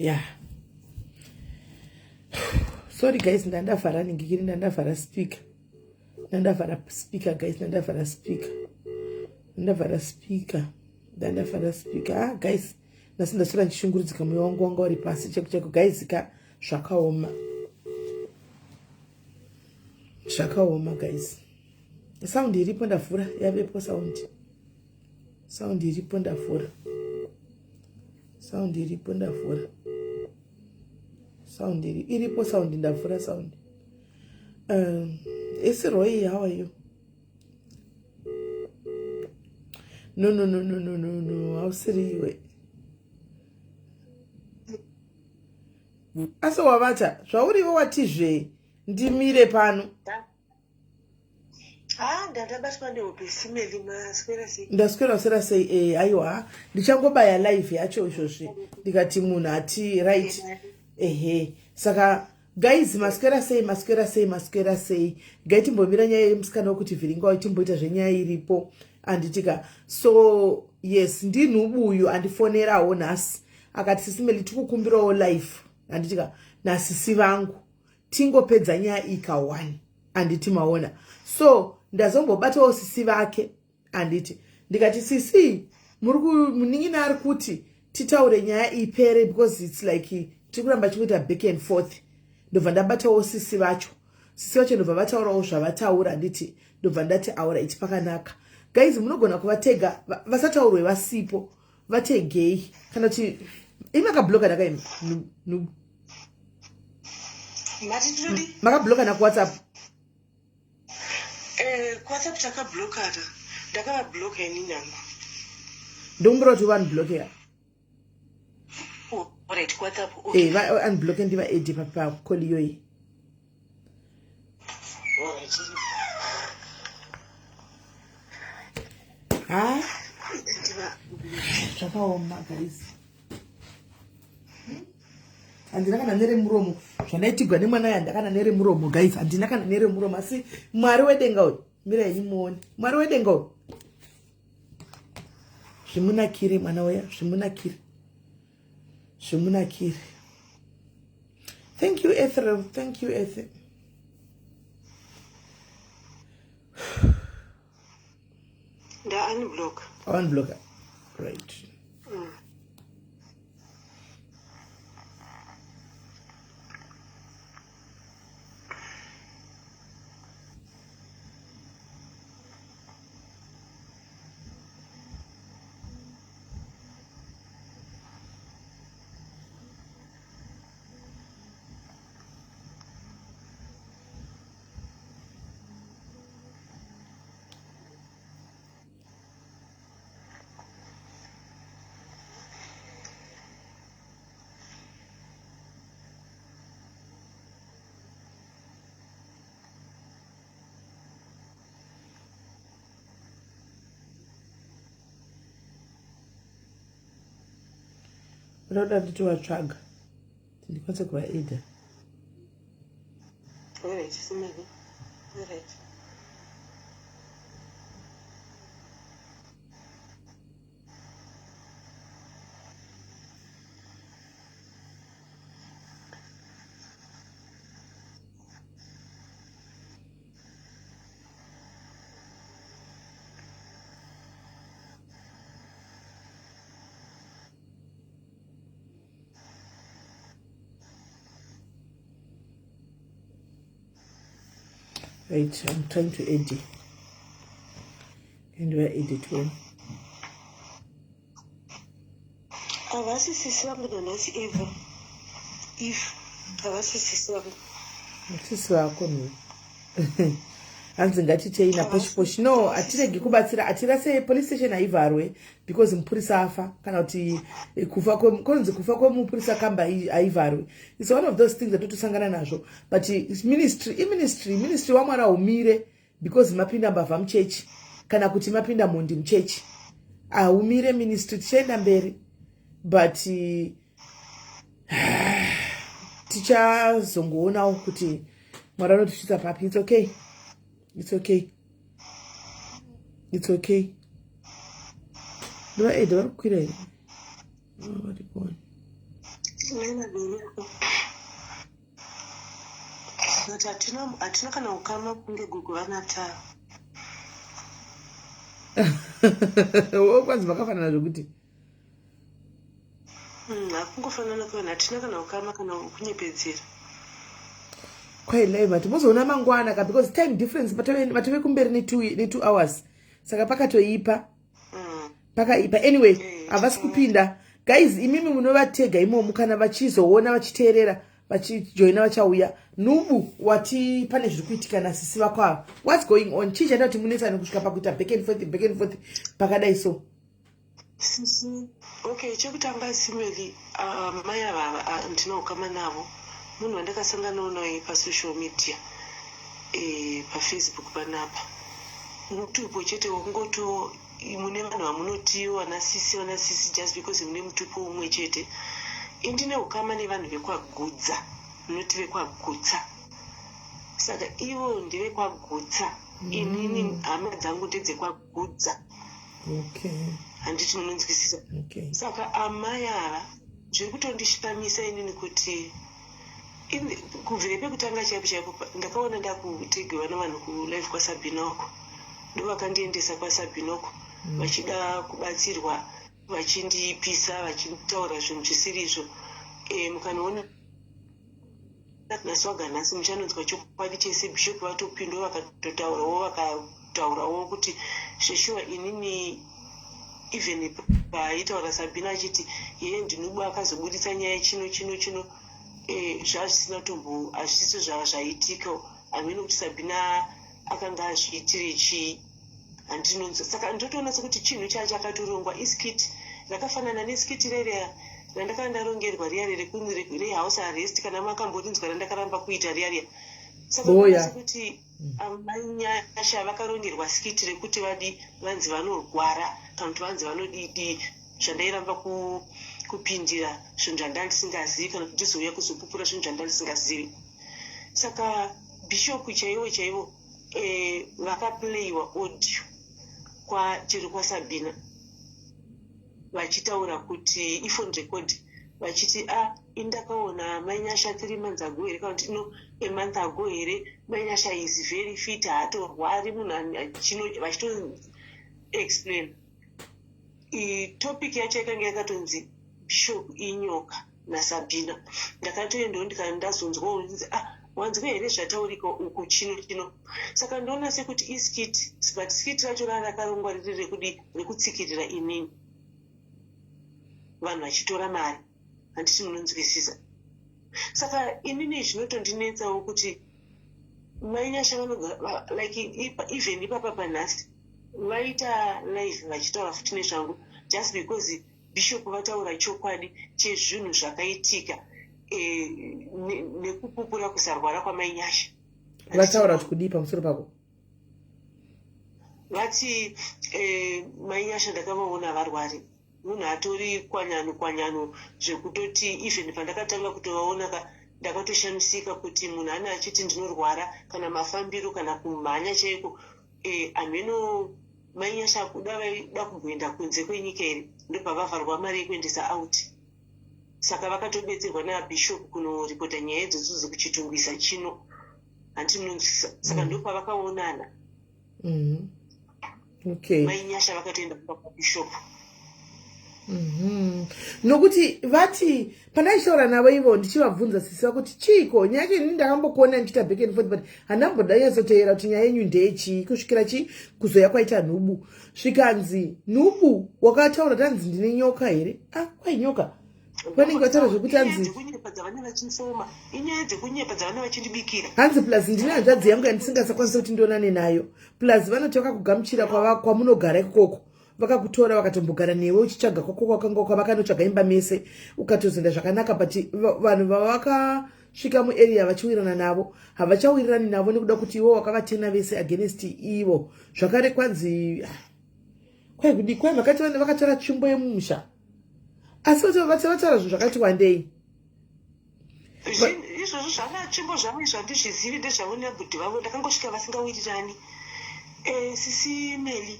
Yeah, sorry guys, ndandavhara ningikiri, ndandavhara speaker, ndandavhara speaker guys, ndandavhara speaker, ndandavhara speaker, ndandavhara speaker. Ah guys, nhasi ndaswera ndichishungurudzika, moyo wangu wanga uri pasi cheko cheko guys ka. Zvakaoma, zvakaoma guys. Sound iripo, ndavhura, yavepo sound. Sound iripo, ndavhura. Sound iripo, ndavhura. Sound iripo, sound ndavhura sound. Esiroy, how are you? No, no, no, no, no, no, no, hausiri iwe. Asi wavata zvauriwe, watizve ndimire pano. Ah, ndandabatwa nehope simeli. Maswera sei? Ndaswera swera sei? Aiwa, ndichangobaya live yacho izvozvi, ndikati munhu ati right. Ehe, saka guys, maswera sei? Maswera sei? Maswera sei? Gai timbomira nyaya yemusikana wekuti vhiringa, timboita zvenyaya iripo, anditika? So yes, ndinhubuyu andifonerawo nhasi, akati, "Sisimeli, tikukumbirawo live, handitika, nasisi vangu, tingopedza nyaya ika one," handiti maona? So ndazombobatawo sisi vake, handiti? Ndikati, "Sisi, muri munin'ina ari kuti titaure nyaya ipere, because it's like tiri kuramba chingoita back and forth." Ndobva ndabatawo sisi vacho, sisi vacho ndobva vataurawo zvavataura, handiti? Ndobva ndati, "Aura, pakanaka." Guys, munogona kuvatega, vasataurwe vasipo, vategei. Kana kuti imi makabloka ndakaimi nubu? Mati tinodi? Makabloka nakuWhatsApp? KuWhatsApp takablokana, ndakavabloka ini nangu. Ndokumbira kuti uvaunblokera. Right, kuWhatsApp. Eh, vaunbloke, ndivaedhe pacall iyoyi. Alright. Ha, zvakaoma guys. Handina kana neremuromo zvandaitigwa nemwana uyu, handina kana neremuromo guys, handina kana neremuromo. Asi Mwari wedenga uyu, mira henyu muone, Mwari wedenga uyu, zvimunakire mwana uya, zvimunakire, zvimunakire. Thank you, Ethel. Thank you, Ethel. Nda unblock. Unblock, right. Ndoda nditovatsvaga kuti ndikwanise kuvaedha. Alright, simeli. Alright. Right, I'm trying to edit. And we're edit one. Havasi sisi vangu nanhasi eva if havasi sisi vangu. Sisi vako no. Hanzi ngatitei naposhi poshi. No, hatiregi kubatsira, hatirase. Police station haivharwe because mupurisa afa, kana kuti kufa konzi kufa kwemupurisa kamba haivharwe. It's one of those things atotosangana nazvo, but ministry iministry, ministry waMwari haumire because mapinda mbavha muchechi kana kuti mapinda mhondi muchechi. Haumire ministry, tichaenda mberi, but tichazongoonawo kuti Mwari anotisvitsa papi. It's okay, it's okay, it's okay. Ndivaedha vari kukwira here? Vari kuona. Mai vabereko. But hatina kana ukama kunge gogo vanatara. Kwanzi makafanana zvokuti. Hakungofanana kwevanhu, hatina kana ukama kana kunyepedzera. Kwai live mati mozoona mangwana ka, because time difference, matove kumberi ne2 hours, saka pakatoipa. Pakaipa. Anyway, havasi kupinda. Guys, imimi munovatega imomo, kana vachizoona, vachiteerera, vachijoina, vachauya. Nubu wati pane zviri kuitika nasisi vako ava. What's going on? Chii chaita kuti munetsane kusvika pakuita back and forth, back and forth pakadai so? Sisi, okay, chekutanga, simeli, mai ava ndina ukama navo. Munhu wandakasanganawo naye pasocial media, paFacebook panapa. Mutupo chete wakungotiwo mune vanhu vamunotiwo vanasisi, vanasisi, just because mune mutupo umwe chete. Indine ukama nevanhu vekwaGudza, munoti vekwaGutsa. Saka ivo ndevekwaGutsa, inini hama dzangu ndedzekwagudza. Handiti munonzwisisa? Okay. Saka amai ava zviri kutondishamisa inini kuti kubvira pekutanga chaipo chaipo, ndakaona ndakutegewa nevanhu kulive kwaSabhina uko. Ndo vakandiendesa kwaSabhina uko vachida kubatsirwa, vachindipisa, vachitaura zvinhu zvisiri izvo. Mukanoona nhasi waga nhasi muchanonzwa chokwadi chese. Bishop vatopindwa, vakatotaurawo, vakataurawo kuti zveshuwa inini, even paaitaura Sabhina achiti yeye ndinubu akazobuditsa nyaya chino chino chino, zvazvisina tombo, hazvisiso zvaitika. Hamene kuti Sabhina akanga azviitire chii, handinonzwa. Saka ndotoona sekuti chinhu chaa chakatorongwa, iskit rakafanana neskit reria randakanga ndarongerwa riya rehouse arrest, kana makamborinzwa, randakaramba kuita riya riya. Saka Boya. Sekuti amanyasha vakarongerwa skit rekuti vadi vanzi vanorwara kana kuti vanzi vanodidi, zvandairamba kupindira zvinhu zvandanga ndisingazivi, kana kuti ndizouya kuzopupura zvinhu zvandanga ndisingazivi. Saka bishop chaivo chaivo, vakaplayiwa audio chero kwaSabhina vachitaura kuti iphone record, vachiti a indakaona Mainyasha 3 months ago here, kana kuti no, a month ago here, Mainyasha is very fit, haatorwari munhu chino, vachito explain. Topic yacho yakanga yakatonzi Bishop inyoka naSabhina. Ndakatoendawo, ndazonzwawo nzi, "Ah, wanzwa here zvataurika uku chino chino?" Saka ndoona sekuti iskit, but skit racho raa rakarongwa riri rekudi rekutsikirira inini, vanhu vachitora mari. Handiti munonzwisisa? Saka inini zvinotondinetsawo kuti Mainyasha like even ipapa panhasi vaita live vachitaura futi nezvangu, just because bishop vataura chokwadi chezvinhu zvakaitika, nekupupura kusarwara kwaMainyasha. Vataura kuti kudii pamusoro pako? Vati Mainyasha ndakavaona varwari, munhu atori kwanyano kwanyano, zvekutoti even pandakatanga kutovaona ka, ndakatoshamisika kuti munhu ane achiti ndinorwara, kana mafambiro kana kumhanya chaiko. Hameno Mainyasha kuda vaida kumboenda kunze kwenyika here, ndobva vavharwa mari yekuendesa out. Saka vakatobetserwa nabishop kunoripota nyaya idzodzo dzekuchitungwisa chino. Handiti munonzwisisa? Saka ndopavakaonana. Mainyasha vakatoenda kumba kwabishop. Nokuti vati pandaichitaura navo ivo, ndichivabvunza sisi vakuti chiiko nyaya yacho, inini ndakambokuona ndichiita back and forth, but handamboda nyatsoteera kuti nyaya yenyu ndeyechii kusvikira chi kuzoya kwaita nhubu. Svikanzi nhubu wakataura tanzi ndine nyoka here? Ah, kwai nyoka vanenge vataura zvekuti Inyaya hanzi dzekunyepa dzavane vachisoma, inyaya dzekunyepa dzavane vachindibikira. Hanzi plus ndine hanzvadzi yangu yandisingasakwanisi kuti ndionane nayo, plus vanoti vakakugamuchira kwamunogara ikoko, vakakutora, vakatombogara newe uchitsvaga kwako kwakanga kwavakanotsvaga imba mese, ukatozoenda zvakanaka. But vanhu vavakasvika muarea vachiwirirana navo havachawirirani navo nekuda kuti ivo wakavatena vese against ivo. Zvakare kwanzi, ah, kwai kudii, kwai vakati vakatora tsvimbo yemumusha, asi vati vataura zvinhu zvakati wandei. Izvozvo zvana tsvimbo zvavo izvo handizvizivi, ndezvavo nebhudhi vavo. Ndakangosvika vasingawirirani. Sisi Meli,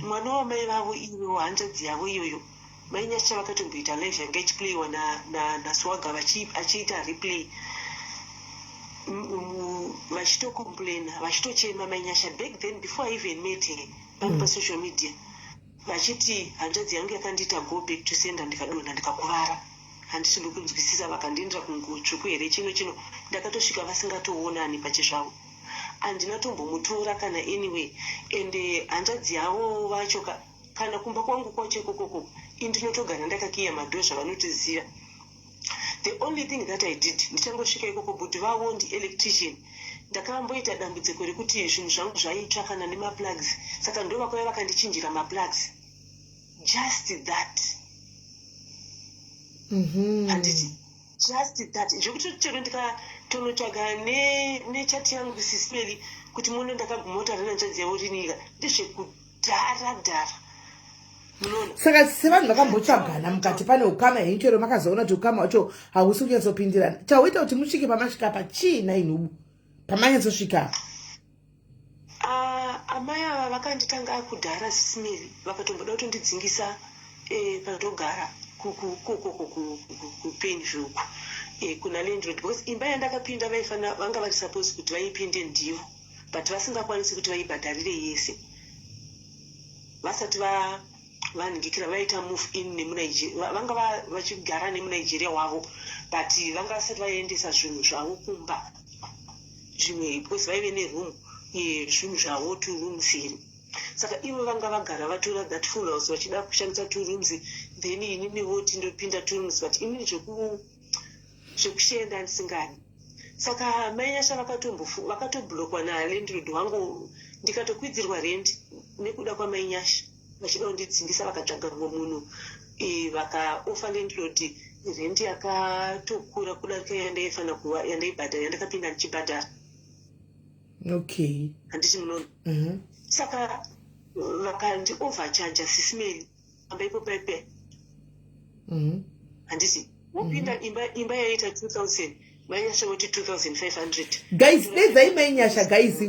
mwana wamai vavo ivo, hanzvadzi yavo iyoyo. Mainyasha vakatomboita live yanga ichiplayiwa naSwaga, achiita replay, vachitocomplaina, vachitochema Mainyasha back then, before I even met her pano pasocial media, vachiti hanzvadzi yangu yakandiita go back to sender, ndikadonha, ndikakuvara, handisi kunzwisisa, vakandiendera kungutsvuku here, chino chino. Ndakatosvika vasingatoonani pachezvavo, handina tombomutora kana. Anyway, ende hanzvadzi yavo vacho kana kumba kwangu kwacho ikokoko, indinotogara ndakakiya madoor, zvavanotoziva. The only thing that I did, ndichangosvika ikoko, but vavo ndielectrician, ndakamboita dambudziko rekuti zvinhu zvangu zvaitsva kana nemaplugs, saka ndo vakauya vakandichinjira maplugs, just that. Handiti just that, zvekuti chero ndikatonotsvaga nechati yangu, Sis Melly, kuti muno ndakaguma kutaura nehanzvadzi yavo rinika, ndezvekudhara dhara, munoona. Saka sevanhu vakambotsvagana mukati, pane ukama henyu, chero makazoona kuti ukama hwacho hausi kunyatsopindirana, chauita kuti musvike pamasvika pa chii nainhubu, pamanyatsosvika? Ah, amai ava vakanditanga kudhara, Sis Melly, vakatomboda kutondidzingisa pandogara kuPenview uku, kuna landlord, because imba yandakapinda vaifana vanga vari suppose kuti vaipinde ndivo, but vasingakwanisi kuti vaibhadharire yese vasati vanhingikira vaita move in nemuNigeria. Vanga vachigara nemuNigeria wavo, but vanga vasati vaendesa zvinhu zvavo kumba zvimwe, because vaive neroom yezvinhu zvavo, two rooms here. Saka ivo vanga vagara vatora that full house, vachida kushandisa two rooms, then inini voti ndopinda two rooms, but inini zvekushenda ndisingadi. Saka Mainyasha vakatoblockwa nalandlord wangu, ndikatokwidzirwa rent nekuda kwaMainyasha, vachida kundidzingisa. Vakatsvaga mumwe munhu, vakaoffer landlord rent yakatokura kudarika yandaifana kuva yandaibhadhara, yandakapinda ndichibhadhara. Handiti munoona? Saka vakandi overcharge, Sis Melly, amba ipo paipe. Handiti wopinda imba yaita 2000, Mainyasha voti 2500. Guys, dedzai Mainyasha. Guys,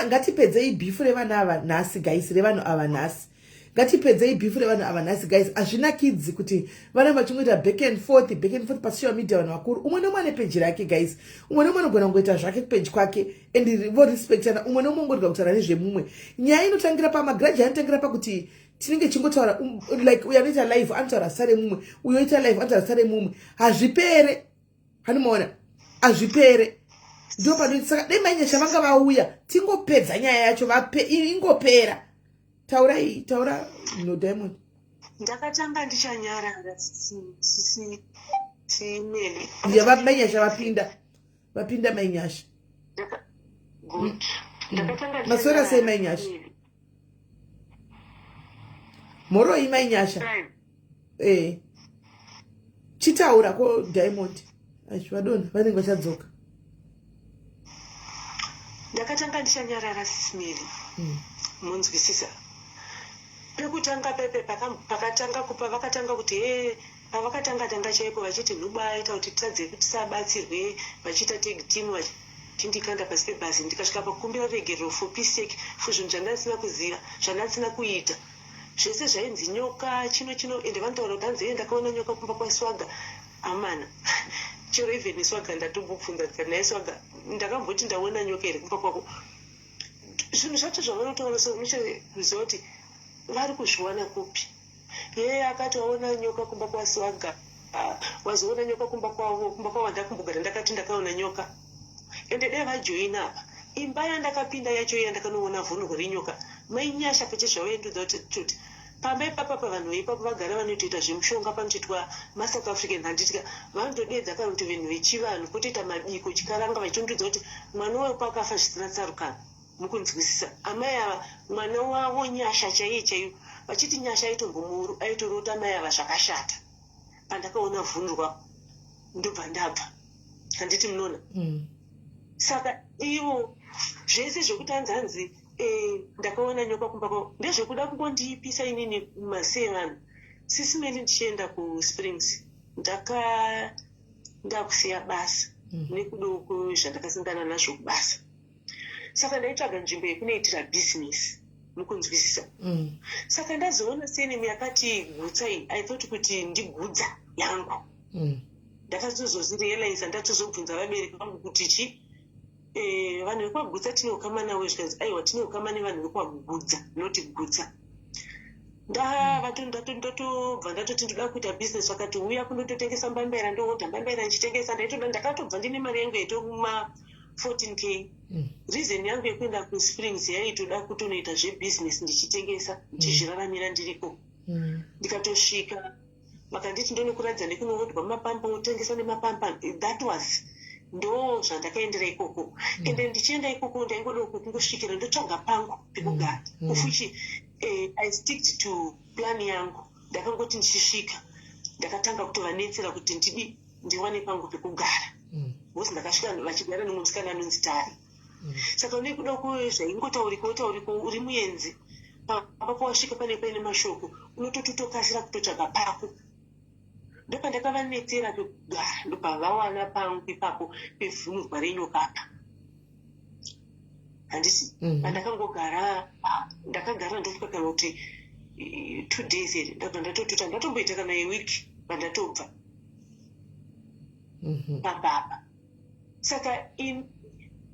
ngatipedzei beef revana ava nhasi, guys, revanhu ava nhasi. Ngatipedzei beef revanhu ava nhasi, guys. Hazvinakidzi kuti vana vachingoita back and forth, back and forth pasocial media. Vanhu vakuru, umwe nemumwe ane peji rake, guys. Umwe nemumwe anogona kungoita zvake kupeji kwake and vorespectana. Umwe nemumwe ongorega kutaura nezvemumwe. Nyaya inotangira pamagrudge, anotangira pakuti tinenge chingotaura, like uyo anoita live anotaura zita remumwe, uyo oita live anotaura zita remumwe. Hazvipere, hanomaona, hazvipere. Ndo panoita. Saka dai Mainyasha vanga vauya, tingopedza nyaya yacho, ingopera. Taurai, taura no, Diamond. Ndakatanga ndichanyarara, Sis Melly. Ya, Mainyasha vapinda, vapinda Mainyasha. Good, ndakatanga Maswera sei, ndichanyarara, Mainyasha? Sis Melly. Mhoroi, Mainyasha. Right. Chitaura ko, Diamond. Achi vadonha, vanenge vachadzoka. Ndakatanga ndichanyarara, Sis Melly. Munzwisisa, pekutanga pepe pakatanga kupa, vakatanga kuti he, pavakatanga tanga chaipo vachiti nhubu aita kuti titadze kuti tisabatsirwe, vachiita tag team, vachindikanda pasi pebhazi, ndikasvika pakukumbira regerero for peace sake, for zvinhu zvandasina kuziva, zvandasina kuita, zvese zvainzi nyoka, chino chino. Ende vanotaura kuti hanzi, "Ee, ndakaona nyoka kumba kwaSwaga." Amana, chero even Swaga ndatombobvunza, ndikati, "Naye Swaga, ndakamboti ndaona nyoka here kumba kwako?" Zvinhu zvacho zvavanotaura so, unochoziva kuti vari kuzviwana kupi. Yeye akati waona nyoka kumba kwaSwaga, wazoona nyoka kumba kwavo, kumba kwavo ndakumbogara ndakati ndakaona nyoka. Ende dai vajoina apa, imba yandakapinda yacho iya, ndakanoona vhunurwa renyoka. Mainyasha pachezvavaendudza kuti pamba ipapa, vanhu veipapo vagara vanotoita zvemushonga, panotoitwa maSouth African, handitya, vanotodedza kana kuti vanhu vechivanhu, potoita mabiko chikaranga, vachitondudza kuti mwana wepo akafa zvisina tsarukano. Mukunzwisisa, amai ava mwana wavo Nyasha chaiye chaiyo, vachiti Nyasha aitombomuru aitorota amai ava zvakashata. Pandakaona vhunurwa, ndobva ndabva, handiti munoona? Saka ivo zvese zvekuti hanzi ndakaona nyoka kumba kwavo, ndezvekuda kungondiipisa inini masei vanhu. Sis Melly, ndichienda kuSprings, ndaka ndakusiya basa nekuda zvandakasangana nazvo kubasa, saka ndaitsvaga nzvimbo yekunoitira bhizinesi. Mukunzwisisa? Saka ndazoona surname yakati Gutsa iyi, I thought kuti ndiGudza yangu. Ndakatozozvirealiza ndatozobvunza vabereki vangu kuti chi vanhu vekwaGutsa tine ukama navo? Zvikanzi, aiwa, tine ukama nevanhu vekwaGudza, noti Gutsa. Ndatobva ndatoti ndoda kuita business. Vakati, uya kundototengesa mbambaira. Ndohodha mbambaira ndichitengesa. Ndaitoda, ndakatobva ndine mari yangu yaitoma 14K. Reason yangu yekuenda kuSprings yaitoda kutonoita zvebusiness, ndichitengesa, ndichizviraramira ndiriko. Ndikatosvika, vakanditi ndonokuratidza nekunohodwa mapampa, wotengesa nemapampa. That was ndo zvandakaendera ikoko. Ende ndichienda ikoko ndaingoda kungosvikira ndotsvaga pangu pekugara. Kufuchi I sticked to plan yangu. Ndakangoti ndichisvika, ndakatanga kutovanetsera kuti ndidi ndiwane pangu pekugara, because ndakasvika vachigara nemumwe musikana anonzi Tari. Saka nekuda zvaingotaurikawo tauriko, uri muenzi pamba pawasvika, pane paine mashoko, unototi utokasira kutotsvaga pako. Ndopandakavanetsera pekugara, ndobva vawana pangu ipapo pevhunurwa renyoka apa, handiti? Pandakangogara, ndakagara ndosvika kana kuti 2 days here, ndabva ndatotuta. Ndatomboita kana yeweek pandatobva pambapa. Saka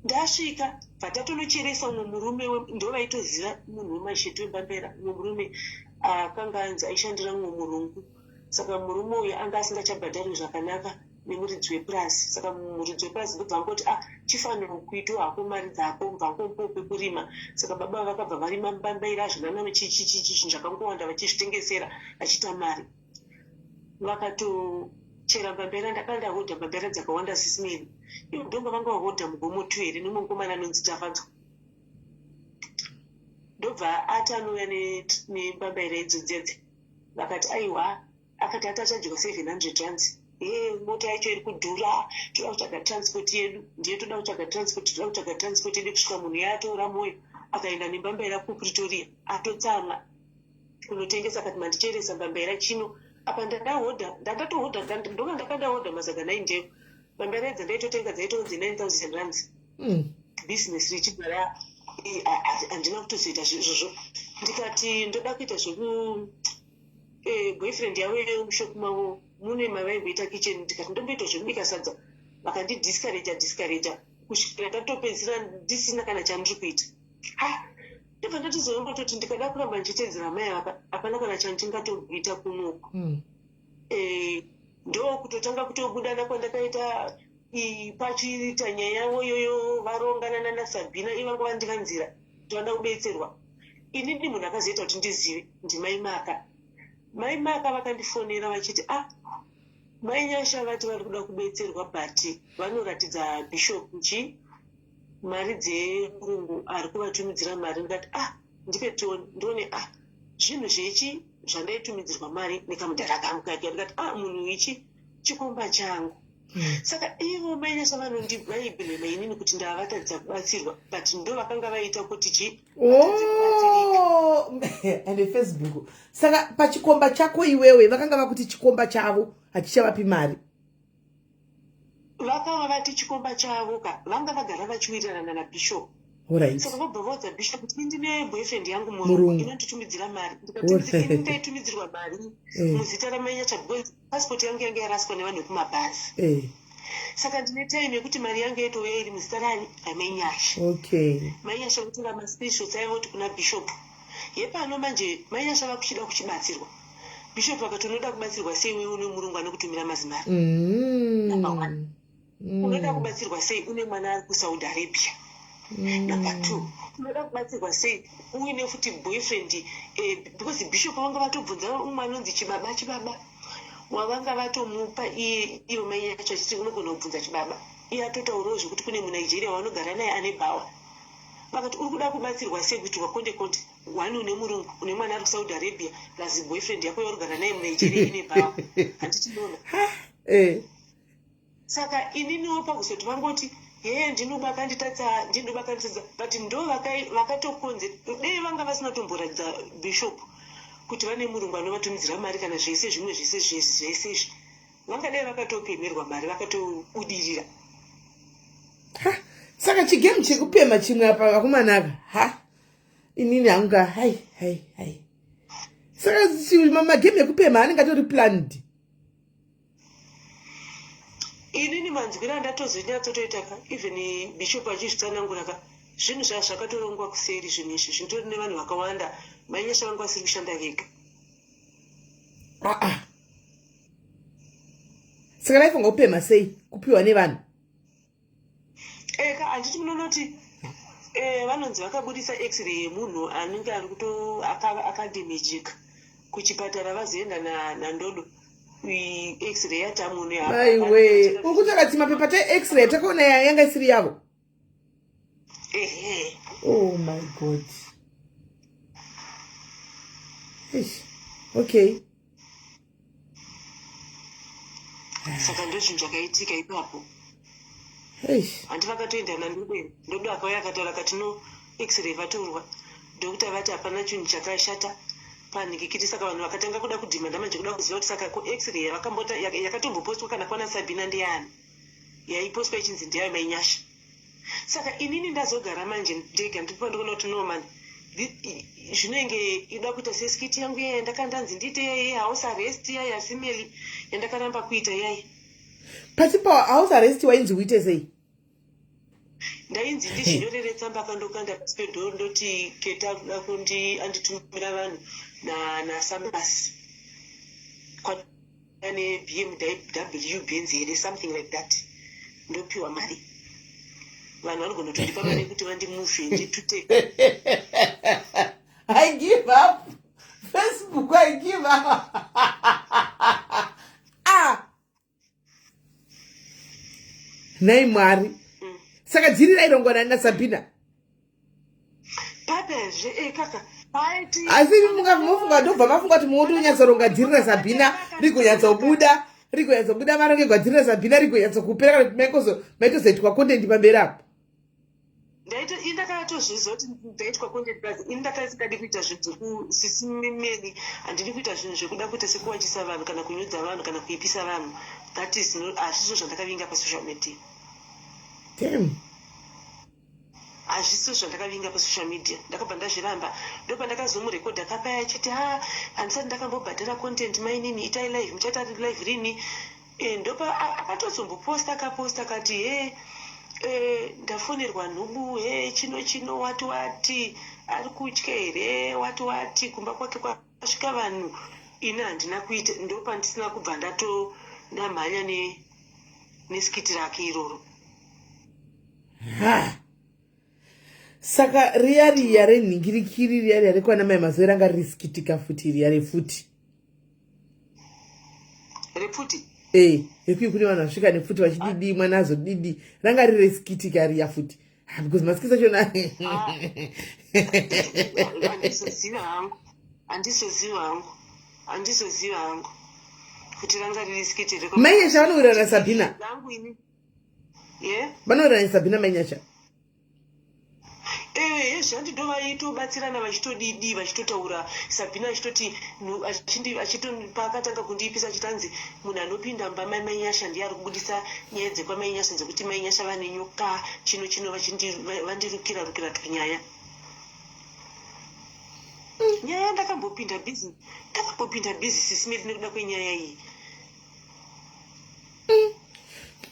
ndasvika, bva tatonocheresa umwe murume, ndo vaitoziva munhu wemashetu wembambera, umwe murume akanga anzi aishandira mumwe murungu. Saka murume uyu anga asingachabhadharwi zvakanaka nemuridzi wepurasi. Saka muridzi wepurasi ndobva angoti, ah, chifanira kuitawo hako mari dzako, bva ngomupawo pekurima. Saka baba vakabva varima mbambaira, zvinana, chichichichi, zvinhu zvakangowanda, vachizvitengesera vachiita mari. Vakatochera mbambaira. Ndakanga ndahodha mbambaira dzakawanda sisimeni. Ivo ndonga vanga vahodha mugomo tu here nemumwe mukomana anonzi Tafadzwa. Ndobva ati anouya nembambaira idzo dzedze. Vakati aiwa, akati atachadyiwa R700. He, mota yacho iri kudhura, toda kutsvaga transport yedu. Ndiye toda kutsvaga transport, toda kutsvaga transport yedu, kusvika munhu yaatoora mwoyo, akaenda nembambaira kuPretoria, atotsamwa kunotengesa. Akati, mandicheresa mbambaira chino apa, ndandahodha, ndandatohodha, ndonga ndakandahodha mazaga 9 ndeyo mbambaira idzi ndaitotenga dzaitonzi R9000. Bhizinesi richibva handina kutozoita izvozvo. Ndikati ndoda kuita zveku boyfriend yavo yemushopu mavo mune mavaimboita kitchen. Ndikati ndomboita zvekubika sadza. Vakandidiscouraja, discouraja, kusvikira ndatopedzisira ndisina kana chandiri kuita. Ha, ndobva ndatozoona kutoti ndikada kuramba ndichitedzera mai ava, hapana kana chandingatoita kunoku. Ndokutotanga kutobudana kwandakaita pachiita nyaya yavo iyoyo, varongana nanaSabhina, ivanga vandivanzira kuti vanoda kubetserwa. Inini munhu akazoita kuti ndizive ndimai Maka. Mai Maka vakandifonera vachiti, ah, Mai Nyasha vati vari kuda kubetserwa, but vanoratidza Bishop chi mari dzemurungu ari kuvatumidzira mari. Ndikati, ah, ndipe tione, ndione. Ah, zvinhu zvechi zvandaitumidzirwa mari nekamudhara kangu kake. Ndikati, ah, munhu ichi chikomba changu. Saka ivo mainyasha vaiblamer inini kuti ndavavatadzisa kubatsirwa, but ndo vakanga vaita kuti chi vatadze kubatsirika. Oh, ande Facebook. Saka pachikomba chako iwewe vakanga vakuti chikomba chavo hachichavapi mari? Vakava vati chikomba chavo ka, vanga vagara vachiwirirana nabishop. Saka vobva vaudza bishop kuti ndine boyfriend yangu murungu Murungu. inonditumidzira mari. Ndikati, ini ndaitumidzirwa mari muzita raMaiNyacha because passport yangu yange yaraswa nevanhu vekumabhazi. Saka ndine time yekuti mari yangu yaitouya iri muzita rani? RaMaiNyasha. MaiNyasha kutora mascreenshots aiva kuti kuna bishop yepano. Manje MaiNyasha vakuchida kuchibatsirwa. Bishop vakati, unoda kubatsirwa sei iwe une murungu anokutumira mazimari? Number one. Unoda kubatsirwa sei une mwana ari kuSaudi Arabia? Number two, unoda kubatsirwa sei uine futi boyfriend? Because bishop vanga vatobvunza umwe anonzi Chibaba, Chibaba wavanga vatomupa iye, iyo mai yacho achiti unogona kubvunza Chibaba. Iye atotaurawo zvekuti kune muNigeria wavanogara naye ane bhawa. Vakati, uri kuda kubatsirwa sei kuitirwa konde konde? One, une murungu, une mwana ari kuSaudi Arabia, plus boyfriend yako yauri kugara naye muNigeria ine bhawa. Handiti nona? Saka ininiwo pakuzoti vangoti, hee, ndinoba akanditadza, ndinoba akanditadza, but ndo vakatokonze. Dei vanga vasina kutomboratidza bishop kuti vane murungu anovatumidzira mari kana zvese zvimwe zvese zvese izvi, vangadai vakatopemerwa mari, vakatobudirira. Ha, saka chigame chekupema chimwe apa, vakomanaka, ha. Inini hangu ka hai hai hai. Saka magame ekupemha anenge atori planned. Inini manzwiro andatozonyatsotoita ka even bishop achizvitsanangura ka zvinhu zvaa zvakatorongwa kuseri zvinhu izvi zvitori nevanhu vakawanda mainyasha vanga vasiri kushanda vega. Aa. Ah, ah. Saka vaifunga kupemha sei kupiwa nevanhu? Eka handiti munoona kuti eh, vanonzi vakabudisa x-ray yemunhu anenge ari kuto akademejika kuchipatara vazoenda nandodo x-ray yatamuno aiwe uri kutsvaka ti mapepa te x-ray takaona yanga isiri yavo ehe oh my god Eish. Okay Saka ndozvinhu zvakaitika ipapo. Hanti vakatoenda nandodo ndodo akauya akataura akati no x-ray vatorwa doctor vati hapana chinhu chakashata panhikikiti saka vanhu vakatanga kuda kudhimanda manje kuda kuziva kuti saka ko x-ray yavakambota yakatombopostwa kana kwana Sabina ndeyani yaipostwa ichinzi ndeyayo mainyasha Saka inini ndazogara manje ndega ndipo pandikuona kuti no man zvinenge ida kuita seskiti yangu yaya yandakandanzi ndiite yaye yehouse arrest yaye asimeli yandakaramba kuita yaye. Pasi pa house arrest wainzi uite sei? Ndainzi ndizvinyorere tsamba kandokanda pasi pedhoo ndoti keta kuda kundi anditumira vanhu nasamasi ane BMW Benz here something like that ndopiwa mari vanhu vanogona kutondipa mari yekuti vandimuve nditute I give up Facebook I give up ah nhai mwari Saka dhiri rairongwa nani naSabhina? Papezve eh, kaka asi mufunga ndobva mafunga kuti muondi unyatsoronga dhiri rasabhina rigonyatsobuda rigonyatsobuda marongegwa dhiri rasabhina rigonyatsokupera kana kuti maikozo maitozoitwa content pamberi apo ndakatozviziva kuti ndaitwa content plus ini ndakasingadi kuita zvinhu zvekusisi meni handidi kuita zvinhu zvekuda kuita sekuwachisa vanhu kana kunyudza vanhu kana kuipisa vanhu that is hazvizvo zvandakavinga pasocial media Damn. Hazvisiwo zvandakavinga pasocial media ndakabva ndazviramba ndopandakazomurekodha kapaya achiti ha handisati ndakambobhadhara content mainini itai live muchaita live rini e, ndopa akatozomboposta akaposta akati he e, ndafonerwa nhubu he chino chino wati wati ari kutya here wati wati kumba kwake kwasvika vanhu ini handina kuita ndopandisina kubva ndato ndamhanya ne neskiti rake iroro ha saka riya riya renhingirikiri riya riya rekwana mai mazuva ranga riri skitika futi riya refuti repfuti e rekuyi kune vanhu vasvika nepfuti vachididi mwana azodidi ranga riri reskitika riya futi because maskisi achona ah. handizoziva hangu handizoziva hangu handizoziva hangu kuti ranga riri skiti mainyasha vanowirirana sabhina vanowirirana sabhina mainyasha ehe zvandi ndo vaitobatsirana vachitodidi vachitotaura sabhina achitoti paakatanga kundiipisa achitanzi munhu anopinda mumba mai mainyasha ndiye ari kubudisa nyaya dzekwamainyasha dzekuti mainyasha vane nyoka chino chino vandirukira rukira tunyaya Nyaya ndakambopinda busy ndakambopinda busy sisi Mary nekuda kwenyaya iyi.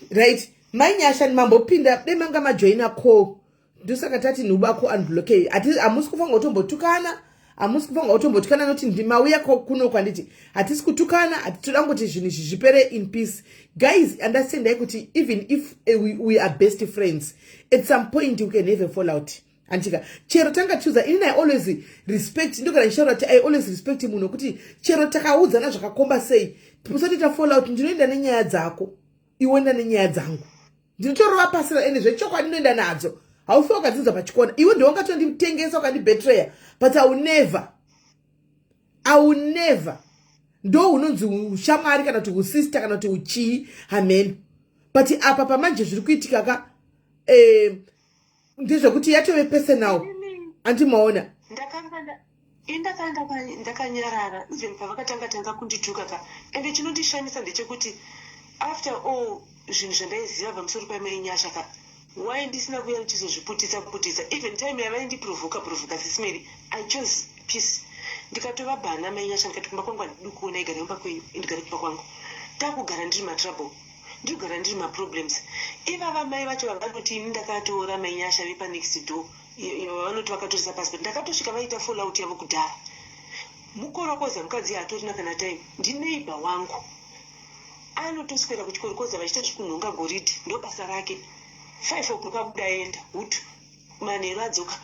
Right mai Nyasha mambopinda dai manga majoina call ndosaka tati nhuba ko unblock hati hamusi kufanira kutombotukana hamusi kufanira kutombotukana noti ndimauya kuno kwanditi hatisi kutukana hatitoda kungoti zvinhu izvi zvipere in peace guys understandai kuti even if eh, we are best friends at some point we can have a fallout Antika chero tanga tichiudza inini I always respect ndogara ndichitaura kuti I always respect munhu wekuti chero takaudzana zvakakomba sei musati ta fall out ndinoenda nenyaya dzako iwe enda nenyaya dzangu ndinotorova pasi ende zvechokwadi ndinoenda nadzo haufi wakadzinzwa pachikona iwe ndiwe ungatonditengesa ukandibetreya but I will never I will never ndo hunonzi ushamwari kana kuti usister kana kuti uchii hameno but apa pamanje zviri kuitika ka eh, ndezvekuti yatove personal anti maona indakanga ndakanyarara even pavakatanga tanga kundituka ka ende chinondishamisa ndechekuti after all zvinhu zvandaiziva pamusoro pamai nyasha ka Why ndisina kuuya ndichizozviputisa putisa? Even time yavaindiprovoka provoka, Sis Melly, I chose peace. Ndikatovabhana Mainyasha, ndikati kumba kwangu handidi kuona, igare kumba kwenyu, indigare kumba kwangu. Takugara ndiri matrouble, ndiri kugara ndiri maproblems. Ivava mai vacho vavanoti ini ndakatora Mainyasha vepanext door, vanoti vakatoresa passport, ndakatosvika vaita fallout yavo kudhara. Mukorokoza mukadzi haatorina kana time. Ndineighbour wangu, anotoswera kuchikorokoza vachiita zvekunhonga goridhe, ndo basa rake. 5 o'clock abuda aenda hutu, manheru adzoka.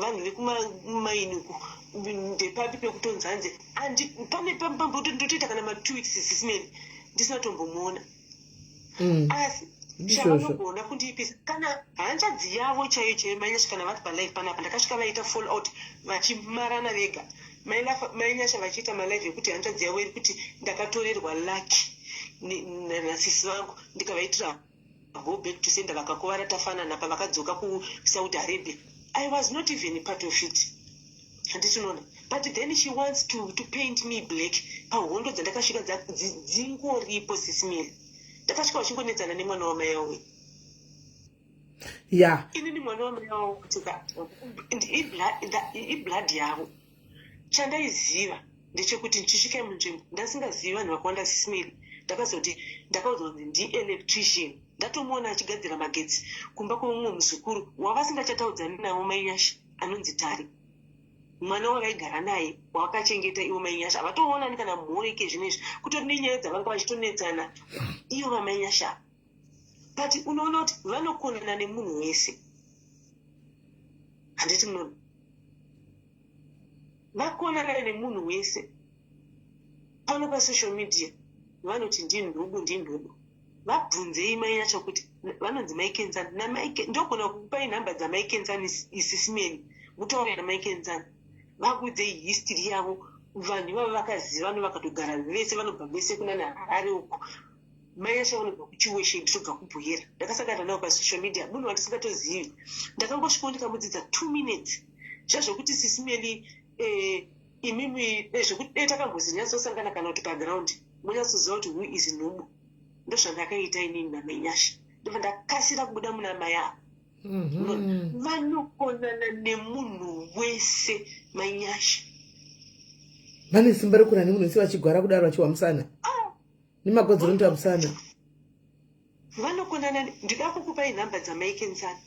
Vanhu vekumaini uku ndepapi pekutonzanze. Pane ndotoita kana ma2 weeks, Sis Melly, ndisina tombomuona. Asi Ndizvozvo. Chavanogona kundiipisa kana hanzvadzi yavo chaiyo chaiyo, Mainyasha, kana vari palive panapa, ndakasvika vaita fall out, vachimarana vega. Mainyasha vachiita malive ekuti hanzvadzi yavo iri kuti ndakatorerwa Lucky nasisi vangu, ndikavaitira go back to sender, vakakuvara tafanana pavakadzoka kuSaudi Arabia. I was not even part of it, handitinoona. But then she wants to paint me black pahondo dzandakasvika dzingoripo. Sis Melly, ndakasvika vachingonetsana nemwana wamai avo. Inini mwana wamai wavo kuti iblood yavo. Chandaiziva ndechekuti ndichisvika munzvimbo ndasingazivi vanhu vakawanda, Sis Melly, ndakazoti ndakaudzwa kunzi ndielectrician. Ndatomuona achigadzira magetsi kumba kwemumwe muzukuru wavasingachataudzani navo, Mainyasha, anonzi Tari, mwana wavaigara naye wavakachengeta ivo Mainyasha. Havatoonani kana mhoreke zvinezvi, kutori nenyaya dzavanga vachitonetsana ivo vaMainyasha. But unoona kuti vanokonana nemunhu wese, handiti? Munoona vakonana nemunhu wese pano pasocial media. Vanoti ndinhubu, ndinhubu. Vabvunzei Mainyasha kuti vanonzi Maikenzani. Ndogona kukupai nhamba dzamaikenzani, Sis Melly, mutaure namaikenzani, vakuudzei history yavo. Vanhu ivavo vakazivana, vakatogara vese, vanobva vese kunana Harare uko. Mainyasha vanobva kuChiweshe, nditobva kuBuhera. Ndakasangana navo pasocial media, munhu wandisingatozivi. Ndakangosvikawo ndikamudzidza 2 minutes zvazvokuti, Sis Melly, imimi zvekuti dei takambozinyatsosangana kana kuti paground, munyatsoziva kuti who is nhubu. Ndozvandakaita inini naMainyasha, ndobva ndakasira kubuda muna mai ava. Vanokonana nemunhu wese, Mainyasha. Vane simba rekura nemunhu wese, vachigwara kudaro, vachiwa musana nemagodzero noita musana. Vanokonana. Ndida kukupai nhamba dzamaikensani,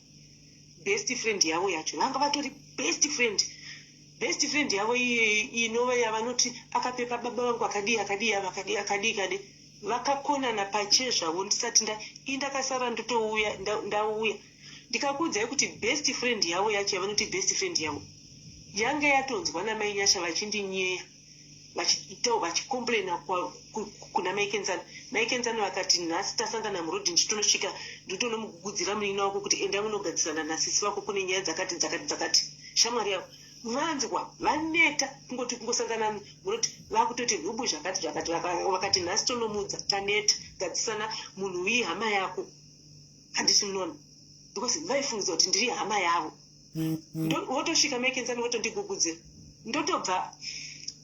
best friend yavo yacho. Vanga vatori best friend, best friend yavo inova yavanoti akapepa baba vangu, akadii, akadii, akadii, akadii, kadi. Vakakonana pachezvavo. Ndisati nda indakasara ndotouya, ndauya ndikakuudzai kuti best friend yavo yacho yavanoti best friend yavo yanga yatonzwa naMainyasha vachindinyeya, vachicomplaina kuna Maikenzani. Maikenzani vakati nhasi tasangana murodhi, ndichitonosvika nditonomugugudzira munin'ina wako kuti enda munogadzisana nasisi vako, kune nyaya dzakati dzakati dzakati. Shamwari yavo vanzwa vaneta kungoti kungosangana munoti vakutoti nhubu zvakati zvakati. Vakati nhasi tonomudza, taneta, gadzisana munhu uyi hama yako, handisi munona, because vaifungidza kuti ndiri hama yavo. Votosvika Maikenzani votondigugudzira, ndotobva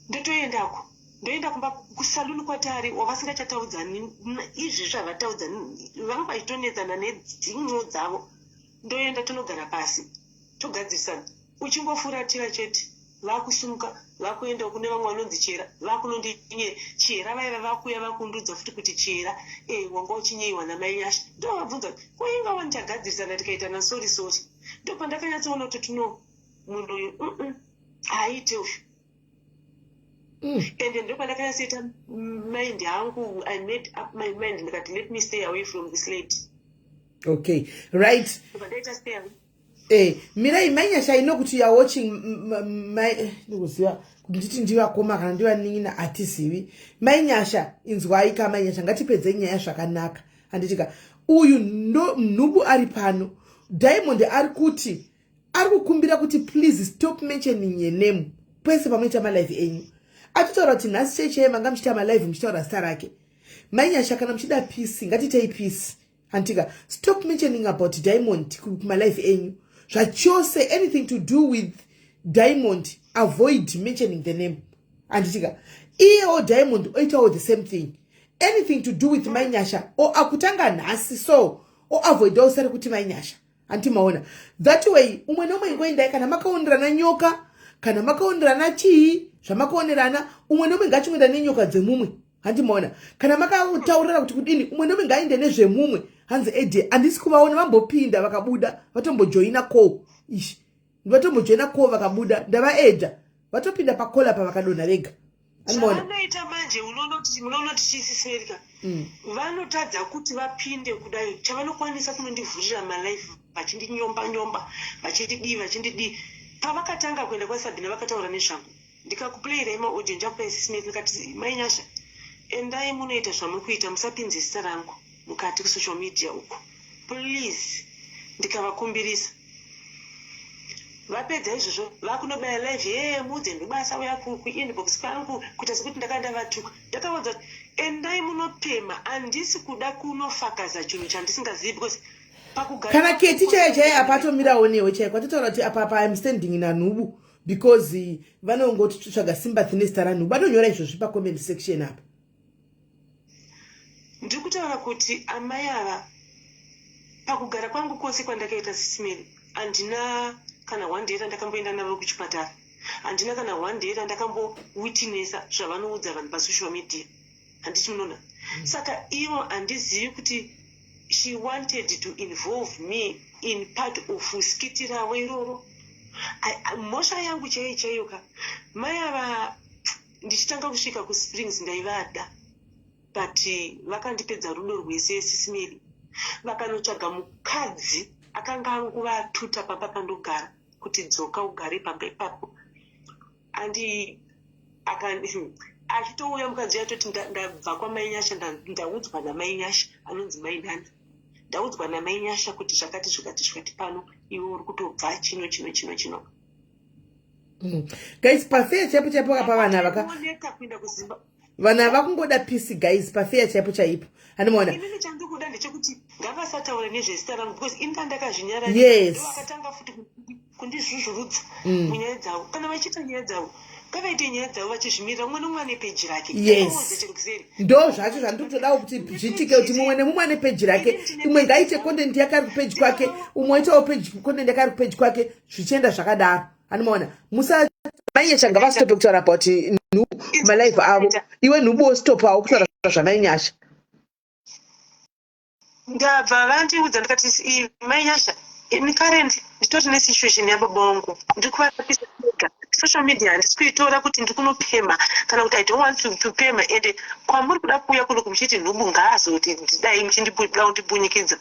ndotoendako, ndoenda kumba kusaluni kwatari wavasingachataudzani izvezvi. Havataudzani, vanga vachitonetsana nedzimwewo dzavo. Ndoenda tonogara pasi togadzirisana. Uchingofuratira chete, vakusumuka vakuenda kune vamwe vanonzi Chera, vakunondinye Chera. Vaiva vakuya vakundudza futi kuti Chera e wanga uchinyeyiwa naMainyasha. Ndovabvunza kuinga wani, tagadzirisana tikaitana sorry sorry. Ndopandakanyatsoona kuti tino munhu uyu haaite uyu. Ende ndopandakanyatsoita mind yangu, I made up my mind, ndikati let me stay away from this lady. Okay, right. Ndaita stay away. Mirai Mainyasha, ino kuti you are watching mai, ndikuziva kuti nditi ndivakoma kana ndivanin'ina, hatizivi. Mainyasha, inzwai ka Mainyasha, ngatipedzei nyaya zvakanaka, handitika? Uyu ndo nhubu ari pano, Diamond, ari kuti ari kukumbira kuti please stop mentioning your name pese pamunoita malive enyu. Achitaura kuti nhasi chechee manga muchiita malive muchitaura zita rake. Mainyasha, kana muchida peace, ngatitei peace, handitika? Stop mentioning about Diamond kumalive enyu zvachose. Anything to do with Diamond, avoid mentioning the name, handitika? Iyewo Diamond oitawo the same thing. Anything to do with Mainyasha, o akutanga nhasi, so oavoidawo sari kuti Mainyasha. Hanti maona? That way umwe neumwe ingoendai, kana makaonerana nyoka, kana makaonerana chii zvamakaonerana, umwe neumwe ngachingoenda nenyoka dzemumwe. Hanti maona? Kana makataurira kuti kudini, umwe neumwe ngaaende nezvemumwe. Hanzi ed handisi kuvaona, vambopinda vakabuda, vatombojoina call ishi, vatombojoina call vakabuda, ndavaedha vatopinda pacall pavakadonha vega. Handimaona? Zvavanoita manje, munonoti chisisimerika. Vanotadza kuti vapinde kudai. Chavanokwanisa kunondivhurira malive, vachindinyomba nyomba, vachindidii, vachindidii. Pavakatanga kuenda kwaSabhina, vakataura nezvangu, ndikakuplayirai maaudio, ndichakupai, Sis Mary. Ndikati, "Mainyasha, endai munoita zvamuri kuita, musapinze zita rangu mukati kusocial media uku, please." Ndikavakumbirisa. Vapedza izvozvo, vakunobaya live, "Ye mudze ndobasa uya kuinbox kwangu," kuita sekuti ndakanga ndavatuka. Ndakavanza kuti endai munopema, handisi kuda kunofakaza chinhu chandisingazivi, because pakugara Kana Keti chaiye chaiye apa atomirawo newe chaiko, atotaura kuti apa I'm standing naNhubu, because vanongotitsvaga sympathy nezita raNhubu. Atonyora izvozvi pacomment section apa. Ndiri kutaura kuti amai ava, pakugara kwangu kwose kwandakaita, Sis Mary, handina kana one day randakamboenda navo kuchipatara, handina kana one day randakambowitnessa zvavanoudza vanhu pasocial media. Handiti munoona? Saka ivo handizivi kuti she wanted to involve me in part of skit ravo iroro. Mhosva yangu chaiyo chaiyo ka, mai ava, ndichitanga kusvika kuSprings ndaivada, but vakandipedza rudo rwese, Sis Mary. Vakanotsvaga mukadzi akanga anguvatuta pamba pandogara kuti dzoka ugare pamba ipapo. Andi achitouya mukadzi uyo atoti, "Ndabva kwamaiNyasha, ndaudzwa namaiNyasha," anonzi Mai Nani, "ndaudzwa namaiNyasha kuti zvakati zvakati zvakati pano, iwe uri kutobva chino chino chino chino." Guys, pafair chaipo chaipo kapa vanhu ava ka. Oneka kuenda kuZimba. Vanhu ava kungoda peace, guys, pafair chaipo chaipo. Handimaona? Inini chandikuda ndechekuti ngavasataure nezvezita rangu, because ini ndandakazvinyara. Vakatanga futi kundizvuzvurudza munyaya dzavo. Kana vachiita nyaya dzavo, ngavaite nyaya dzavo vachizvimirira, umwe nomwe ane peji rake. Ndakaudza chero kuseri. Ndo zvacho zvandiri kutodawo kuti zviitike, kuti mumwe nemumwe ane peji rake. Umwe ngaite content yake ari kupeji kwake, umwe oitawo peji content yake ari kupeji kwake, zvichienda zvakadaro. Handimaona? Musa Mainyasha ngavastope kutaura about malive avo. Iwe Nhubu wostopawo kutaura zvaMainyasha. Ndabva vandiudza, ndikati, "Mainyasha, ini currently nditori nesituation yababa vangu, ndiri kuvarapisa ega. Social media handisi kuitora kuti ndiri kunopema kana kuti I don't want to pema. Ende kwamuri kuda kuuya kuno muchiti nhubu ngaazoti ndidai, muchindida kundibunyikidza,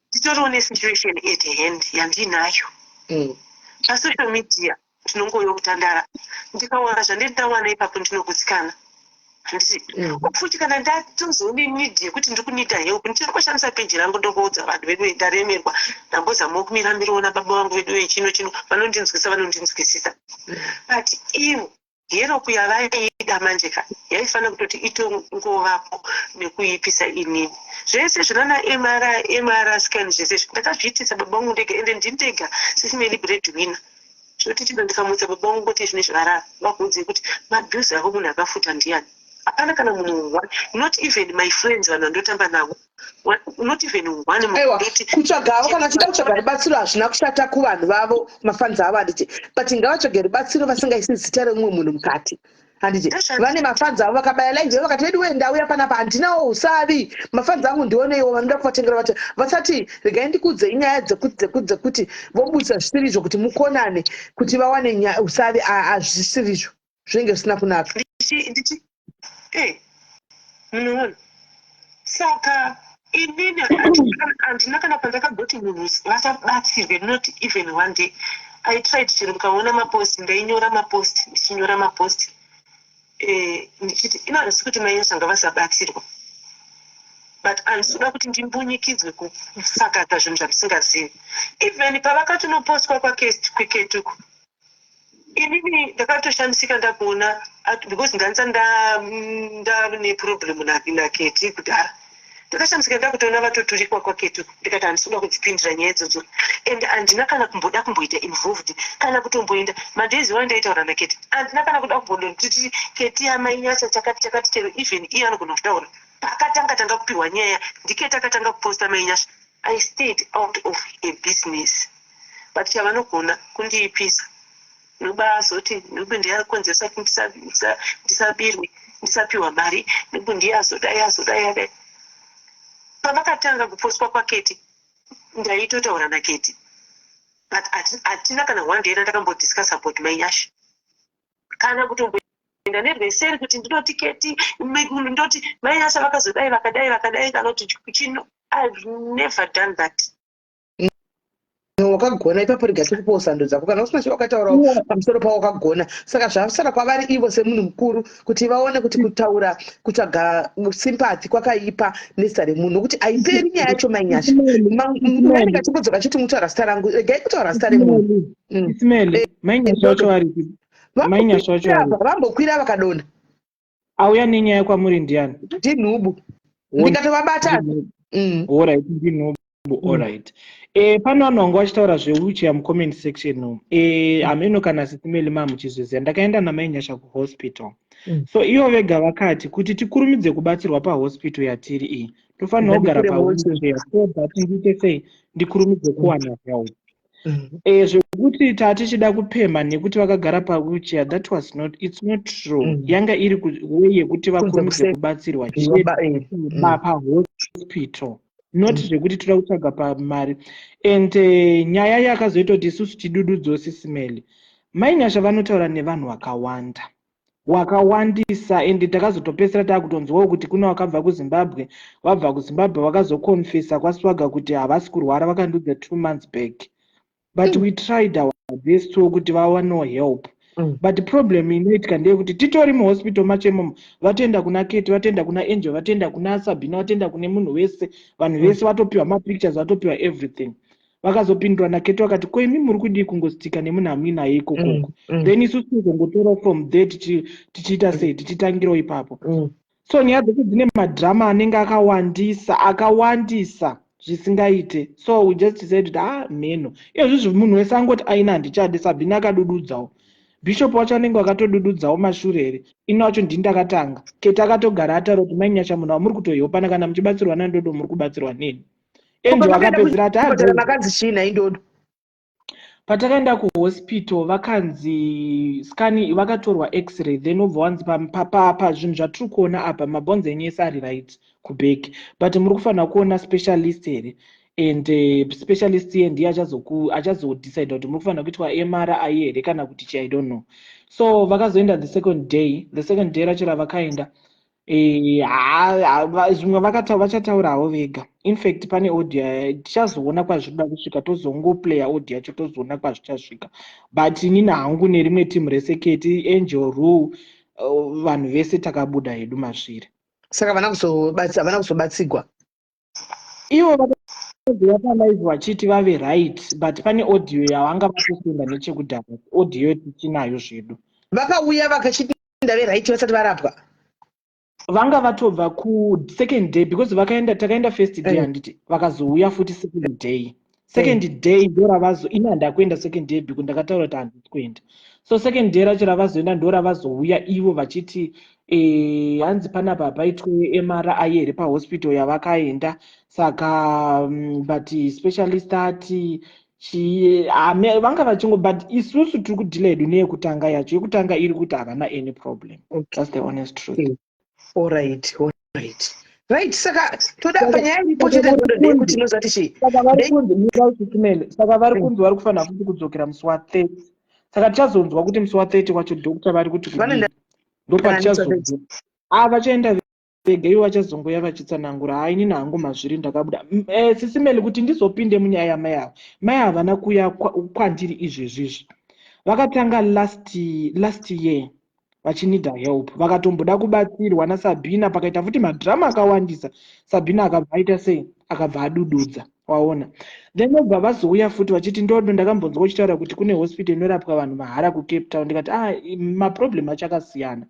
nditoriwo nesituation at hand yandinayo. Pasocial media ndinongouya kutandara, ndikawana zvandindawana ipapo ndinogutsikana, handiti?" Futi kana ndatozoone need yekuti ndiri kunida help, ndinongoshandisa peji rangu, ndongoudza vanhu vedu, "Ndaremerwa, ndambozamawo kumira miriwo nababa vangu vedu vechino chino." Vanondinzwisa, vanondinzwisisa. But ivo help yavaida manje ka, yaifanira kutoti itongovapo nekuipisa inini. Zvese zvinana MRI, MR scan, zvese izvi ndakazviitisa baba vangu ndega, ende ndini ndega, Sis Mary, bread winner, zvoti chino ndikamutsa baba vangu ngoti zvine zvarara, vakuudzei kuti mabills avo munhu akafuta ndiani? Hapana kana munhu one, not even my friends, vanhu vandotamba navo, not even one. Aiwa. Ndoti Kutsvagavo, kana achida kutsvaga rubatsiro, hazvina kushata kuvanhu vavo, mafans avo, handiti? But ngavatsvage rubatsiro vasingaisi zita remumwe munhu mukati, handiti? Vane mafans avo, vakabaya live vakati, "Vedu we, ndauya panapa, handinawo usavi, mafans angu ndioneiwo." Vanoda kuvatengera vati vasati, "Regai ndikuudzei nyaya dzekuti dzekuti dzekuti," vobudisa zvisiri izvo kuti mukonane, kuti vawane usavi. Hazvisiri izvo, zvinenge zvisina kunaka. Munoona, saka inini handina kana pandakamboti munhu vasabatsirwe, not even one day I tried. Chero mukaona mapost, ndainyora mapost, ndichinyora mapost, ndichiti ino handisi kuti Mainyasha ngavasabatsirwa, but handisi kuda kuti ndimbunyikidzwe kusakata zvinhu zvandisingazivi. Even pavakatonopostwa kwaKetuku, inini ndakatoshamisika ndakuona because ndanisa ndane problem naKeti kudhara. Ndakashamisika ndakutoona vatoturikwa kwaKetuku. Ndikati handisi kuda kudzipindira nyaya idzodzo, and handina kana kumboda kumboita involved, kana kutomboenda madays iwayo ndaitaura naKeti. Handina kana kuda kumbondotiti Keti yaMainyasha chakati chakati. Chero even iye anogona kutaura, paakatanga tanga kupiwa nyaya ndiKeti akatanga kuposta Mainyasha. I stayed out of a business, but chavanogona kundiipisa, nobazoti nhubu ndiyakonzeresa kuti ndisabirwe, ndisapiwa mari. Nhubu ndiyazodai, azodai, adai. Pavakatanga kupostwa kwaKeti, ndaitotaura naKeti, but hatina kana one day randakambodiscuss about Mainyasha, kana kutomboenda nerweseri kuti ndinoti Keti, ndoti Mainyasha vakazodai, vakadai, vakadai, kana kuti chino. I've never done that. Wakagona ipapo. Rega tikupawo sando dzako. Kana usina chawakataurawo pamusoro pavo, wakagona. Saka zvasara kwavari ivo semunhu mukuru kuti vaone kuti kutaura, kutsvaga sympathy kwakaipa nezita remunhu, nokuti haiperi nyaya yacho. Mainyasha munhu achimbodzaka achiti, "Mutaura zita rangu." Regai kutaura zita remunhu. Ismail, Mainyasha wacho varipi? Mainyasha wacho varipi? Vambokwira vakadonha. Auya nenyaya kwamuri ndiani? Ndinhubu, ndikatovabata. Alright, ndinhubu. Alright. Pane vanhu vanga vachitaura zvewheelchair mucomment section umu. Hameno kana Sisimeli mamuchizviziva, ndakaenda naMainyasha kuhospital. So ivo vega vakati kuti tikurumidze kubatsirwa pahospital yatiri iyi, tofanira kugara pawheelchair so that ndiite sei, ndikurumidze kuwana help. Zvekuti tatichida kupemha nekuti vakagara pawheelchair, that was not, it's not true. Yanga iri way yekuti vakurumidze kubatsirwa chete pahospital, not zvekuti toda kutsvaga pamari. And nyaya yakazoita kuti isusu tidududzewo, Sisimeli, Mainyasha vanotaura nevanhu vakawanda, wakawandisa, and takazotopedzisira taakutonzwawo kuti kune wakabva kuZimbabwe, vabva kuZimbabwe vakazokonfesa kwaSwaga kuti havasi kurwara, vakandudza 2 months back. But we tried our best kuti vawanewo help. But problem inoitika ndeyekuti titori muhospital macho imomo, vatoenda kuna Keti, vatoenda kuna Angel, vatoenda kuna Sabina, vatoenda kune munhu wese, vanhu vese vatopiwa mapictures, vatopiwa everything. Vakazopindura naKeti vakati, "Ko imi muri kudii kungostika nemunhu amuinaye ikokoko?" Then isusu tozongotora from there, tichiita sei, tichitangirawo ipapo. So nyaya dzecho dzine madhirama anenge akawandisa, akawandisa zvisingaite. So we just said kuti, ah, mheno izvozvizvi munhu wese angoti aina handichadi. Sabhina akadududzawo, bishop wacho anenge akatodududzawo mashure here. Ino wacho ndini ndakatanga. Keti akatogara ataura kuti, "Mainyasha munhu wamuri kutohopana, kana muchibatsirwa nandodo, muri kubatsirwa neni." Angel akapedzera ati "Ah, makanzi chii naindodo?" Patakaenda kuhospital vakanzi scan, vakatorwa X-ray, then obva wanzi, "Pazvinhu zvatiri kuona apa, mabhonzo enyu ese ari right kuback, but muri kufanira kuona specialist here, and specialist iye ndiye achazodecida kuti muri kufanira kuitwa MRI here kana kuti chi, I don't know." So vakazoenda the second day. The second day racho ravakaenda, zvimwe vachataurawo vega. Infact pane audio, tichazoona kwazvinoda kusvika, tozongoplaya audio yacho, tozoona kwazvichasvika. But inini hangu nerimwe timu reseketi, Angel, Rule, vanhu vese takabuda hedu mazviri. Saka havana kuzobatsigwa? Ivo vakazouya palive vachiti vave right, but pane audio yavanga vatosenda nechekudhara, audio tichinayo zvedu. Vakauya vakachiti ndave right vasati varapwa? Vanga vatobva kusecond day, because vakaenda, takaenda first day, handiti? Vakazouya futi second day. Second day ndo ravazo, ini handakuenda second day because ndakataura kuti handisi kuenda. So second day racho ravazoenda ndo ravazouya ivo vachiti, hanzi panapa paitwe MRI here pahospital yavakaenda. Saka but specialist ati vanga vachingo, but isusu tiri kudhila hedu neyekutanga yacho. Yekutanga iri kuti havana any problem. That's the honest truth. Okay. Alright, right. Saka toda panyaya iripo chete ndeyekuti inozati chii? Saka vari kunzi, saka vari kunzi vari kufanira futi kudzokera musi wa30. Saka tichazonzwa kuti musi wa30 wacho doctor vari kuti kudii, ndopatichazonzwa. A, vachaenda vega ivo, vachazongoya vachitsanangura. Hai, inini hangu mazviri ndakabuda. Sisimeli, kuti ndizopinde munyaya yamai ava, mai havana kuuya kwandiri izvezvizvi. Vakatanga last year vachinida help, vakatomboda kubatsirwa naSabhina, pakaita futi madhirama akawandisa. Sabhina akabva aita sei, akabva adududza, waona? Then obva vazouya futi vachiti, "Ndodo, ndakambonzwa uchitaura kuti kune hospital inorapwa vanhu mahara kuCape Town." Ndikati, "Ah, maproblem acho akasiyana.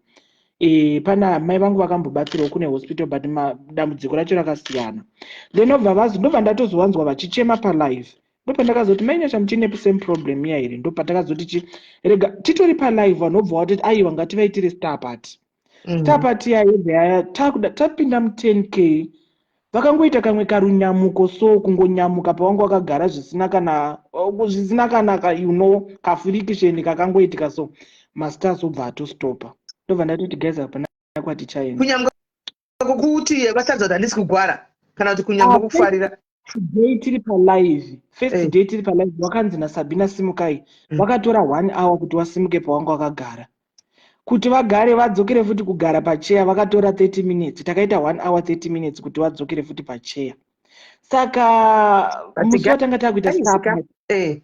Pana mai vangu vakambobatsirawo kune hospital, but dambudziko racho rakasiyana." Then obva vazo, ndobva ndatozowanzwa vachichema palive. Ndopandakazoti, "Mainyasha, muchine same problem iya here?" Ndopatakazoti chi, rega titori palive, vanhu obva vatoti, "Aiwa, ngativaitire star party." Star party yayobva tapinda mu10 K. Vakangoita kamwe karunyamuko so, kungonyamuka pavanga vakagara zvisina kana zvisina kana kafriction kakangoitika so, mastars obva atostopa. Ndobva ndatoti, "Guys, hapana kwatichaenda." Kunyamuka kwokuti vatadza kuti handisi kugwara, kana kuti kunyamuka kufarira? Day tiri palive, first day tiri palive, wakanzi naSabina, "Simukai." Vakatora one hour kuti wasimuke pawanga wakagara. Kuti vagare, vadzokere futi kugara pacheya, vakatora 30 minutes. Takaita 1 hour 30 minutes kuti vadzokere futi pacheya. Saka musi watanga takuita star party,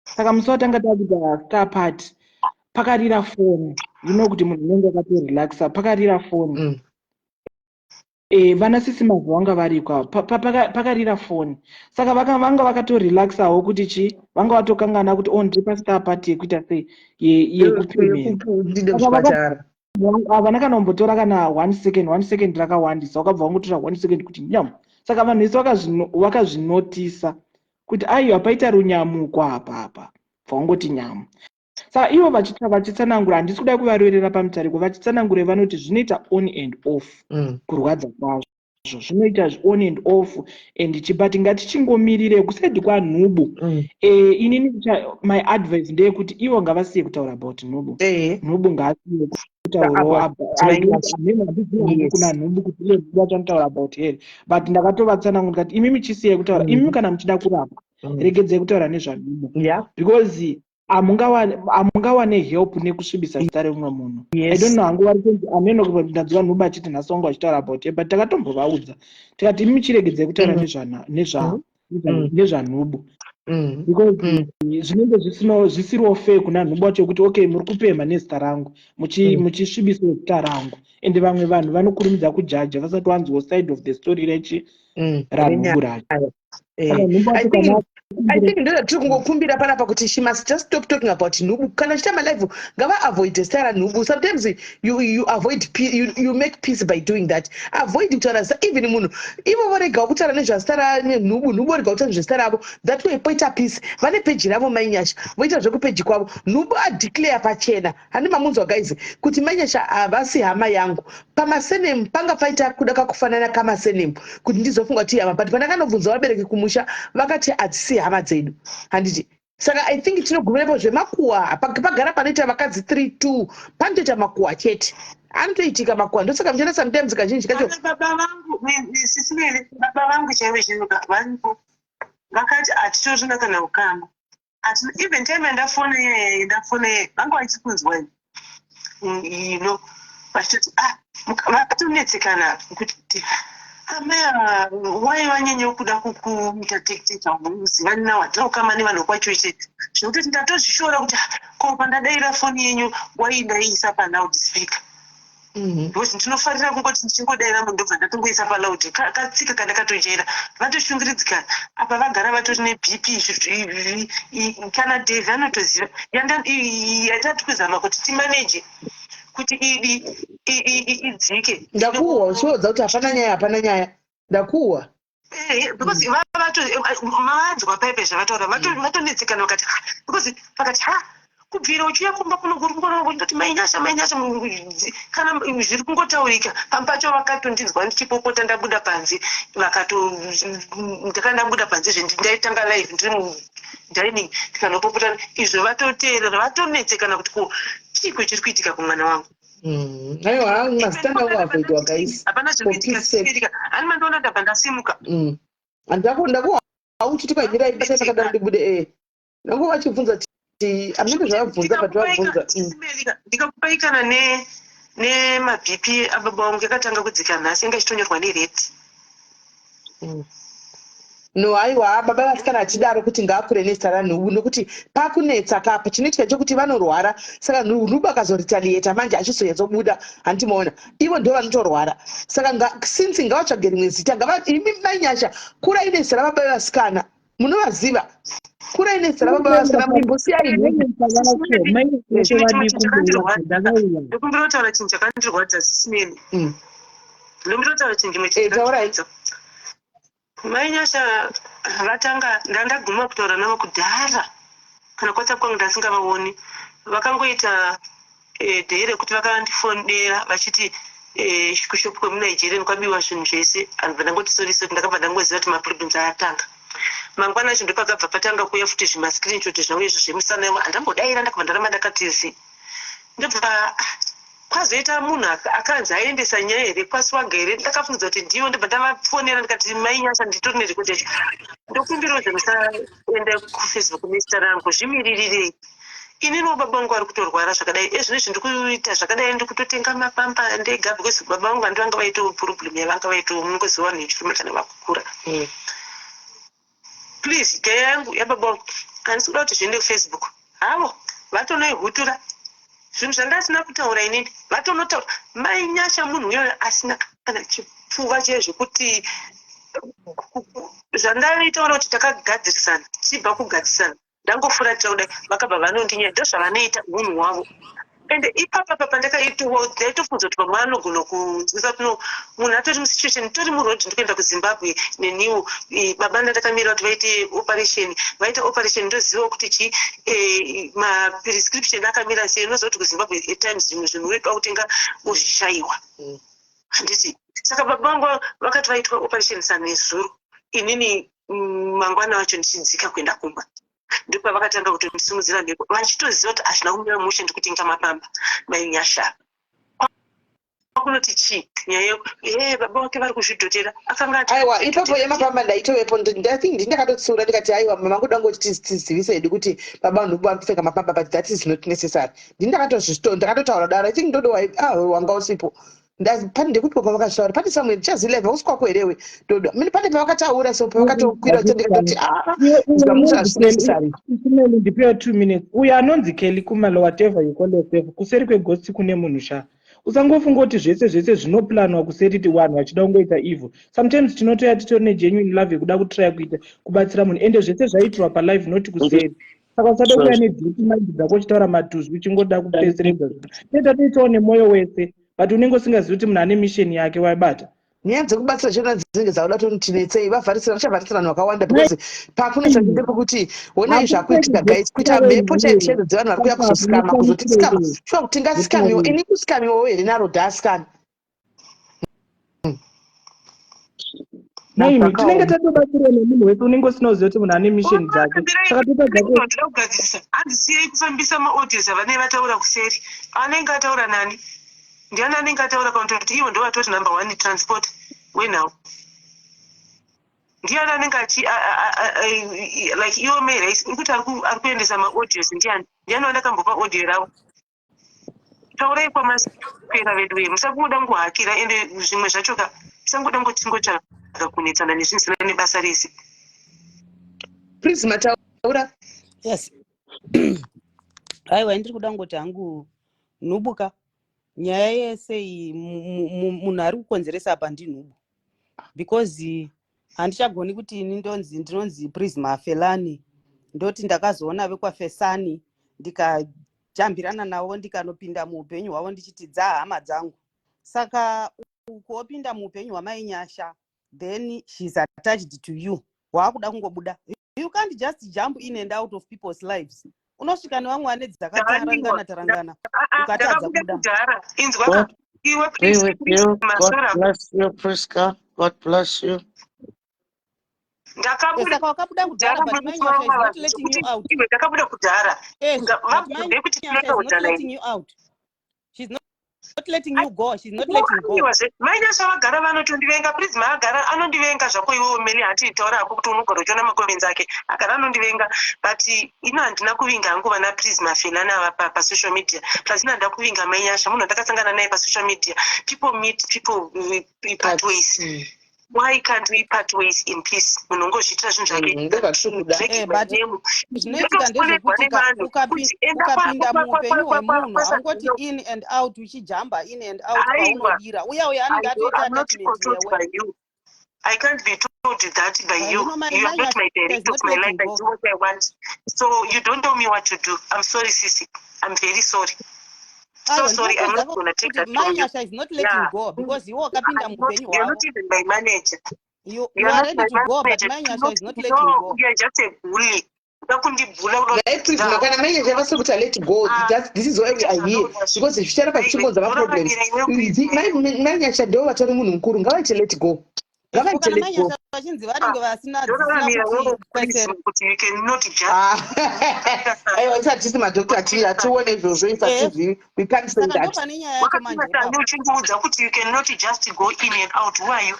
saka musi watanga takuita star party, pakarira foni. You know kuti munhu unenge wakatorelaxa, pakarira foni. Vana sisi mavhu vanga variko ava. Pakarira foni, saka vanga vakatorelaxawo kuti chi vanga vatokangana kuti, "Oh, ndiri pastar party yekuita sei, yekupemera." Ndinde Saka kuchipatara. Havana kana kumbotora kana one second. One second rakawandisa, wakabva wangotora one second kuti nyam. Saka vanhu vese vakazvinotisa kuti aiwa, paita runyamuko apa apa, bva wangoti nyamu. Saka ivo vachitsanangura, handisi kuda kuvaroverera pamutariko, vachitsanangura vanoti zvinoita on and off. Kurwadza kwazvo zvinoita on and off and but ngatichingomirire kuside kwanhubu. Inini my advice ndeyekuti ivo ngavasiye kutaura about nhubu. Nhubu ngaasiye kutaurawo. About Mai. Kuna nhubu kuti iye nhubu achanotaura about here, but ndakatovatsanangura ndikati, "Imimi chisiyai kutaura. Imimi kana muchida kurapa, regedzai kutaura nezvanhubu, because hamungawane help nekusvibisa zita remumwe munhu." I don't know hangu vari kunzi ameno. Ndanzwa nhubu achiti nhasi wanga vachitaura about her, but takatombovaudza tikati, "Imi chiregedzai kutaura nezvanhubu, because zvinenge zvisiriwo fair kuna nhubu wacho kuti, okay, muri kupemha nezita rangu, muchisvibisawo zita rangu." Ende vamwe vanhu vanokurumidza kujaja vasati vanzwawo side of the story rechi ranhubu racho. Saka nhubu wacho kana I think ndozvatiri kungokumbira panapa kuti she must just stop talking about nhubu. Kana achiita malive, ngavaavoide zita ranhubu. Sometimes you avoid you make peace by doing that. Avoid kutaura zita. Even munhu ivo voregawo kutaura nezvazita ranhubu, nhubu voregawo kutaura nezvezita ravo. That way poita peace. Vane peji ravo Mainyasha, voita zvekupeji kwavo. Nhubu adeclare pachena, handi mamunzwa guys, kuti Mainyasha havasi hama yangu. Pamasurname panga paita kuda kakufanana kamasurname kuti ndizofunga kuti hama, but pandakanobvunza vabereki kumusha, vakati hadzisi hama dzedu, handiti? Saka I think tinogumirepo zvemakuhwa. Pagara panoita vakadzi 3 2, panotoita makuhwa chete, anotoitika makuhwa. Ndosaka muchiona sometimes kazhinji kacho Vana baba vangu, sisi Mele, baba vangu chaivo chaivo varipo, vakati hatitorina kana ukama. Even time yandafona iyaya, yandafona iyaya, vanga vachikunzwa vachitoti, ah, vatonetsekana kuti amai ava wai vanyanya kuda kuita tekiteka zivani nawo, hatina ukama nevanhu kwacho chete. Zvekutoti ndatozvishora kuti, "Ah, ko pandadaira foni yenyu waidaiisa paloud speaker?" Because ndinofarira kungoti ndichingodaira munhu, ndobva ndatongoisa paloud, katsika kandakatojaira. Vatoshunguridzikana apa, vagara vatori neBP. Kana Dave anotoziva yatati kuzama kuti timaneje kuti idi idzike. Ndakuhwa uchiodza kuti hapana nyaya, hapana nyaya, ndakuhwa. Because mavanzwa paipe zvavataura, vatonetsekana vakati, "Ah," because vakati, "Ha, kubvira uchiuya kumba kuno kuri kungoti Mainyasha, Mainyasha, kana zviri kungotaurika." Pamwe pacho vakatondinzwa ndichipopota ndabuda panze, vakato ndaka ndabuda panze zve ndaitanga live ndiri mudining, ndikanopopota izvo, vatoteerera, vatonetsekana kuti, "Ko chiiko chiri kuitika kumwana wangu?" Aiwa, mazita ndangoavoidwa guys. Hapana For peace sake. zvinoitika. Hani mandiona ndabva ndasimuka. Ndakuhwa uchiti kwamirai bata pakadaro ndibude. Nangu vachibvunza kuti hamene zvavabvunza, but vabvunza. Ndikakupai kana nemaBP ababa vangu yakatanga kudzika nhasi, yanga ichitonyorwa nered. No, aiwa, baba vasikana hatidaro kuti ngaakure nezita ranhubu, nokuti pakunetsa kapa chinoitika chekuti vanorwara. Saka nhubu akazoretaliata manje, achizonyatsobuda, handimaona ivo ndo vanotorwara. Saka since ngavatsvage rimwe zita. Imi Mainyasha, kurai nezita rababa vevasikana, munovaziva. Kurai nezita rababa vevasikana, muimbosiyai nhubu. Chimwe chinhu chakandirwadza, ndikumbira kutaura chinhu chakandirwadza, sisimeni. Ndikumbira kutaura chinhu chimwe Taurai. chakandirwadza. Mainyasha vatanga, ndandaguma kutaura navo kudhara, kana kuWhatsApp kwangu ndasingavaoni. Vakangoita day rekuti vakandifonera vachiti Kushop kwemuNigerian kwabiwa zvinhu zvese. Andibva ndangoti sorry, sorry. Ndakabva ndangoziva kuti maproblems atanga. Mangwana acho ndopakabva patanga kuuya futi zvimascreenshot zvangu izvo zvemusana ivo. Handambodaira, ndakabva ndaramba ndakati zi. Ndobva kwazoita munhu akanzi aendesa nyaya here kwaSwaga here. Ndakafungidza kuti ndivo. Ndobva ndavafonera, ndikati, "Mai Nyasha, nditori nerecord yacho, ndokumbirawo zvemusaenda kuFacebook nezita rangu. Zvimiririrei. Ininiwo baba vangu vari kutorwara zvakadai. Ezvinezvi ndiri kuita zvakadai, ndiri kutotenga mapamba ndega because baba vangu handi vanga vaitawo problem yavanga vaitawo. Munongoziva vanhu vechirume kana vakukura. Please, nyaya yangu yababa vangu handisi kuda kuti zviende kuFacebook." Havo vatonoihutura zvinhu zvanga asina kutaura inini. Vatonotaura Mai Nyasha, munhu uyoyo asina kana chipfuva chaiyo zvekuti zvandaitaura kuti takagadzirisana, tichibva kugadzirisana ndangofuratira kudai, vakabva vanondinyaya. Ndozvavanoita, unhu hwavo. Ende ipapa pandakaitowa ndaitofunza kuti pamwe anogona kunzwisa kuti no, munhu atori musituation, tori muroad, ndikuenda kuZimbabwe neniwo. Baba ndandakamirira kuti vaite operation, vaita operation. Ndozivawo kuti chi maprescription akamira sei. Unoziva kuti kuZimbabwe at times zvimwe zvinhu unoda kutenga uzvishayiwa, handiti? Saka baba vangu vakati vaitwa operation sanezuro, inini mangwana wacho ndichidzika kuenda kumba, ndopavakatanga kutondisimudzira mhepo, vachitoziva kuti hazvina kumira mushe, ndikutenga mapamba. Mai Nyasha kunoti chii nyaya e baba vake vari kuzvidhotera akanga Aiwa, ipapo yemapamba ndaitovepo. I think ndindakatotsiura, ndikati, "Aiwa, mama, kuda ngoti tizivise hedu kuti baba vanhu vari kupfeka mapamba, but that is not necessary." Ndakatotaura daro. I think ndodo wanga usipo. Pane ndekupiwa pavakazvitaura, pane samwe ndichazilevha usi kwako herewe dodo mine, pane pavakataura, so pavakatokwira ndikatoti, "Ah, zvamuti hazvisi necessary." Simeli, ndipewo 2 minutes. Uyo anonzi Kelly Kumalo, whatever you call yourself, kuseri kweghost kune munhu sha. Usangofunga kuti zvese zvese zvinoplanwa kuseri, ti vanhu vachida kungoita evil. Sometimes tinotoya titori negenuine love yekuda kutrya kuita kubatsira munhu, ende zvese zvaitirwa palive, not kuseri. Saka usada kuuya nedirty mind dzako uchitaura matuzvi, uchingoda kupeseredza zvinhu. Toita toitawo nemwoyo wese, but unenge usingazivi kuti munhu ane mission yake waibata. Nyaya dzekubatsira chena dzinenge dzakuda kutontinetsei. Vavharisira, vachavharisira vanhu vakawanda because pakunetsa ndepekuti honai zvakuitika, guys, kuita mhepo chaidzo chaidzo dzevanhu vari kuuya kuzosikama, kuzotisikama. Shuwa kuti tingasikamiwo? Ini kusikamiwawo here narodhasikani? Naimi tinenge tatobatsirwa nemunhu wese, unenge usina kuziva kuti munhu ane mission dzake. Saka totadza Ndoda kugadzirisa. Handisiyei kufambisa maaudios avanenge vataura kuseri. Anenge ataura nani? Ndiani anenge ataura? Kana kuti ivo ndo vatori number one transport wenhau? Ndiani anenge achi like iwo Marace uri kuti ari kuendesa maaudios? Ndiani, ndiani wandakambopa audio ravo? Taurai kwamaswera vedu wee. Musangoda ngohakira, ende zvimwe zvacho ka musangoda ngotingotsvaga kunetsana nezvinhu zvisina nebasa rese. Please, mataura. Yes, aiwa, ndiri kuda kungoti hangu nhubuka nyaya yese iyi, munhu ari kukonzeresa apa ndinhubu, because handichagoni kuti ini ndonzi ndinonzi Prisma Felani, ndoti ndakazoona vekwaFesani, ndikajambirana navo, ndikanopinda muupenyu hwavo ndichiti dzahama dzangu. Saka ukuopinda muupenyu hwamai Nyasha, then she's attached to you, waakuda kungobuda. You can't just jump in and out of people's lives. Unosvika nevamwe vane dzakatarangana tarangana, ukatadza Ndakabuda kubuda. kudhara, inzwa ka iwe. Be with you. God Maswera. bless you, Priska. God bless you. Ndakabuda Saka wakabuda kudhara, but Mai Nyasha is not letting you out. Iwe, ndakabuda kudhara. Yes, but Mai Vabvunze kuti Nyasha is not tinotaura. letting you out. She's not letting you go. She's not letting go. Aiwazve, Mai Nyasha vagara vanotondivenga. Prisma agara anondivenga zvako. Iwewo mene hati taura hako kuti unogara uchiona macomments ake, agara anondivenga, but ino handina kuvinga hangu vana Prisma Felana ava pasocial media. Plus ino handina kuvinga Mai Nyasha, munhu andakasangana naye pasocial media. People meet people, we part ways. Why can't we part ways in peace? Munhu ungozviitira zvinhu zvake. Ndozvatiri kuda. But zvinoitika ndezvekuti ukapinda muupenyu hwemunhu, haungoti in and out, uchijamba in and out paunodira. Uya uya anenge atoita attachment newe. I can't be told that by you. You know, You are not my director of my life. I do what I want. So you don't tell me what to do. I'm sorry, Sisi. I'm very sorry. So sorry. I'm not gonna take that from you. Mai Nyasha is not letting go because iwe wakapinda muupenyu hwavo. You're not even my manager. You are ready to go, but Mai Nyasha is not letting go. You are just a bully. Kuda kundibhula kuda. Nhai Prisma, kana manager vasiri kuti let go, this is why we are here, because zvicharamba zvichingonza maproblems. Manyasha ndo vatori munhu mukuru, ngavaite let go, ngavaite Kana let go. manyasha vachinzi vanenge vasina dzisina kuti kwesere. Kuti you cannot just Ah, aiwa, isati tisi madhokta, hatione izvozvo, isatizivi, we can't say Saka ndo that. pane nyaya yacho manje Wakatanga ipapo. Uchindiudza kuti you cannot just go in and out. Who are you?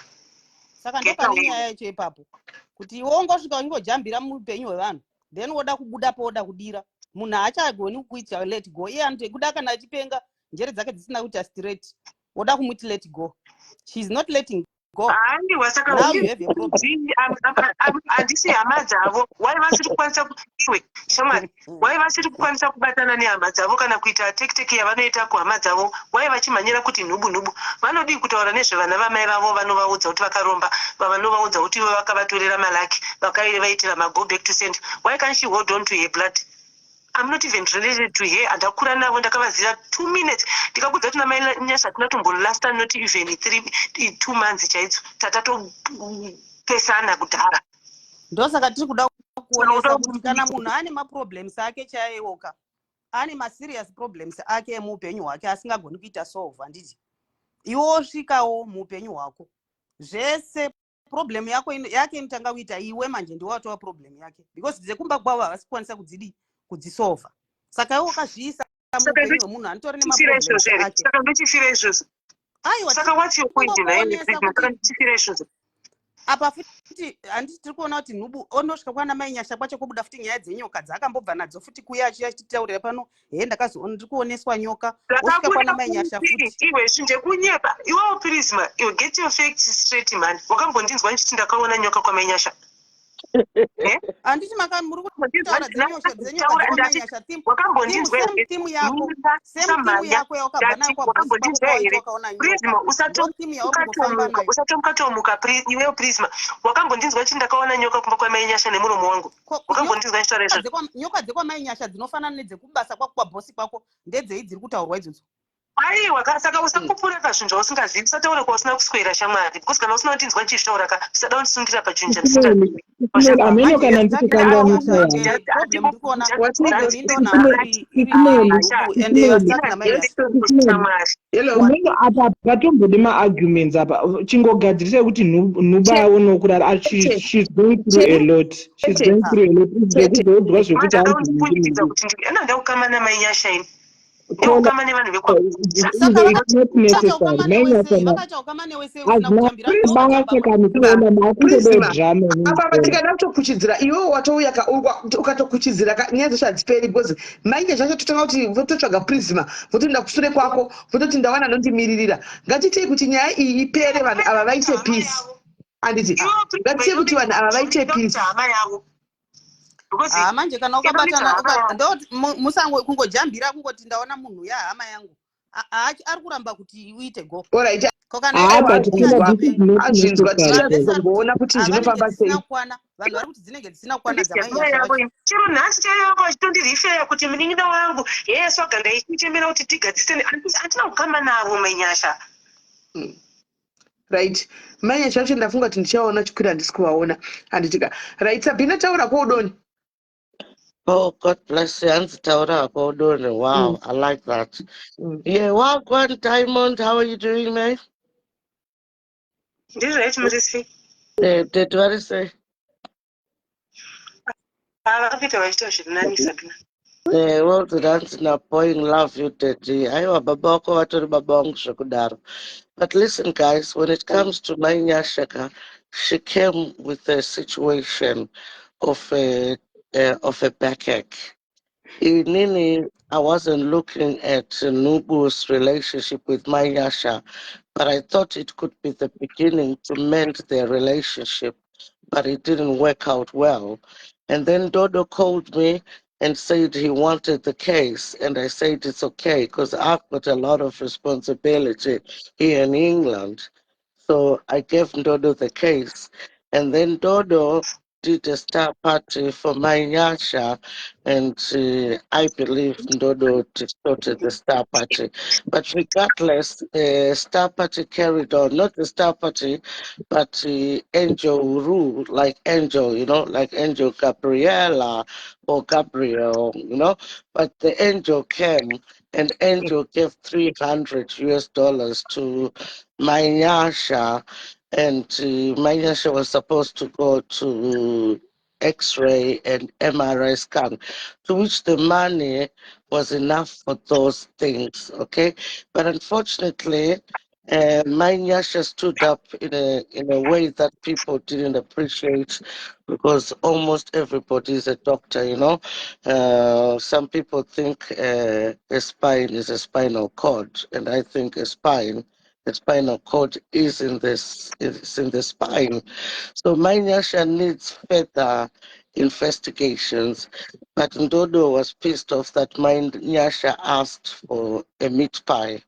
Saka ndo Get pane away. nyaya yacho ipapo, kuti iwe ungosvika uchingojambira muupenyu hwevanhu, then woda kubuda powoda kudira munhu haachagoni kuita let go. Iye anoti kuda kana achipenga, njere dzake dzisina kuita straight, woda kumuti let go. She is not letting go. Handiwa, saka Now you have a problem. Handisi hama dzavo. Wai vasiri kukwanisa iwe shamwari, wai vasiri kukwanisa kubatana nehama dzavo kana kuita tekiteki yavanoita kuhama dzavo? Wai vachimhanyira kuti nhubu nhubu? Vanodii kutaura nezvevana vamai vavo? Vanovaudza kuti vakaromba, vanovaudza kuti ivo vakavatorera malucky, vakavaitira mago back to sender. Why can't she hold on to her blood? I'm not even related to her. Handakura navo, ndakavaziva 2 minutes. Ndikakudza kuti namai Nyasha hatina tombolasta not even 3, 2 months chaidzo, tatatopesana kudhara. Ndosaka tiri kuda kuonesa kuti kana munhu ane maproblems ake chaiwoka, ane maserious problems ake emuupenyu hwake asingagoni kuita solve, handiti iwe wosvikawo muupenyu hwako zvese, problem yako yake inotanga kuita iwe manje ndiwe watova problem yake, because dzekumba kwavo havasi kukwanisa kudzidi kudzisolva. Saka iwe wakazviisa muupenyu hwemunhu anotori Chifira nemaproblems izvozvo here? ake. Saka ndochifira izvozvo? Aiwa. Saka what's your point naye? Kungokuonesa Saka ndochifira izvozvo? Apa futi handiti tiri kuona kuti nhubu onosvika kwana mai Nyasha kwacho, kobuda futi nyaya dzenyoka dzaakambobva nadzo futi kuya achiya achititaurira pano, he, ndakazoona ndiri kuoneswa nyoka. Osvika kwana mai Nyasha futi. Iwe, zvindekunyepa iwewo Prisma. Iwe, get your facts straight, man. Wakambondinzwa ndichiti ndakaona nyoka kwamai Nyasha? Handiti maka muri kutaura dzenyoka dzekwamai Nyasha, Wakambondinzwa? same theme yako, same theme yako yaukabva nayo kwabosi kwako. Wakambondinzwa Kwawaiti here? wakaona Prisma, nyoka, ndo theme yauri kungofamba nayo. Usatomuka tomuka iwewo Prisma. Wakambondinzwa chiti ndakaona nyoka kumba kwamai Nyasha nemuromo wangu? Wakambondinzwa ndichitaura izvozvo? Nyoka dzekwamai Nyasha dzinofanana nedzekubasa kwako, kwabhosi kwako, ndedzei dziri kutaurwa idzodzo? Aiwa, saka usapupura kazvinhu zvausingazivi. Usataura kwausina kuswera, shamwari, because kana usina kundinzwa ndichizvitaura ka, usada kundisundira pachinhu chandisingazivi. Hameno kana ndikukanganisa. Problem ndikuona, What? problem indoona iri ende you are stuck namai Nyasha. Hello. Hameno, apa patombodi maarguments apa. Chingogadzirisai kuti nhuba aonewo kurara. Ah, she's going through a lot, she's going through a lot. Zvekuzoudzwa zvekuti Mandakaundipundikidza kuti ena ndaukama namai Nyasha ini, ndaukama nevanhu vekwa Saka It's not necessary, mai Nyasha. Vakaita ukama newe sei usina Hazina kutambira? basa kana kuona maakungodo drama. Apa tikada kutokuchidzira, iwewo watouya ukatokuchidzira nyaya dzacho hadziperi, because mainge zvacho totanga kuti vototsvaga Prisma, votoenda kusure kwako, vototi ndawana anondimiririra. Ngatitei kuti nyaya iyi ipere, vanhu ava vaite peace, handiti? Ngatiite kuti vanhu ava vaite peace. Hama yavo, because Ha, manje kana ukabatana Hama yavo. Ndoti musango kungojambira kungoti ndaona munhu ya hama yangu. Ari kuramba kuti uite go. Alright. Ko kana Ah, iwe but uri Kula, this is not Azvinzwa. necessary. Tichazomboona kuti zvinofamba sei. Dzisina kukwana, vanhu vari kuti dzinenge dzisina kukwana dzamai Nyasha vacho. Chero nhasi chaivo vachitondirifeya kuti munin'ina wangu yesu aganda ichichemera kuti tigadzisane. Handina kukama navo mainyasha. Right, mai chacho ndafunga kuti ndichaona chikwira, handisi kuvaona, handitika? Right, Sabhina, taura kwoudoni. Oh, God bless you. Hanzi taura hako udoni. Wow, I like that. Yeah, wagwan Diamond, how are you doing, mate? Ndizvo yaiti muri sei? Eh, tete vari sei? Vakakuita vachiita zviri nani, Sabina. Eh, well done, hanzi naBoeing, love you, daddy. Aiwa, baba vako vatori baba vangu zvekudaro. But listen, guys, when it comes to Mai Nyashaka, she came with a situation of a backache. Inini, I wasn't looking at Nubu's relationship with Mai Nyasha, but I thought it could be the beginning to mend their relationship, but it didn't work out well. And then Dodo called me and said he wanted the case, and I said it's okay because I've got a lot of responsibility here in England. So I gave Dodo the case, and then Dodo Did a star party for Mai Nyasha, and I believe Ndodo distorted the star party. But regardless, the star party carried on, not the star party, but Angel Uru, like Angel, like Angel Gabriela or Gabriel. But the angel came and Angel gave 300 US dollars to Mai Nyasha, and Mai Nyasha was supposed to go to X-ray and MRI scan, to which the money was enough for those things, okay? But unfortunately, Mai Nyasha stood up in a way that people didn't appreciate because almost everybody is a doctor. Some people think a spine is a spinal cord, and I think a spine the spinal cord is in the spine. So Mai Nyasha needs further investigations. But Ndodo was pissed off that Mai Nyasha asked for a meat pie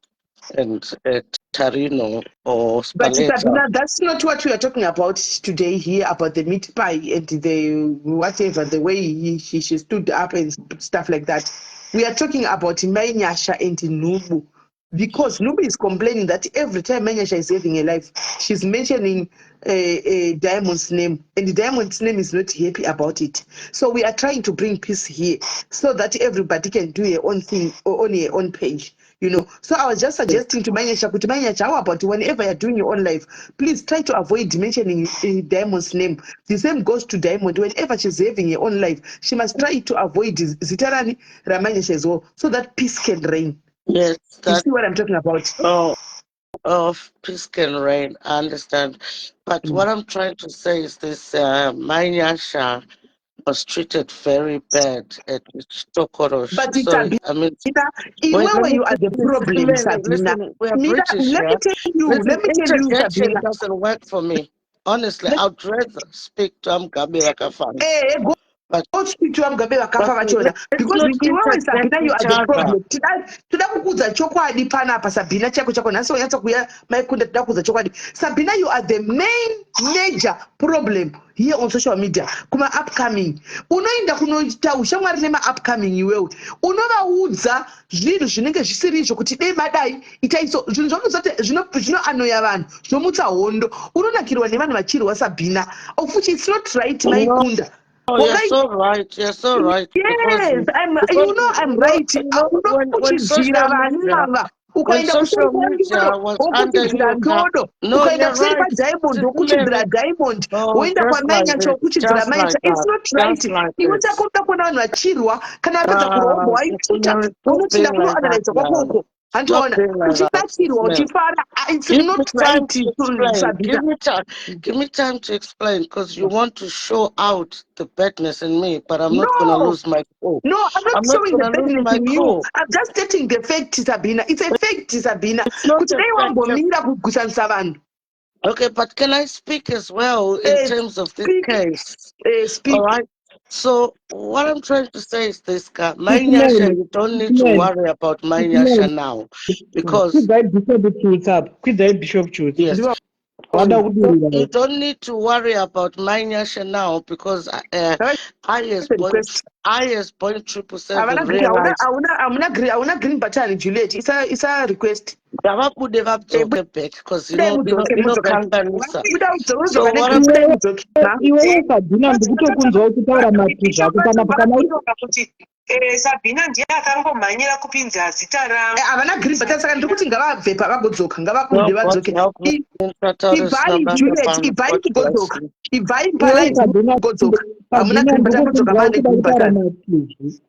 and a Tarino or But Spaletta. Sabina, that's not what we are talking about today here, about the meat pie and the whatever, the way she stood up and stuff like that. We are talking about Mai Nyasha and Nubu. Because Nubu is complaining that every time Mai Nyasha is having a live, she's mentioning Diamond's name, and Diamond's name is not happy about it. So we are trying to bring peace here so that everybody can do their own thing or on their own page. So I was just suggesting to Mai Nyasha, kuti Mai Nyasha, how about whenever you're doing your own live, please try to avoid mentioning Diamond's name. The same goes to Diamond. Whenever she's having her own live, she must try to avoid zita rani raMai Nyasha as well, so that peace can reign. Yes, You that see what I'm talking about? Oh, of peace can reign. I understand. But what I'm trying to say is this: Mai Nyasha was treated very bad at Tokorosh. But Sorry, I mean, Sabina, wait, let iwewe, me you are the finish. problem, Mary, Sabina. listen, we are Mina, British, let yeah? me tell you, Listen, let me tell you, interjection Sabina. doesn't work for me. Honestly, I'd rather speak to Mugabe Rakafana. Eh, go But go speak to Mugabe vakafa but vachona let's because not iwewe interject Sabina, you are each the other. problem. Toda kukuudza chokwadi panapa, Sabina, chako chako nhasi wanyatsa kuuya maikunda. Toda kuudza chokwadi, Sabina. You are the main major problem here on social media kuma upcoming. Unoenda kunoita ushamwari nema-upcoming. Iwewe unovaudza zvinhu zvinenge zvisiri izvo, kuti dei madai itai so. Zvinhu zvamunoziva kuti zvinoanoya vanhu, zvinomutsa hondo. Unonakirwa nevanhu vachirwa, Sabina, of which it's not right. No, Maikunda. oh, you're so right. You're so right. Because Yes, I'm, because you know I'm right. when Unokuchidzira social vanhu media ava. when Ukaenda kuseri social media kwaNdodo, was under wokuchidzira you, ka, Ndodo. no, Ukaenda you're kuseri right. kwaDiamond, wokuchidzira Mary, Diamond. oh, Woenda just like kwaMai Nyasha, this, wokuchidzira just like Mai Nyasha. It's that, not just right. like Iwe this. chako unoda kuona vanhu vachirwa. Kana vapedza kurwa, Ah, wobva waituta, Mary, stop unochinda being like that kunoanalyza kwako now. uko. Stop Handiona being like that, uchinakirwa, Mary. uchifara. Ah, it's Give me not time right, to explain. Sabina. Give me time. Give me time to explain, because you want to show out the badness in me, but I'm not gonna No. lose my cool. No, I'm not I'm not showing the gonna lose badness my in you. cool. I'm just stating the fact, Sabina. It's a fact, Sabina. It's not Kuti a dai fact. wambomira kugwisanisa vanhu. Okay, but can I speak as well in terms of this Speak, case? Speak. All right. So what I'm trying to say is this, guy, Mary, Mai Nyasha, you don't need to Mary, worry about Mary, Mai Nyasha now, because kwidzai Bishop Chutsi apa, kwidzai Bishop Chutsi. Yes, Wada you kudurira. Don't need to worry about Mai Nyasha now because I as Point Request. I as 777 Havana green, hauna realized hauna hauna green, hauna green button, Juliet. Isa request. Ngavabude vadzoke back because Budai mudzoke, mudzoka. inokanganisa. Buda So udzoka what negreen, I'm budai mudzoke. Ha? Iwewe Sabina, ndikutokunzwa uchitaura matizvi ako panapa kana uri Kuti Sabina ndiye akangomhanyira kupinza zita rangu. Havana green button, saka ndiri kuti ngavabve pavagodzoka, No, ngavabude God vadzoke. help me. Ibvai, Juliet, ibvai kugodzoka. Ibvai Iwewe palive Sabina, kugodzoka. Hamuna Sabina, green button, modzoka ndikukunzwa mane uchida green kutaura button. matizvi.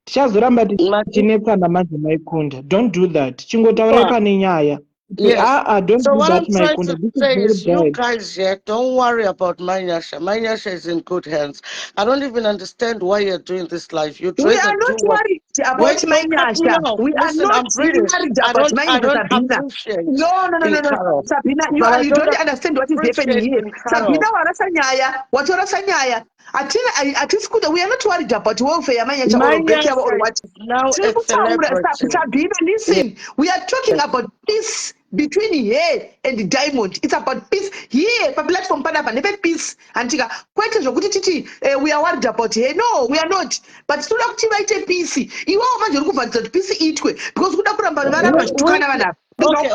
Tichazoramba tichinetsana manje, Maikunda. Don't do that. Chingotaurai pane nyaya. Yes. Ah, ah, don't So do what that, I'm trying Maikunda. to This is say very is you bad. guys here, don't worry about Mai Nyasha. Mai Nyasha is in good hands. I don't even understand why you're doing this live. You'd We rather are do not what worried about Wait, my don't cut me Nyasha. off. We are Listen, not I'm British. worried I about don't my I don't Sabina. appreciate No, being no, cut no. off. Sabina, you But are I you don't don't understand what is happening appreciate here. being cut Sabina, off. warasa nyaya, watorasa nyaya. Hatina hatisi kuda, we are not worried about welfare yaMai Nyasha My or birth yavo or Nyasha what. is now Tiri a kutaura, celebrity. Sabina, listen. We are talking about peace. between her and Diamond. It's about peace here paplatform panapa, ndepepeace, handika? Kwete zvokuti titi we are worried about her. No, we are not, but tinoda kuti vaite peace. Iwewo manje uri kubvadzisa kuti peace itwe because kuda kuramba varamba vachitukana vanhu ava. Okay.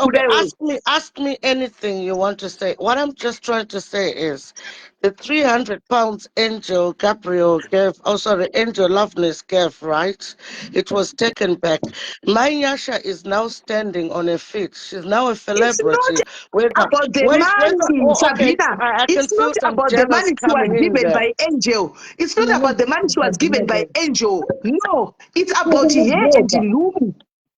Ask me anything you want to say. What I'm just trying to say is, the £300 Angel Gabriel gave, oh sorry, Angel Loveness gave, right? It was taken back. Mai Nyasha is now standing on her feet. She's now a It's not celebrity. Whether, about the wait, whether, money, oh, okay, Sabina. I can It's feel not some about the jealous money she was coming in given there. by Angel. It's not about the money she was given by Angel. No, it's about her and Nubu.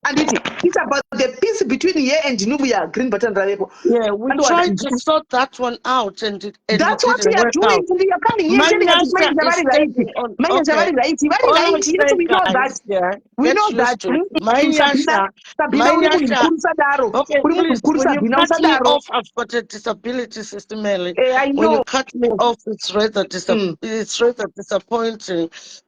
And it's about the peace between her and Nubu. Yeah, green button ravepo. Yeah, we And what? Tried to sort that one out and That's it what we didn't are work doing. out. And you are coming here My telling us Nyasha Mai is vari right. standing on, Mai okay. vari right. Vari All I'm right. You know, saying, we know that. guys, yeah, We get know used that. to it. My Sabina, Nyasha, Sabina, my uri munhu Nyasha, mukuru sadaro. okay, Uri munhu please, mukuru when you Sabina, cut me usadaro. off, I've got a disability, Sister Melly. Eh, I When you know. cut me off, it's rather disappointing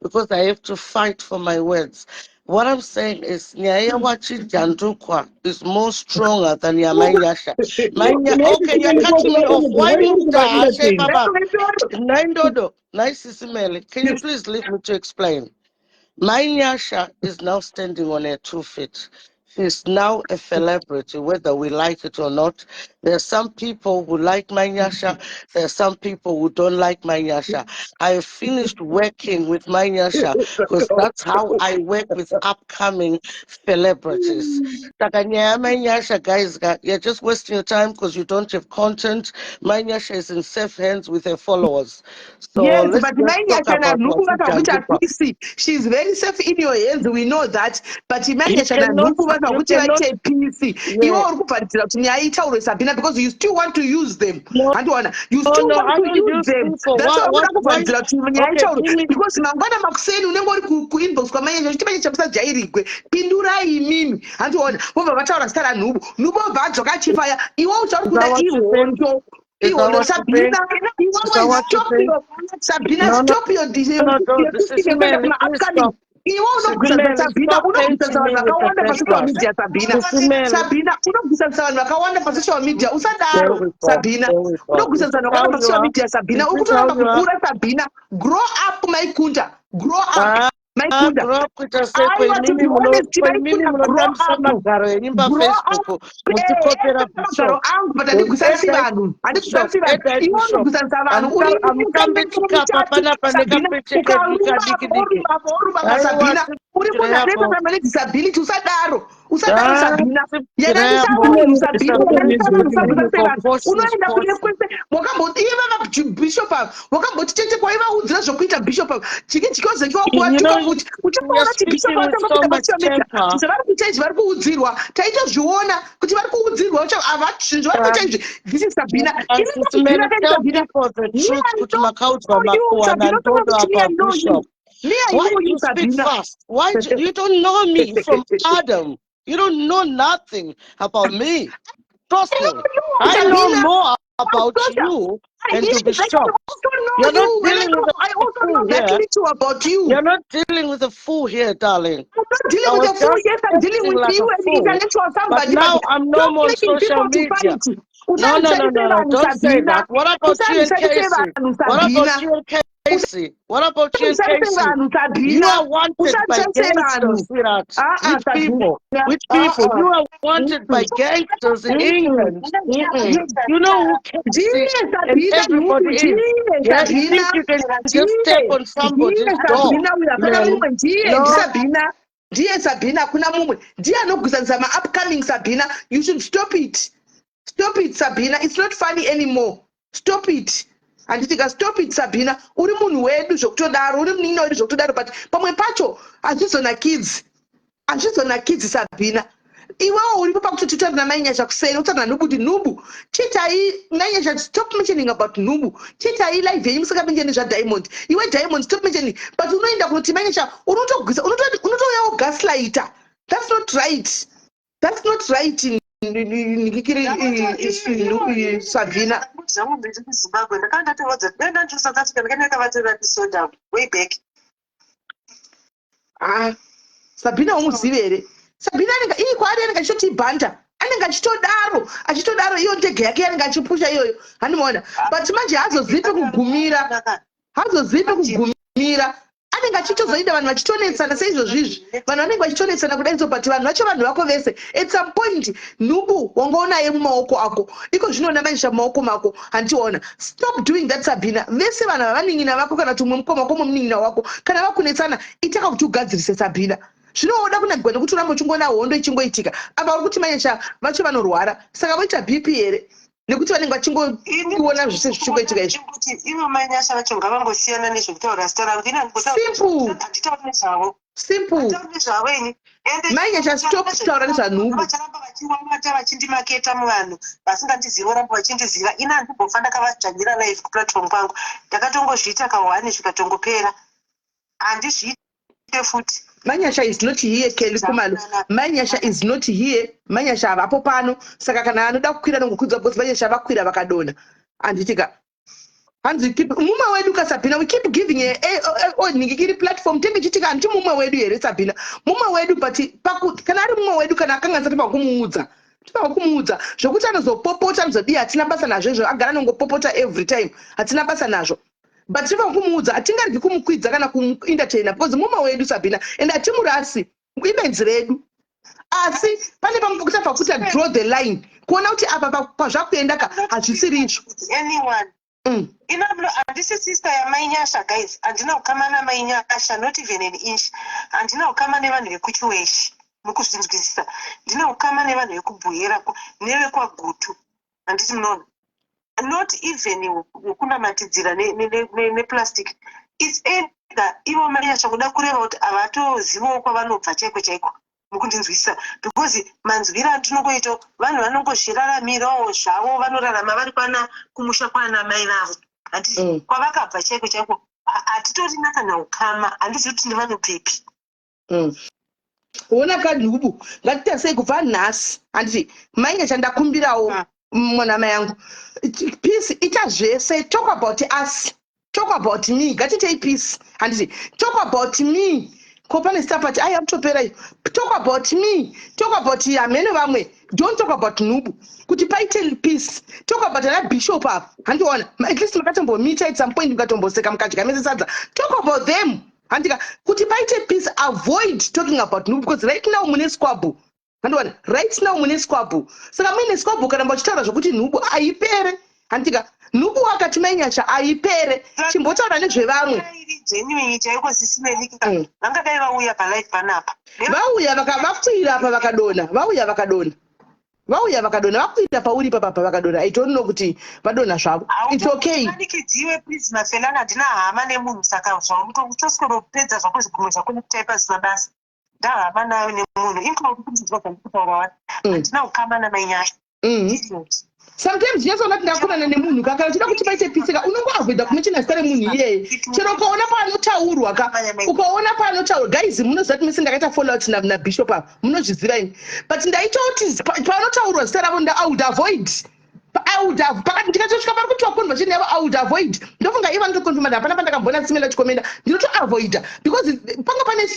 because I have to fight for my words. What I'm saying is, nyaya waChijandukwa is more stronger than yaMaiNyasha. Okay, you're cutting me off. Why Mukta Baba? Naindodo, nice Sister Melly. Can you please leave me to explain? Mai Nyasha is now standing on her two feet. She's now a celebrity, whether we like it or not. There are some people who like Mai Nyasha. There are some people who don't like Mai Nyasha. I have finished working with Mai Nyasha because that's how I work with upcoming celebrities. Saka nyaya yaMai Nyasha, guys, you're just wasting your time because you don't have content. Mai Nyasha is in safe hands with her followers. So Yes, let's but just Mai talk Nyasha about naNhubu vakakuti Wachijandukwa. peace. She's very safe in your hands. We know that. But You Mai Nyasha cannot, naNhubu you vakakuti cannot, vaite peace. Iwe uri kubvaridzira kuti nyaya itaurwe, Sabina, because you still want to use them. No, Handiwana. You no, still no, want I to don't use use them. people. That's why What, unoda why? Kubvaridzira kuti nyaya Okay, itaurwe. give me Because mangwana makuseni unenge uri kuinbox kwaMai Nyasha uchiti, "Mai Nyasha, musajairigwe. Pindurai imimi." Handiona. Vobva vataura zita raNhubu. Nhubu obva adzoka achifaya. Iwe uchauri Is kuda that what you think? ihondo. Is that Ihondo what you think? Sabina. Is that Iwewe what you stop think? your Sabina, No, no, stop your no, no, this is yekuenda Mary, kuma please upcoming. stop. Iwe Sister unobvisa Mary, Sabina, stop unobvisa painting me vanhu with the vakawanda bad pasocial brush. media, Sabina. Sister Mary, Sabina, unobvisa vanhu vakawanda pasocial media. There Usadaro, we go. Sabina. There we go. Unobvisa Is vanhu this how vakawanda you pasocial are? media, Sabina. Is Uri this how kutoramba you are? kukura, Sabina. Grow up, Maikunda. Grow up, Ah, Maikunda. grow up kuita sei? Aiwa, to Imimi be honest, ko imimi Maikunda, grow munotambisa up. magaro enyu Grow up. paFacebook muchikopera Magaro Bishop. angu, but handigusanisi Edai vanhu, Bishop, handigusanisi vanhu. edai Iwe Bishop. unogusanisa vanhu uri Hamutambi chikapa panapa Sabina, nekapecheke ukaruma kadiki apa, diki. oruma apa, oruma apa. Aiwa, Sabina, uri munhu tibvire anoita apo. vanhu vane disability. Usadaro, usadaro, Ah, Sabina. tibvire Yananisa apo. vanhu, Sabina, yananisa vanhu. Disability Usagusanise vanhu. kosi Unoenda kune kosi. kwese wakambo iva vabishop ava wakamboti tete kwaivaudzira zvokuita bishop ava chiki chikozenge You wakuwatuka know, futi you're uchaona kuti bishop speaking with vatanga so kuita much pasocial media. temper. Zvavari kuita izvi, vari kuudzirwa. Taitozviona kuti vari kuudzirwa. Zvinhu zvavari kuita izvi, this is Sabina. And Sister Mary, tell Sabina, people the me, truth I kuti know makaudzwa you, makuhwa Sabina. nandodo Kuti me, I apa know you. Bishop. Me, I Why know do you, you speak Sabina. fast? Why do you don't know me from Adam? You don't know nothing about me. Trust I me. know you, I know Sabina. more about Social. you I, and you'll be I shocked. also know You're not you. And I dealing know, with I a also know fool that here. little about you. You're not dealing with a fool here, darling. I'm not I dealing with was a fool. just Yes, I'm dealing acting with like you a and fool. intellectual But somebody, but now I'm no stop more on making social people to media. fight. No, no, no, Usandishandise no, no. vanhu, Don't say Sabina. that. What about you and Usandishandise Casey? vanhu, What about Sabina. you and Casey? What about you and Usandishandise Casey? vanhu, You Sabina. are wanted by Usandishandise vanhu. gangsters, sweetheart. Ah, ah, Which people? Sabina. Which Ah, people? ah. You are wanted by gangsters in England. You know who Casey Ndiye and Sabina everybody Nhubu, is. ndiye Yeah, you Sabina. think you can just step Ndiye on somebody's ndiye door, Sabina uyu, hakuna man. mumwe. Ndiye No. ndiSabina, ndiye Sabina, hakuna mumwe. Ndiye anogwisanisa maupcoming. Sabina, you should stop it. Stop it, Sabina. It's not funny anymore. Stop it, handiti ka? Stop it, Sabina. Uri munhu wedu zvokutodaro, uri munin'ina wedu zvokutodaro, but pamwe pacho hazvizonakidzi, hazvizonakidzi, Sabina. Iwewo uripo pakuti tutaura naMaiNyasha kuseri, utaura naNhubu kuti, "Nhubu, chitai." Mainyasha, stop mentioning about Nhubu. Chitai live yenyu musingamensheni zvaDiamond. Iwe Diamond, stop mentioning. But unoenda kunoti Mainyasha, unotogwisa, unotouyawo gaslighter. That's not right, that's not right, Nikikiri Sabina. Zvangu ndiri kuZimbabwe, ndakanga ndatovaudza kuti dai ndandiri South Africa ndakanga ndakavatorera pisoda way back. Ah, Sabina umuzive here? Sabina anenge ii kwaari anenge achitoti ibhanda, anenge Anenge achitodaro, achitodaro iyo ndege yake yanenge achipusha iyoyo, handimaona. But manje haazozivi pekugumira, haazozivi pekugumira. Anenge achitozoida vanhu vachitonetsana seizvozvizvi, vanhu vanenge vachitonetsana kudai so, but vanhu vacho vanhu vako vese. At some point nhubu wanga unaye mumaoko ako, iko zvinoona maisha mumaoko mako, handiona. Stop doing that, Sabina. Vese vanhu vavanin'ina vako kana kuti umwe mukoma wako, umwe munin'ina wako, kana vakunetsana, itaka kuti ugadzirise, Sabina. Zvinoda kunakigwa nekuti uramba uchingoona hondo ichingoitika. Apa uri kuti manyasha vacho vanorwara, saka voita BP here nekuti vanenge vachingoona zvese zvichingoitika izvi? Kuti ivo Manyasha vacho ngavangosiyana nezvekutaura zita rangu. Ini Simple. Handitauri nezvavo. Simple. Handitauri nezvavo ini. Ende Manyasha, stop kutaura nezvanhubu. Vacharamba vachiwamata, vachindimaketa muvanhu vasingandizivi, voramba vachindiziva. Ini handimbofa ndakavadzvanyira live kuplatform kwangu. Ndakatongozviita kahwani, zvikatongopera, handizviite futi. Manyasha is not here, Kelly Kumalo. Manyasha is not here. Manyasha havapo pano, saka kana anoda kukwira nongokwidza, because Manyasha vakwira vakadonha, handitika? Hanzi mumwe wedu kaSabhina. We keep giving ningikiri platform, tenge chitika, handiti mumwe wedu here, Sabhina? Mumwe wedu, but kana ari mumwe wedu, kana akanganisa, tofanira kumuudza, tofanira kumuudza. Zvokuti anozopopota, anozodii, hatina basa nazvo izvo. Agara anongopopota every time, hatina basa nazvo, but tofanira kumuudza. Hatingaregi kumukwidza kana kumuentertaina because mumwe wedu, Sabhina, and hatimurasi, ibenzi redu. Asi pane pamwe pekuti abva kuti draw the line, kuona kuti apa pazvakuenda ka hazvisiri izvo. Anyone. Inablo, handisi sister yaMainyasha, guys. Handina kukama naMainyasha, not even an inch. Handina kukama nevanhu vekuChiweshi, mukuzvinzwisisa? Ndina kukama nevanhu vekuBuhera nevekwaGutu, handiti munoona? Not even wekunamatidzira neplastic. It's either ivo Manyasha kuda kureva kuti havatozivawo kwavanobva chaiko chaiko, mukundinzwisisa? Because manzwiro andinongoita, vanhu vanongozviraramirawo zvavo, vanorarama vari kwana kumusha kwana mai vavo, handiti? Kwavakabva chaiko chaiko hatitorina kana ukama, handizivi kuti ndivanobvepi. Ona kanhubu, ngatiita sei kubva nhasi, handiti? Mainge chandakumbirawo, mwana mai yangu, peace. Ita zvese, talk about us, talk about me, ngatitei peace, handiti? Talk about me. Ko pane stapati ai akutopera iyo. Talk about me, talk about hamene vamwe, don't talk about nhubu, kuti paite peace. Talk about ana bishop apa, handiona? At least makatombomita at some point, mukatomboseka, mukadya mese sadza. Talk about them, handika? Kuti paite peace. Avoid talking about nhubu because right now mune squabble, handiona? Right now mune squabble, saka muine squabble, kana muchitaura zvokuti nhubu haipere, handika? Nhubu wakati Mainyasha haipere, chimbotaura nezvevamwe. Iri genuine chaiko, sisimenika, vangadai vauya palive panapa. Vauya, vakwira apa vakadonha, vauya vakadonha, vauya vakadonha, vakwira pauri papapa vakadonha. I don't know kuti vadonha zvavo, it's okay. Manikidziwe, please, Mafelana. Handina hama nemunhu, saka zvautosweropedza zvako zvigumwe zvako nekutaipa zvisina basa. Ndahama nayo nemunhu include kunzwa zvandikutaura wani. Handina ukama naMainyasha. Period. Sometimes unyatsoona kuti ndakonana nemunhu ka, kana uchida kuti paite peace ka, unongoavoida kumentiona zita remunhu iyeye. Chero ukaona paanotaurwa ka, ukaona paanotaurwa, guys, munoziva kuti mese ndakaita fallout nabishop ava, munozviziva ini, but ndaitoti paanotaurwa zita ravo I would avoid, I would have pakati ndikatosvika pari kutiwa conversation yavo, I would avoid. Ndofunga ivo vanotoconfirma kuti hapana pandakambona Simela chikomenda. Ndinotoavoida because panga pane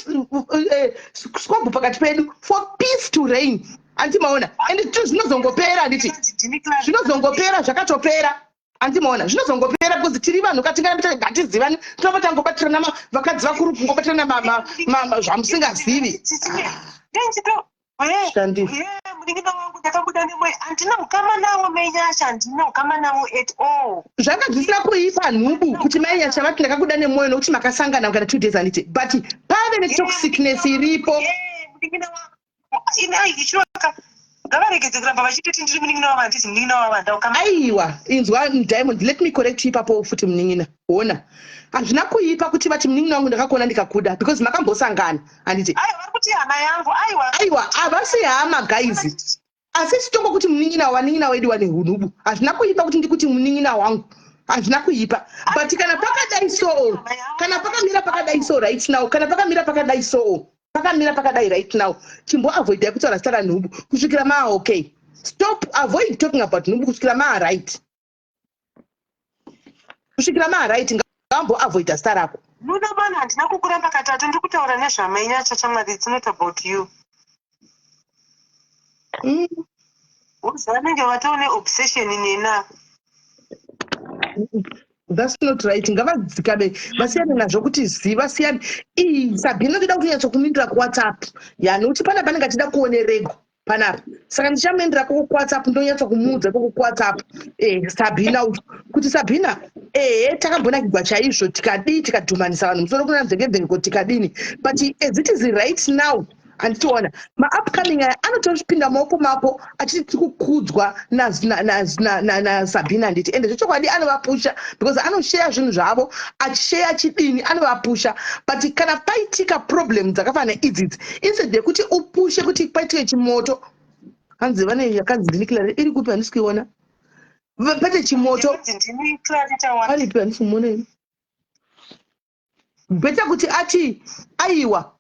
squabble pakati pedu. For peace to reign, handiti maona? And zvinozongopera, handiti? Zvinozongopera, zvakatopera, handiti maona? Zvinozongopera because tiri vanhu katingarambe ngatizivani, tinobva tangobatirana, vakadzi vakuru kungobatirana zvamusingazivi. Shandi. Munin'ina wangu, ndakabuda nemwe, handina ukama navo Mainyasha, handina ukama navo at all. Zvanga zvisina kuipa nhubu kuti Mainyasha vati ndakakuda nemwoyo, nokuti makasangana kana 2 days, handiti? But pave netoxicness iripo. Munin'ina wangu, ichiwaka, ngavaregedze kuramba vachitoti ndiri munin'ina wavo. Handizi munin'ina wavo, handina ukama. Aiwa, inzwa Diamond, let me correct you ipapo futi, munin'ina. Ona, hazvina kuipa kuti vati munin'ina wangu, ndakakuona ndikakuda, because makambosangana, handiti? Aiwa, vari kuti hama yangu, aiwa. Aiwa, havasi hama, guys, asi chitongo kuti munin'ina, wanin'ina wedu wane hunhubu. Hazvina kuipa kuti ndikuti munin'ina wangu, hazvina kuipa. But kana pakadai so, kana pakamira pakadai so right now, kana pakamira pakadai so, pakamira pakadai right now, chimboavoidai kutaura zita ranhubu kusvikira maa okay. Stop, avoid talking about nhubu kusvikira maa right, kusvikira maa right, ngamboavoida zita rako. Muno mana, handina kukuramba katatu. Ndiri kutaura nezvaMainyasha, chamwari. It's not about you. Because vanenge vatoo neobsession nena. That's not right. Ngavadzikame, vasiyane nazvo kuti zi vasiyane. Ii Sabhina toda kuti nyatsokumindira kuWhatsApp ya, nokuti pana panenge achida kuonerego panapa, saka ndichamuendera koko kuWhatsApp, ndonyatsokumuudza koko kuWhatsApp Sabhina uyu kuti Sabhina, ehe, takambonakigwa chaizvo, tikadii, tikadhumanisa vanhu musoro kuna mvenge, tikadini, but as it is right now, handitiona maupcoming aya anotopinda maoko mako achiti tiri kukudzwa naSabhina, handiti? Ende zvechokwadi anovapusha because anosheya zvinhu zvavo, achisheya chidini, anovapusha. But kana paitika problem dzakafanana idzidzi, instead yekuti upushe kuti paitike chimoto, hanzi vane yakanzi ndini Clary, iri kupi? Handisi kuiona. Paite chimoto. Ndinonzi ndini Clarita wa. Aripi? Handisi kumuona ini. Better kuti ati aiwa,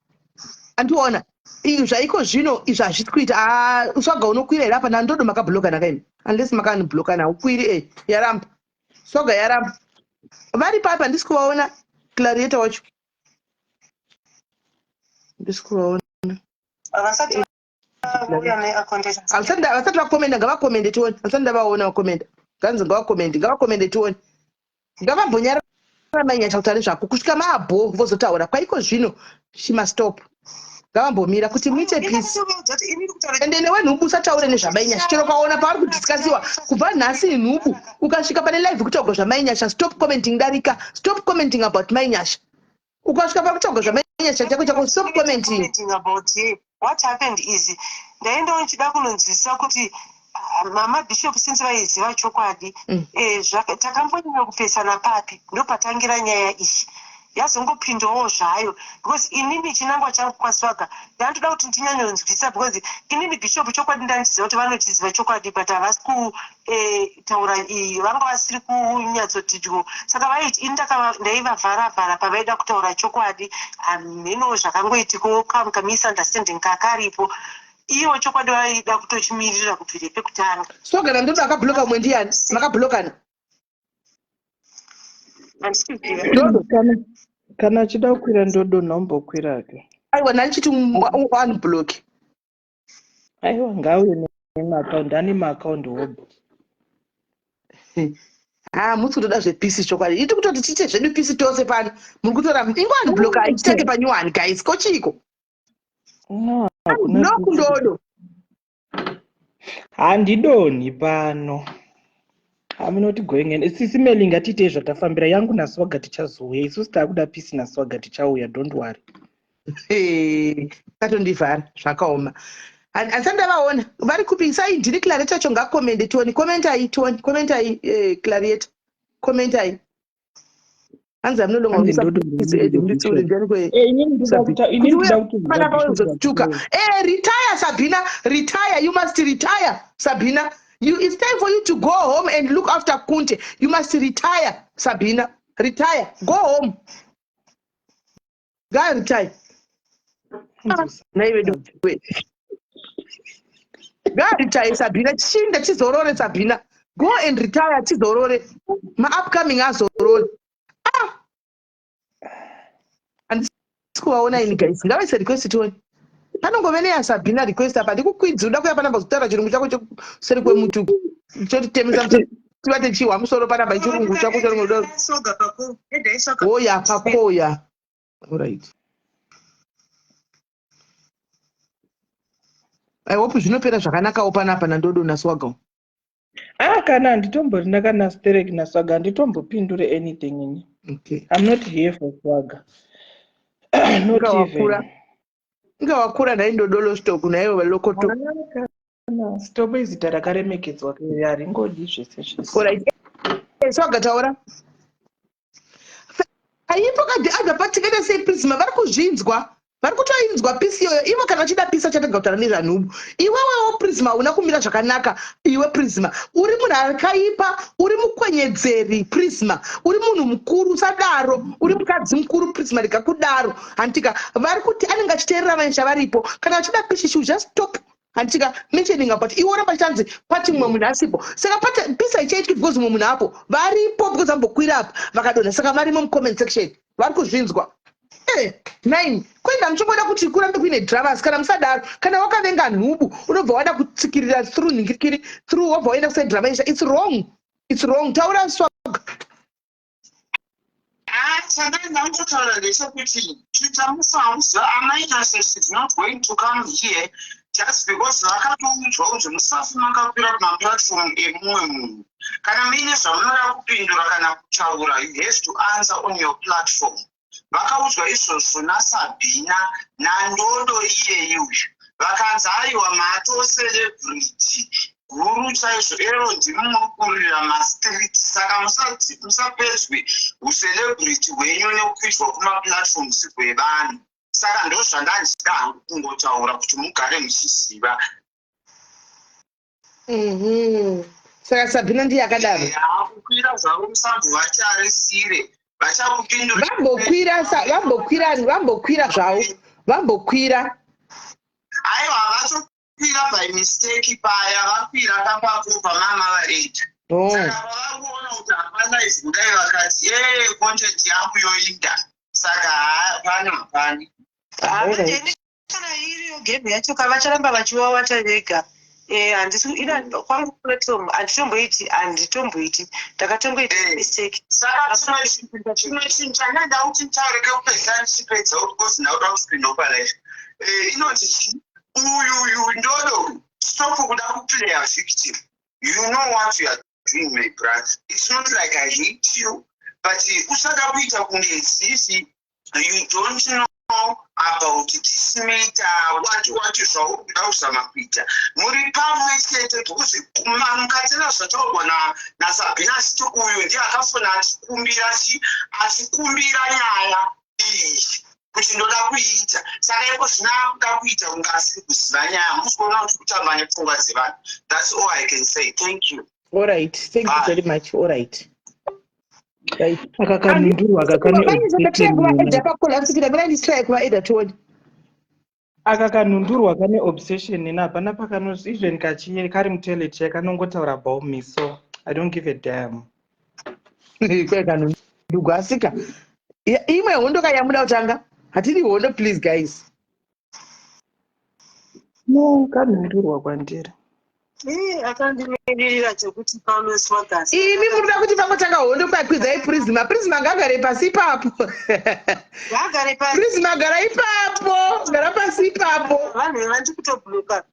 andiona izvi zvaiko zvino, izvi hazvisi kuita. Ah, swaga unokwira here apa? Nandodo makabloka nakaini, unless makanibloka naukwiri. Yaramba swaga, yaramba. Vari papi? Handisi kuvaona. Clarieta wacho handisi kuvaona. Vasati vauya neaccount. Vasati vakomenda, ngavakomende tione. Handisati ndavaona vakomenda. Nganzi ngavakomende, ngavakomende tione. Ngavambonyarara mainyacha kutaura zvako kusvika maabho vozotaura. Kwaiko zvino she must stop. Ngavambomira kuti muite peace. Ende newe nhubu, usataure nezvamainyasha. Chero ukaona pavari kudiscussiwa, kubva nhasi nhubu, ukasvika pane live kutaurwa zvamainyasha, stop commenting, darika. Stop commenting about Mainyasha. Ukasvika pari kutaurwa zvamainyasha chako chako, stop commenting. Commenting about her. What happened is ndaendawo ndichida kunonzwisisa kuti, ah, mama Bishop, since vaiziva chokwadi, takambonyanya kupesana papi? Ndopatangira nyaya iyi, yazongopindawo zvayo, because inini chinangwa changu kwaSwaga ndandoda kuti ndinyanyonzwisisa, because inini Bishop chokwadi ndandiziva kuti vanochiziva chokwadi, but havasi kutaura iyi, vanga vasiri kunyatsoti dyo. Saka vaiti ini ndaivavhara-vhara pavaida kutaura chokwadi. Hamheno zvakangoitikawo, kamisunderstanding kakaripo. Ivo chokwadi vaida kutochimirira kubvire pekutanga. So kana ndodo akabloka umwe ndiani? Makablokana? Handisi kuziva. Ndodo. Kana achida kukwira ndodo, nhaumbokwirake. Aiwa, ndandichiti unblock. Aiwa, ngauye nemaakaundi, ane maakaundi hobho. Ha, musi kutoda zvepeace chokwadi. Iti kutoti tiite zvedu peace tose pano, muri kutora ingo unblock, ichitake panyuwani guys, kochiko? No, hakuna. Block ndodo. Handidonhi pano. Hamunoti going in. Sisi Meli, ngatiitei zvatafambira. Yangu naSwaga tichazouya. Isusu taakuda peace naSwaga, tichauya, don't worry. Katondivhara, zvakaoma. Handisati ndavaona. Vari kupi? Sai ndiri Clarieta chacho, ngakomende tione. Komentai tione, komentai. Clarieta, komentai. Hanzi Hanzi ndodo. Inini ndoda kuti Panapa uzotuka. Retire Sabina, retire. You must retire, Sabina. You, it's time for you to go home and look after Kunte. You must retire, Sabina. Retire, go home. Go retire. Naiwe we ngaretire Sabina, chinda chizorore. Sabina, go and retire, chizorore, maupcoming azorore. Ah, handisi kuvaona ini guys. Ngavaise request tione. Panongove neyaSabhina request apa. Ndikukwidzi uda kuya panapa kutaura chirungu chako chekuseri kwemutuku, chotitemesa tivate chihwa musoro panapa, chirungu chako charingoda. Soga pako edaisoga. Oya pakoya, alright. I hope zvinopera zvakanakawo panapa nandodo naSwaga. Ah, kana handitomborina kana sterek naSwaga, handitombopindure anything ini. I'm not here for Swaga, not Inga wakura. even. Inga wakura nhai ndodolo, stock naiwe lokoto. Kana stop, izita rakaremekedzwa, haringodi zvese zvese. Alright. Swaga, taura. Aipo kadhi other part, tikaita sei? Prisma vari kuzvinzwa, vari kutoinzwa peace iyoyo ivo. Kana vachida peace, achatanga kutaura nezvanhubu. Iwewewo Prisma una kumira zvakanaka. Iwe Prisma uri munhu akaipa, uri mukwenyedzeri. Prisma, uri munhu mukuru, usadaro. Uri mukadzi mukuru Prisma, rega kudaro, handitika? Vari kuti anenge achiteerera vaisha varipo. Kana vachida peace, she will just stop, handitika, mentioning about iwe. Oramba chichanzi pati mumwe munhu asipo, saka pati peace haichaitwi because mumwe munhu apo. Varipo because vambokwira apa vakadonha, saka varimo mucomment section, vari kuzvinzwa. Nine kwenda muchingoda kuti kurambe kuine dramas. Kana musadaro, kana wakavenga nhubu, unobva wada kutsikirira through nhingirikiri through, wobva waenda kuside drama. It's wrong, it's wrong. Taura, Swaga. Chandanga ndotaura ndechekuti chitamusa Amai Nyasha, she's not going to come here just because vakatoudzwa kunzi musafi makakwira kumaplatform emumwe munhu. Kana muine zvamunoda kupindura kana kutaura, you have to answer on your platform. Vakaudzwa izvozvo naSabhina naNdodo iyeyi uyu. Vakanzi aiwa, mato celebrity guru chaizvo, ero ndimi muri kurira mastreet, saka musapedzwe ucelebrity hwenyu nekukuidzwa kumaplatforms kwevanhu. Saka ndo zvandandida hangu kungotaura kuti mugare muchiziva. Saka Sabhina ndiye akadaro? Kukwira zvavo musambo vacharisire, vachakupindura. Vambokwira, vambokwira, vambokwira zvavo, vambokwira. Aiwa, vatokwira by mistake paya vakwira kapapo pamama vaeda. Saka pavakuona kuti hapana izvi kudai, vakati ye content yangu yoinda, saka hapana, hapana. Alright. Kana iriyo game yacho ka, vacharamba vachiwawata vega. Handisi ina kwangu platform, handitomboiti, handitomboiti, ndakatongoita mistake. Saka chimwe chinhu chandanda kuti nditaure kekupedzisa ndichipedza, because ndauda kupinda palive, inoti chi uyu uyu Ndodo, stop kuda kuplaya victim. You know what you are doing, my brother. It's not like I hate you, but usada kuita kunge sisi you don't know about this matter. What zvauri kuda kuzama kuita muri pamwe chete, because mukatena zvataurwa naSabhina achiti uyu ndiye akafona achikumbira chi achikumbira nyaya iyi kuti ndoda kuiita. Saka iko zvino akuda kuita kunge asiri kuziva nyaya. Musi kuona kuti kutamba nepfungwa dzevanhu. That's all I can say. Thank you. All right, thank you Bye. very much. All right, right. Aka kanhundurwa aka kane obsession Kuvaedha pakola kusvikira mina nditry kuvaedha tione. Aka kanhundurwa kane obsession nena. Hapana pakano, even kachi kari mutoilet chai kanongotaura about me, so I don't give a damn. Kwekanhundugwa asika imwe hondo kayamuda kutanga. Hatidi hondo, please guys. No, kanhundurwa kwandiri. Akandimiririra chekuti paunoswagasi. Imi murikuda kuti pangotanga hondo, kwakwidzai Prisma. Prisma ngagare pasi ipapo. Ngagare pasi. Prisma, gara ipapo, gara pasi ipapo. Vanhu vandiri kutobloka,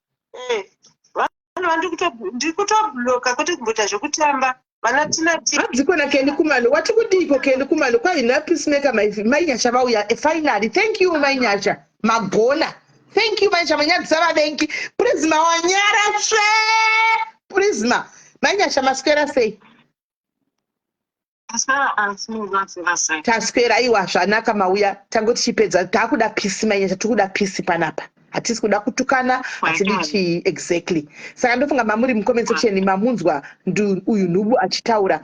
vanhu vandiri kutobloka, kwete kumboita zvekutamba, vana Tina. Hadzikona Kendi Kumalo, wati kudiko Kendi Kumalo kwaina Peacemaker. Mainyasha vauya finally. Thank you, Mainyasha, magona. Thank you, Mainyasha, manyadzisa vavengi. Prisma wanyara tsve. Prisma, Mainyasha, maswera sei? Taswera. Aiwa, zvanaka mauya. Tango tichipedza, taakuda peace, Mainyasha, tiri kuda peace panapa. Hatisi kuda kutukana, hatidi chii exactly. Saka ndofunga mamuri mucomment section mamunzwa uyu nhubu achitaura.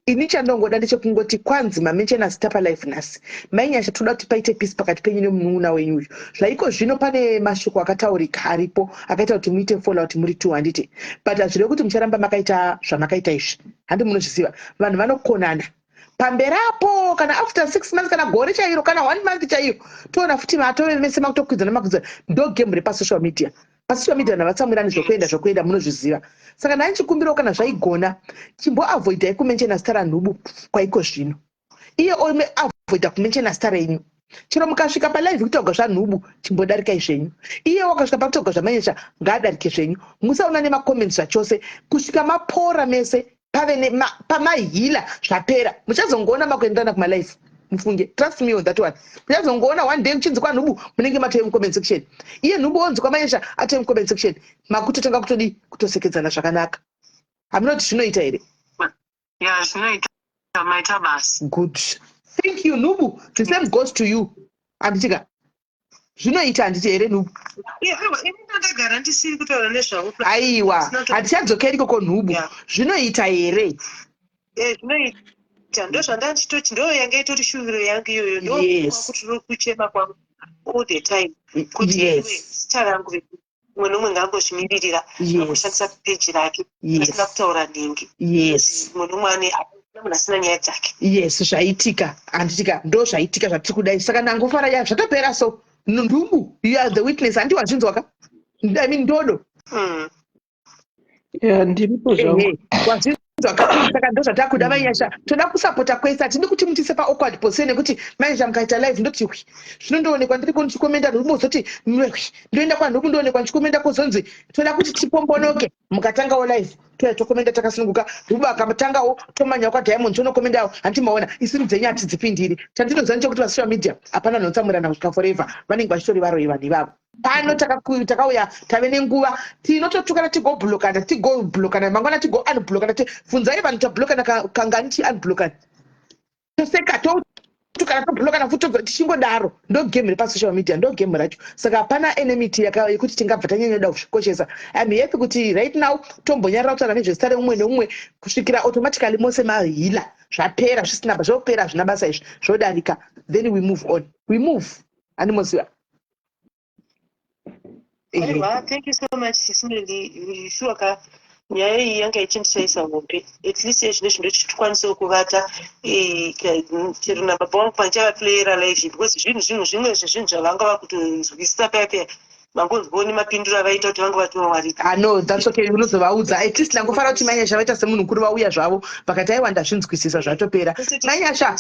Ini chandongoda ndechekungoti kwanzi mamentiona zita palive nhasi. Mainyasha, toda kuti paite peace pakati penyu nemunun'una wenyu uyu. Zvaiko zvino pane mashoko akataurika aripo akaita kuti muite fallout muri two, handiti? But hazvirevi kuti mucharamba makaita zvamakaita izvi, handi munozviziva vanhu vanokonana pamberi apo. Kana after 6 months, kana gore chairo, kana one month chaiyo, toona futi matove mese makutokwidzana, makwidzana. Ndo game repasocial media. Pasocial media vanhu havatsamwirani zvokuenda zvokuenda, munozviziva. Saka nhai chikumbiro, kana zvaigona, chimboavoidai kumentiona zita ranhubu kwaiko zvino. Iye avoida kumentiona zita renyu. Chero mukasvika palive kutaurwa zvanhubu, chimbodarikai zvenyu. Iye wakasvika pakutaurwa zvamanyasha, ngaadarike zvenyu. Musaona nemacomments zvachose kusvika mapora mese, pave pamahila, zvapera. Muchazongoona makuenderana kumalife, mufunge. Trust me on that one. Muchazongoona one day muchinzi kwanhubu munenge matove mucomment section, iye nhubu onzi kwamanyasha atove mucomment section, makutotanga kutodi kutosekedzana zvakanaka. Hamunoti zvinoita here? Ya, zvinoita, maita basa. Good, thank you. Nhubu, the same goes to you, handitika? Zvinoita, handiti here, Nhubu? Ini ndandagara ndisiri kutaura nezvavo. Aiwa, hatichadzokeri ikoko, Nhubu. Zvinoita here? Zvinoita, ndo zvandanditoti, ndo yanga itori shuviro yangu iyoyo, ndokuti kuchema kwangu all the time kuti zita rangu, mumwe nomumwe ngaangozvimiririra, angoshandisa peji rake asina kutaura nhingi. Mumwe nomumwe ane Munhu asina nyaya dzake. Yes, zvaitika handitika ndo zvaitika zvatiri kudai saka ndangofara ya zvatopera so ndumbu you are the witness handi wazvinzwa ka I mean ndodo. Yeah, ndiripo zvangu. Wazvinzwa ka saka ndo zvatakuda mainyasha toda kusapota kwese hatidi kuti mutise pa awkward position nekuti mainyasha mukaita live ndoti hwi zvinondoonekwa ndiri kundichikomenda ndobozoti hwi ndoenda kwanhubu ndoonekwa ndichikomenda kozonzi toda kuti tipombonoke mukatangawo live touya tokomenda takasununguka ruba akatangawo tomanya kwadiamond tonokomendawo hanti maona isiri dzenyu hatidzipindiri chandinoziva ndechekuti pasocial media hapana nhotsamurana kusvika forever vanenge vachitori varoyi vanhu ivavo pano takauya tave nenguva tinototukana tigoblokana tigoblokana mangwana tigo unblokana bvunzai vanhu tablokana kangani ti unblokana toseka totukana toblokana futi tichingodaro ndo game repasocial media ndo game racho saka hapana enmity yekuti tingabva tanyanya kuda kuzvikoshesa im happy kuti right now tombonyarara kutaura nezvezita reumwe neumwe kusvikira automatically mose mahila zvapera zvisina zvopera hazvina basa izvi zvodarika then we move on we move andimoziva Aiwa, thank you so much Sisi Melly. Sure ka nyaya iyi yanga ichindishaisa hope. At least ezvino ndinochikwanisawo kuvata eh, chero nababa vangu pandichavapleyera live because zvinhu zvinhu zvimwe zvezvinhu zvavanga vakutonzwisisa paya paya mangonzwawo nemapinduro avaita kuti vanga vatowarika. Ah, no that's okay unozovaudza at least ndangofara kuti manyasha vaita semunhu mukuru vauya zvavo vakati aiwa ndazvinzwisisa zvatopera manyasha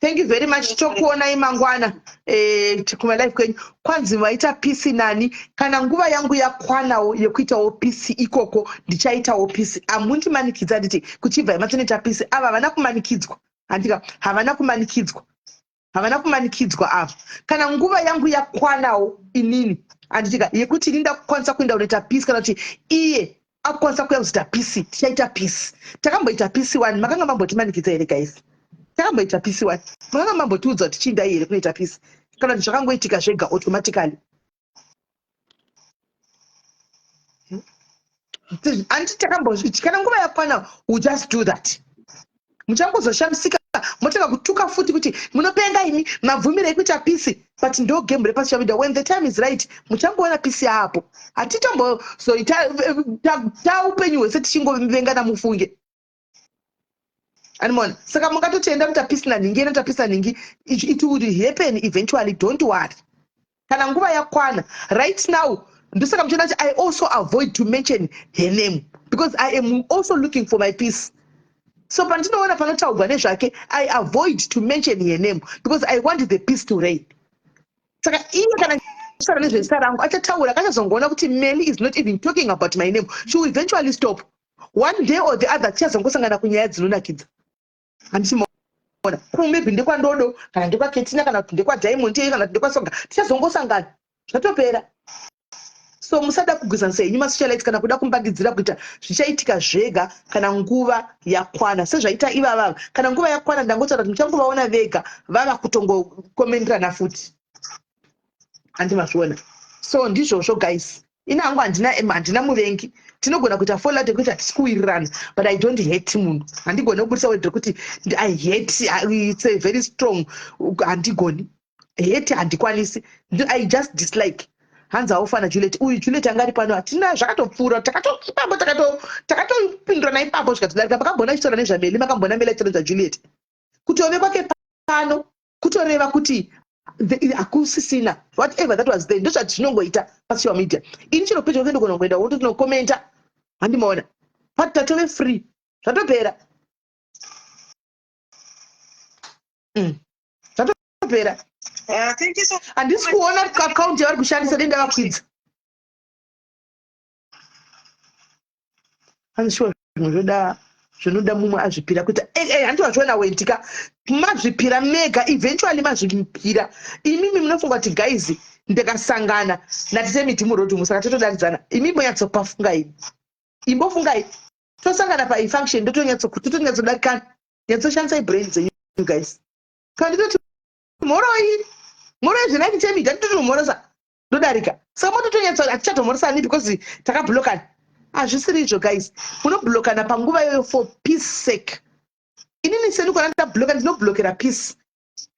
thank you very much tokuonai mangwana eh, kumalife kwenyu kwanzi vaita pisi nani kana nguva yangu yakwanawo yekuitawo pisi ikoko ndichaitawo pisi amundimanikidza handiti kuchibva yamatonoita pisi ava havana kumanikidzwa handika havana kumanikidzwa havana kumanikidzwa ava kana nguva yangu yakwanawo inini handitika yekuti ini ndakukwanisa kuenda kunoita pisi kana kuti iye akukwanisa kuya kuzoita pisi tichaita pisi takamboita pisi one makanga mambotimanikidza here guys takamboita pisi one makanga mambotiudza kuti chiindai here kunoita pisi kana kuti zvakangoitika zvega automatically Anditi takambozviti kana nguva yakwana we just do that muchangozoshamisika motanga kutuka futi kuti munopenga imi mabvumirei kuita pisi but ndo game repasocial media when the time is right muchangoona pisi yaapo hatitombozoita taupenyu hwese tichingovengana mufunge animona saka mungatoti enda kuita pisi nanhingi enda kuita pisi nanhingi it will happen eventually don't worry kana nguva yakwana right now ndosaka muchiona kuti i also avoid to mention her name because i am also looking for my peace so pandinoona panotaurwa nezvake i avoid to mention her name because i want the peace to reign saka iye kana taura nezvezita rangu achataura akachazongoona kuti mely is not even talking about my name she will eventually stop one day or the other tichazongosangana kunyaya dzinonakidza handisi maona ko maybe ndekwandodo kana ndekwaketina kana kuti ndekwadiamond iye kana kuti ndekwasoga tichazongosangana zvatopera so musada kugwizanisa henyu masocialites kana kuda kumbandidzira kuita zvichaitika zvega kana nguva yakwana sezvaita ivavava kana nguva yakwana ndangotaura kuti muchangovaona vega vava kutongokomenderana futi handi mazviona so ndizvozvo guys ini hangu handina handina muvengi tinogona kuita fallout yekuti hatisi kuwirirana but i don't hate munhu handigoni kubudisa word rekuti i hate it's a very strong handigoni hate handikwanisi i just dislike hanzi aufana juliet uyu juliet anga ari pano hatina zvakatopfuura takatoipapo takatopindurana ipapo zvikatodarika makambona achitaura nezvameli makambona meli achitaura nezvajuliet kutove kwake pano kutoreva kuti hakusisina whatever that was there ndozvazvinongoita pasocial media ini chero pecho ndogona kuenda wototinokomenta handimaona but tatove free zvatopera mm. zvatopera handisi kuona account yavari kushandisa dei ndavakwidza hanzi shuwa zvimwe zvoda zvinoda mumwe azvipira kuita eh, eh, hanti wazviona wentika mazvipira mega eventually mazvipira imimi munofunga kuti guys ndikasangana natite miti muroad umu saka totodaridzana imi monyatsopafungai imbofungai tosangana paifunction ndotonyatsodarikana nyatsoshandisai brain dzenyu guys kana nditoti mhoroi mhoroi zvenai tite miti handitoti mhorosa ndodarika saka mototonyatsa hatichatomhoresani because takablokana hazvisiri izvo guys munoblokana panguva iyoyo for peace sake inini seni kona ndabloka ndinoblokera peace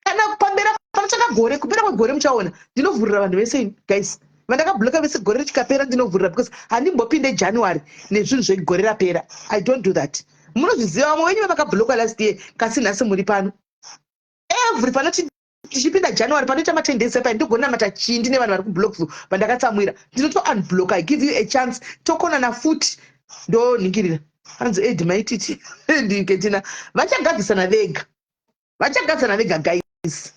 kana pambera panotanga gore kupera kwegore muchaona ndinovhurira vanhu vese ini guys vandakabloka vese gore richikapera ndinovhurira because handimbopinde january nezvinhu zvegore rapera i don't do that. Munozviziva vamwe venyu vavakabloka last year, kasi nhasi muri pano. Every panoti tichipinda January, panoita ma 10 days epai, ndigonamata chindi nevanhu vari kublock vandakatsamwira. Ndinoto unblock. I give you a chance, tokonana futi, ndonhingirira. Hanzi ed maititi ndiketina vachagadzisana vega, vachagadzisana vega guys,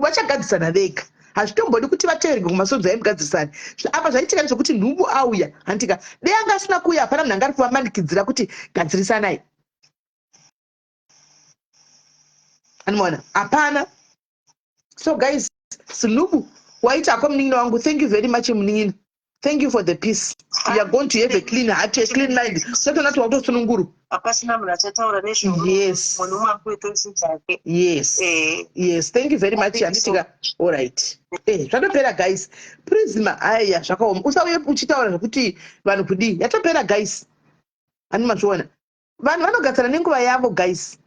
vachagadzisana vega. Hazvitombodi kuti vateverwe kumasonzo aimugadzirisani. Apa zvaitika ndezvekuti nhubu auya, handika? Dei anga asina kuuya, hapana munhu anga ari kuvamanikidzira kuti gadzirisanai. Anomaona hapana. So guys, Sinubu waita ako munin'ina wangu. Thank you very much, munin'ina. Thank you for the peace. You are going to have a clean heart, a clean mind. Satoona kuti watosununguru. Hapasina munhu achataura nezve munhu umwe akuita dzake. Yes. Yes, thank you very much. Handitika alright. Zvatopera guys. Prisma, aya zvakaoma. Usauye uchitaura zvekuti vanhu kudii. Yatopera guys. Ani mazviona, vanhu vanogadzana nenguva yavo guys.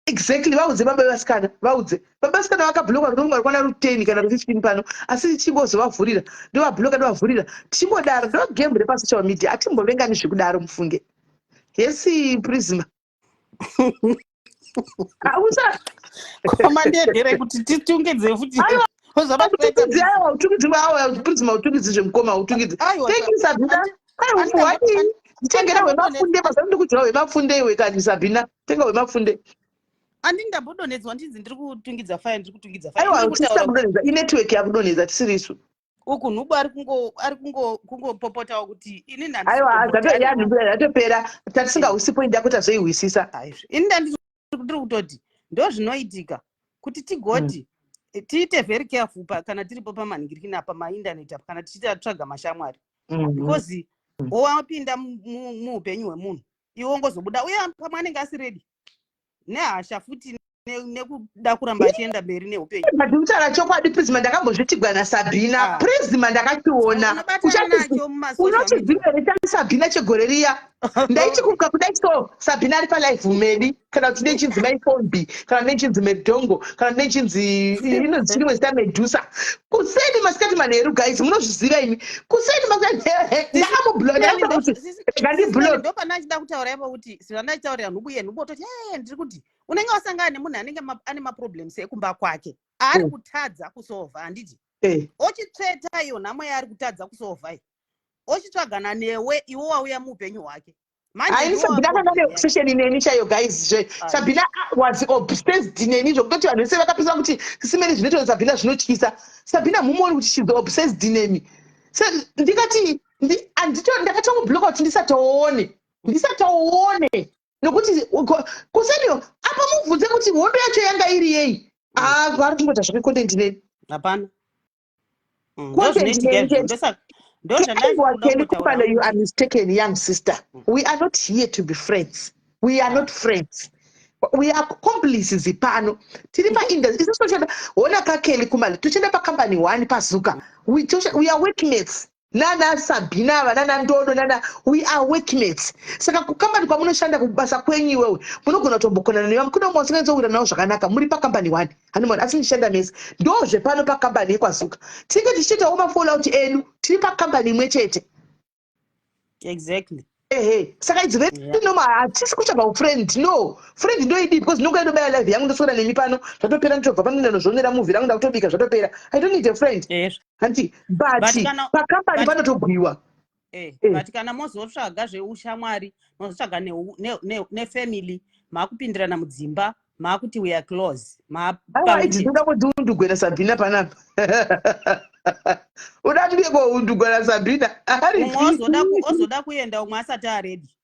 Exactly, vaudze baba vevasikana, vaudze baba vasikana vakabloka runonga rukwana ru10 kana ru15 pano, asi tichingozovavhurira, ndovabloka, ndovavhurira, tichingodaro. Ndo game repasocial media, hatimbovengani zvekudaro mufunge. Yesi, Prisma. Ausa Komandedhere kuti titungidze futi. Aiwa. Ozvabatweta. Aiwa, utungidzi, aiwa Prisma, utungidzi zvemukoma, utungidzi. Aiwa. Thank you, Sabina. Aiwa, wadii tengera hwemafunde mazuva ndikudya hwemafunde iwe kani. Sabina, tenga hwemafunde. Andi ndambodonhedzwa, ndinzi ndiri kutungidza fire, ndiri kutungidza fire. Aiwa. Ndiri tisina kutaura kudonhedza, inetwork yakudonhedza, tisiri isu. Uku nhubu ari kungopopotawo kuti ini Aiwa, yatopera, tatisingahwisi point yako, tazoihwisisa. Aizvo, ini ndandiri kutoti ndo zvinoitika kuti tigoti tiite very careful kana tiripo pamanhingirikini apa, mainternet apa, kana tichitatsvaga mashamwari, because wowapinda muupenyu hwemunhu, iwe wongozobuda, uye pamwe anenge asi ready nehasha futi nekuda kuramba achienda mberi neupenyu. Ndikutaura chokwadi, Prisma, ndakambozvitigwa naSabhina. Ah. Prisma, ndakachiona. Unobatana nacho mumasocial media. Unochiziva here chaSabhina chegore riya? Ndaiti kuka kudai so, Sabhina ari palive medi, kana kuti nechinzi maifombi, kana nechinzi medhongo, kana nechinzi inonzi chirimwe zita, Medusa. Kuseni, masikati, manheru guys, munozviziva imi. Kuseni, masikati, ndakamublock, ndakamuta kuti ngandiblock. Ndopana achida kutaura ipo kuti zvandachitaurira nhubu ye nhubu, ototi e ndiri kuti unenge wasangana nemunhu anenge ane maproblems ekumba kwake aari kutadza kusolva, handiti? Ochitsveta iyo nhamo yaari kutadza kusolva iyi, ochitsvagana newe, iwe wauya muupenyu hwake. Manje Haini ndiwo Sabhina akanga waproblem ane obsession neni chaiyo guys zve. Sabhina was obsessed neni zvokutoti vanhu vese vakapisa kuti sisimene zvinoitwa Sabhina zvinotyisa. Sabhina mumuoni kuti she's obsessed nemi. Ndikati ndakatomubloka kuti ndisatoone, ndisatoone, nokuti kuseniyo apa mubvunze kuti hondo yacho yanga iri yei. Ah, vari kungoita zvake content neni. Hapana. Content Ndozvinoitika neni. izvo. Ndozvandaizoda Kelly kungotaura Kupalo, you kuti are mistaken, young sister. We are not here to be friends. We are not friends. We are accomplices pano. Tiri pa industry. Isusu toshanda hona ka Kelly Kumalo. Toshanda pa company one paZuka. We are workmates. Nana Sabina ava, nana Ndodo, nana, we are workmates. Saka kukambani kwamunoshanda, kubasa kwenyu iwewe, munogona kutombokonana nevamwe. Kune vamwe vasinganyatsowira navo zvakanaka. Muri pakambani one. Hanimona asi muchishanda mese. Ndozvepano pakambani yekwaZuka. Tinenge tichiitawo mafallout edu tiri pakambani imwe chete. Ehe, saka it's very normal. Hatisi kutsvaga ufriend, no friend ndoidi, because ndinonga ndobaya live yangu, ndoswera nemi pano, zvatopera, nditobva pano, ndanozvionera movie rangu, ndakutobika, zvatopera. I don't need a friend, hanti? But But pakambani panotogwiwa. But kana mozotsvaga zveushamwari, mozotsvaga nefamily, maakupindirana mudzimba, maakuti we are close. Aiwa. Maapamwe Idzi chete. toda kuti undugwe naSabhina panapa, uda ndiye koundugwa naSabhina. Umwe ozoda kuenda, umwe asati aready.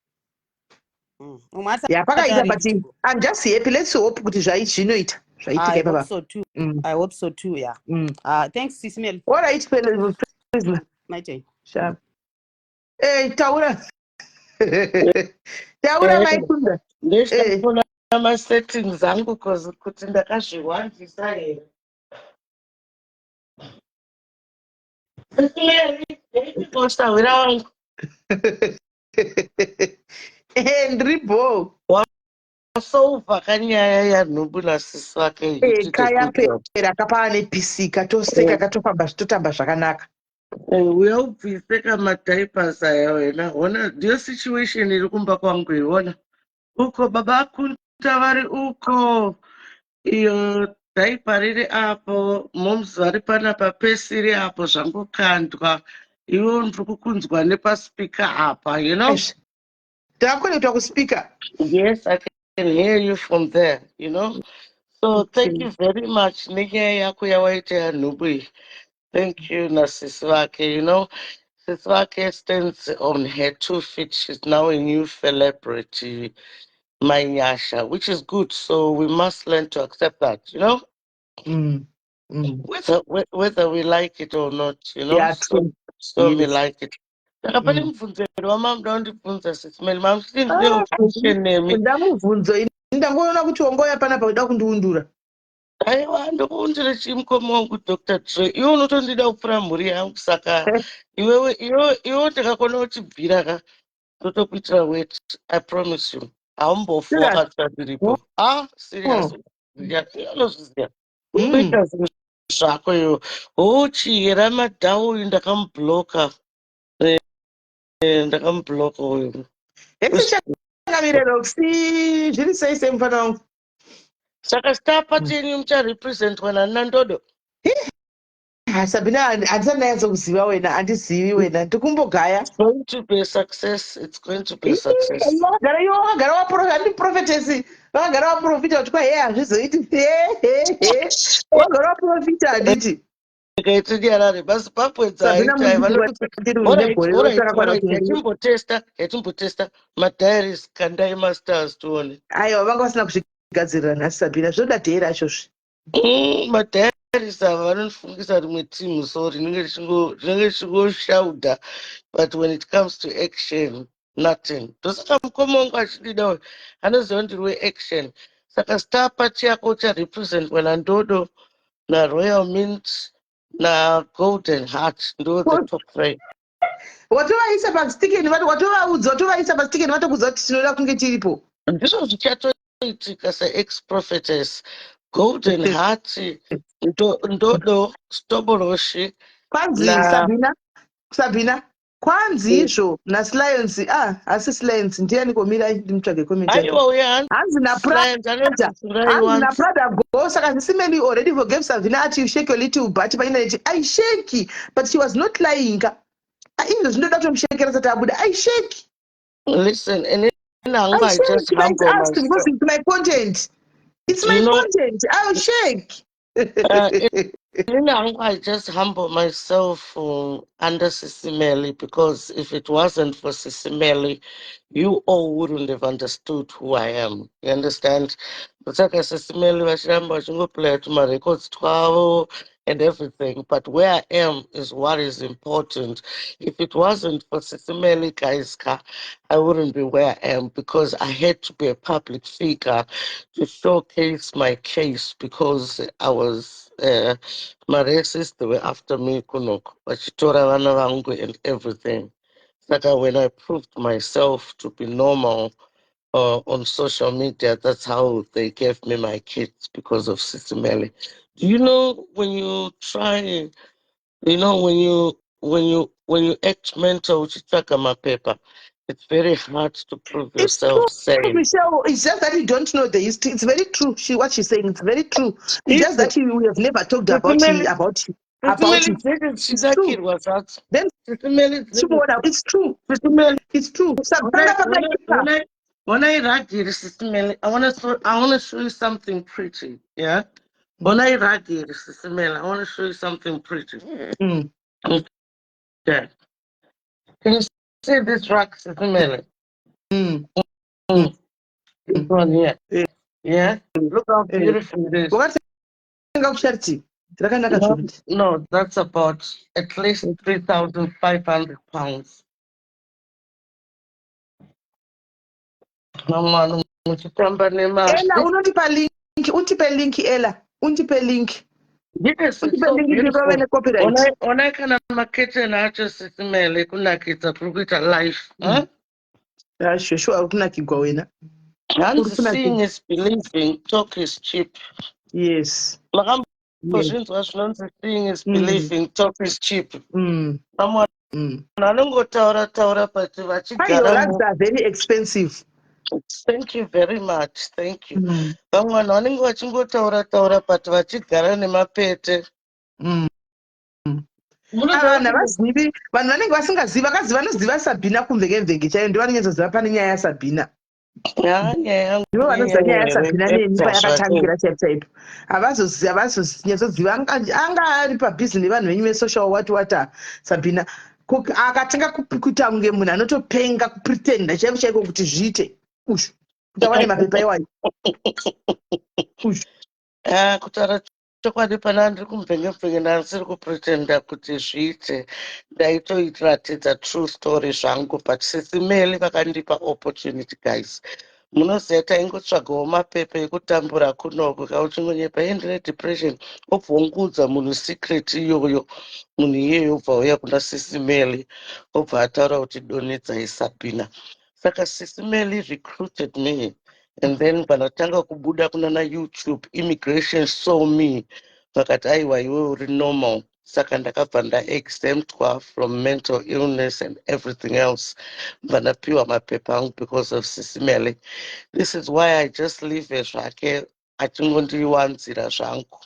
Umwe asati Ya, pakaita aready but to go. I'm just happy. Let's hope kuti zvinoita, zvaitika I hope ipapa. so too. I hope so too, yeah. Thanks, Sis Mel. All right, Prisma. My turn. Sharp. Taura, taura, maikunda. Ndechitafona masettings angu cause kuti ndakazviwanzisa here. Mary, wangu. Ndiri bho. Wasolva kanyaya yanhumbu nasisi vake. You did a good job. Kayapera, kapava nepisika, toseka, katofamba, totamba zvakanaka. Eh, uya ubvise kamadiapers aya wena. Hona, ndiyo situation iri kumba kwangu iyi. Hona uko baba Akunta vari uko, iyo diaper riri apo, moms vari panapa, pesi iri apo, zvangokandwa. Iwe ndiri kukunzwa nepaspeaker apa. Eish. Takakonectwa kuspeaker. Yes, I can hear you from there. So thank you very much nenyaya yako yawaita yanhubu iyi. Thank you nasisi vake. Sisi vake stands on her two feet. She's now a new celebrity, Mainyasha, which is good. So we must learn to accept that. Whether we like it or not. So, True. So we like it. Saka pane mubvunzo here wamamuda kundibvunza, Sis Meli? Mamuchiti ndine obsession nemi. Ndamubvunzo ini ndangoona kuti wangouya panapa kuda kundiundura. Aiwa, ndokuundire chii, mukoma wangu Dr Dre? Iwe unotondida kupfuura mhuri yangu, saka iwewe ndikakona uchibvira ka, ndotokuitira wet. I promise you, haumbofi Serious? wakatsva ndiripo. Ah, serious. Unozviziva kuita zvinhu zvako iwe. Hochi ramadhau uyu ndakamubloka. Ndakamubloka uyu. Hesi, Roxy, zviri sei sei, mufana wangu? Saka star party yenyu mucharepresentwa nani, nandodo? Ah, Sabina, handisati ndanyatsokuziva wena, handizivi wena, ndikumbogaya. It's going to be a success. It's going to be a success. Wakagara iwe, wakagara waprofita, handi prophetess, vakagara waprofita kuti kwa he hazvizoiti, he he he, wakagara waprofita, handiti? Ikaitinyarare maZimbabwe. Sabina, Dzaita. Mundiri negore rosakakwana kuti Yatimbotesta madiaries, kandai mastars tione. Aiwa, vanga vasina kuzvigadzirira nhasi, Sabina, zvinoda dhei rachozve. Madiaries ava vanondifungisa rimwe team, so rinenge richingoshaudha, but when it comes to action, nothing. Ndosaka mukoma wangu achindida uyu, anoziva ndiri weaction. Saka star party yako ucharepresentwa nandodo, naRoyal Mint, naGolden Heart, ndo the top three. Watovaisa pastikeni, watovaudza, watovaisa pastikeni, vatokuudza kuti tinoda kunge tiripo. Ndizvo zvichatoitika seex prophetess. Golden Heart, Ndodo, Stoboloshi. Kwanzi Sabina, Sabina, kwanzi izvo naSlions, ah, asi Slions ndiani? Komirai ndimutsvage comment yake. Aiwa, uye Hanzi naPrada, hanzi naPrada go. Saka Zisimeli already forgave Savina, ati you shake your little butt painternet. I shake, but she was not lying ka. Ah, izvo zvinoda kutomushekera sati abuda. I shake. Listen, and then hangu I I shake just but it's humble asked because myself. it's my content, it's my content. I'll shake. Inini hangu I just humble myself under Sisimeli, because if it wasn't for Sisimeli, you all wouldn't have understood who I am. You understand? Saka Sisimeli vachiramba vachingoplaya tumarecords twavo and everything, but where I am is what is important. If it wasn't for Sisimeli, guys ka, I wouldn't be where I am, because I had to be a public figure to showcase my case, because I was my racists, they were after me kunoko vachitora vana vangu and everything. Saka when I proved myself to be normal on social media, that's how they gave me my kids, because of Sisimeli. Do you know when you try, you know, when you act mental uchitsvaga mapepa, it's very hard to prove It's yourself true, sane. Michelle. It's just that you don't know the history. It's very true. She what she's saying. It's very true. It's just that you, we have never talked about it, Sisimeli about it. Sisimeli It's true. dzichinakirwa zvadzo. Then Sisimeli. Chimuona, it's true. Sisimeli. It's true. Sakutanga pakaipa. When I rug iri, Sisimeli, I wanna show you something pretty. Yeah. When I rug iri, Sisimeli, I wanna show you something pretty. Okay. Can you see this rug, Sisimeli? Mm. This one here. Yeah. Yeah. Look how beautiful it is. Wakatenga kucharity. Rakanaka No, zvokuti. no, that's about at least £3,500. Mamwe muchitamba nema. Ella, unondipa link, undipe link, Ella. Undipe link. Yes, it's Undipe so link beautiful. ndipave necopyright. Onai kana maketeni acho, Sisimele, kunakidza kuri kuita life. Huh? Ah, sure, uri kunakigwa wena. Hanzi Uri kunakigwa. seeing is believing, talk is cheap. Yes. Makambozvinzwa zvinonzi "Seeing is believing, talk is cheap"? Vamwe vanhu vanongotaura taura, but Aiwa, vachigara rugs are very expensive. Thank you very much, thank you. Vamwe vanhu vanenge vachingotaura taura, but vachigara nemapete. Ah, vanhu havazivi, vanhu vanenge vasingazivi. Vakaziva, vanoziva Sabhina kumvekemveke chaiyo, ndo vanonyatsoziva pane nyaya yaSabhina. Ya, nyaya yangu. Ndivo vanoziva nyaya yaSabhina neni payakatangira Zvake. chaipo chaipo. Havazonyatsoziva. Anga ari pabhizi nevanhu venyu vesocial what what. Ah, Sabhina akatanga kuita kunge munhu anotopenga, kupretenda chaiko chaiko kuti zviite ushu, kuti awane mapepa iwayo ushu. Ah, kutaura chokwadi, pana ndiri kumubvenge-mvenge, ndandisiri kupretenda kuti zviite. Ndaitoratidza true story zvangu, but Sisi Meli vakandipa opportunity. Guys, munoziva taingotsvagawo mapepa ekutambura kunoko kauchingonyepa, "Ye, ndine depression," obva wongoudza munhu secret iyoyo. Munhu iyeyo obva auya kuna Sisi Meli, obva ataura kuti, "Donedzai Sabina." Saka Sisi Meli recruited me, and then panatanga kubuda kunana YouTube, immigration saw me, vakati, "Aiwa, iwe uri normal." Saka ndakabva ndaexemptwa from mental illness and everything else, bva ndapiwa mapepa angu because of Sisi Meli. This is why I just leave zvake achingondiwanzira zvangu,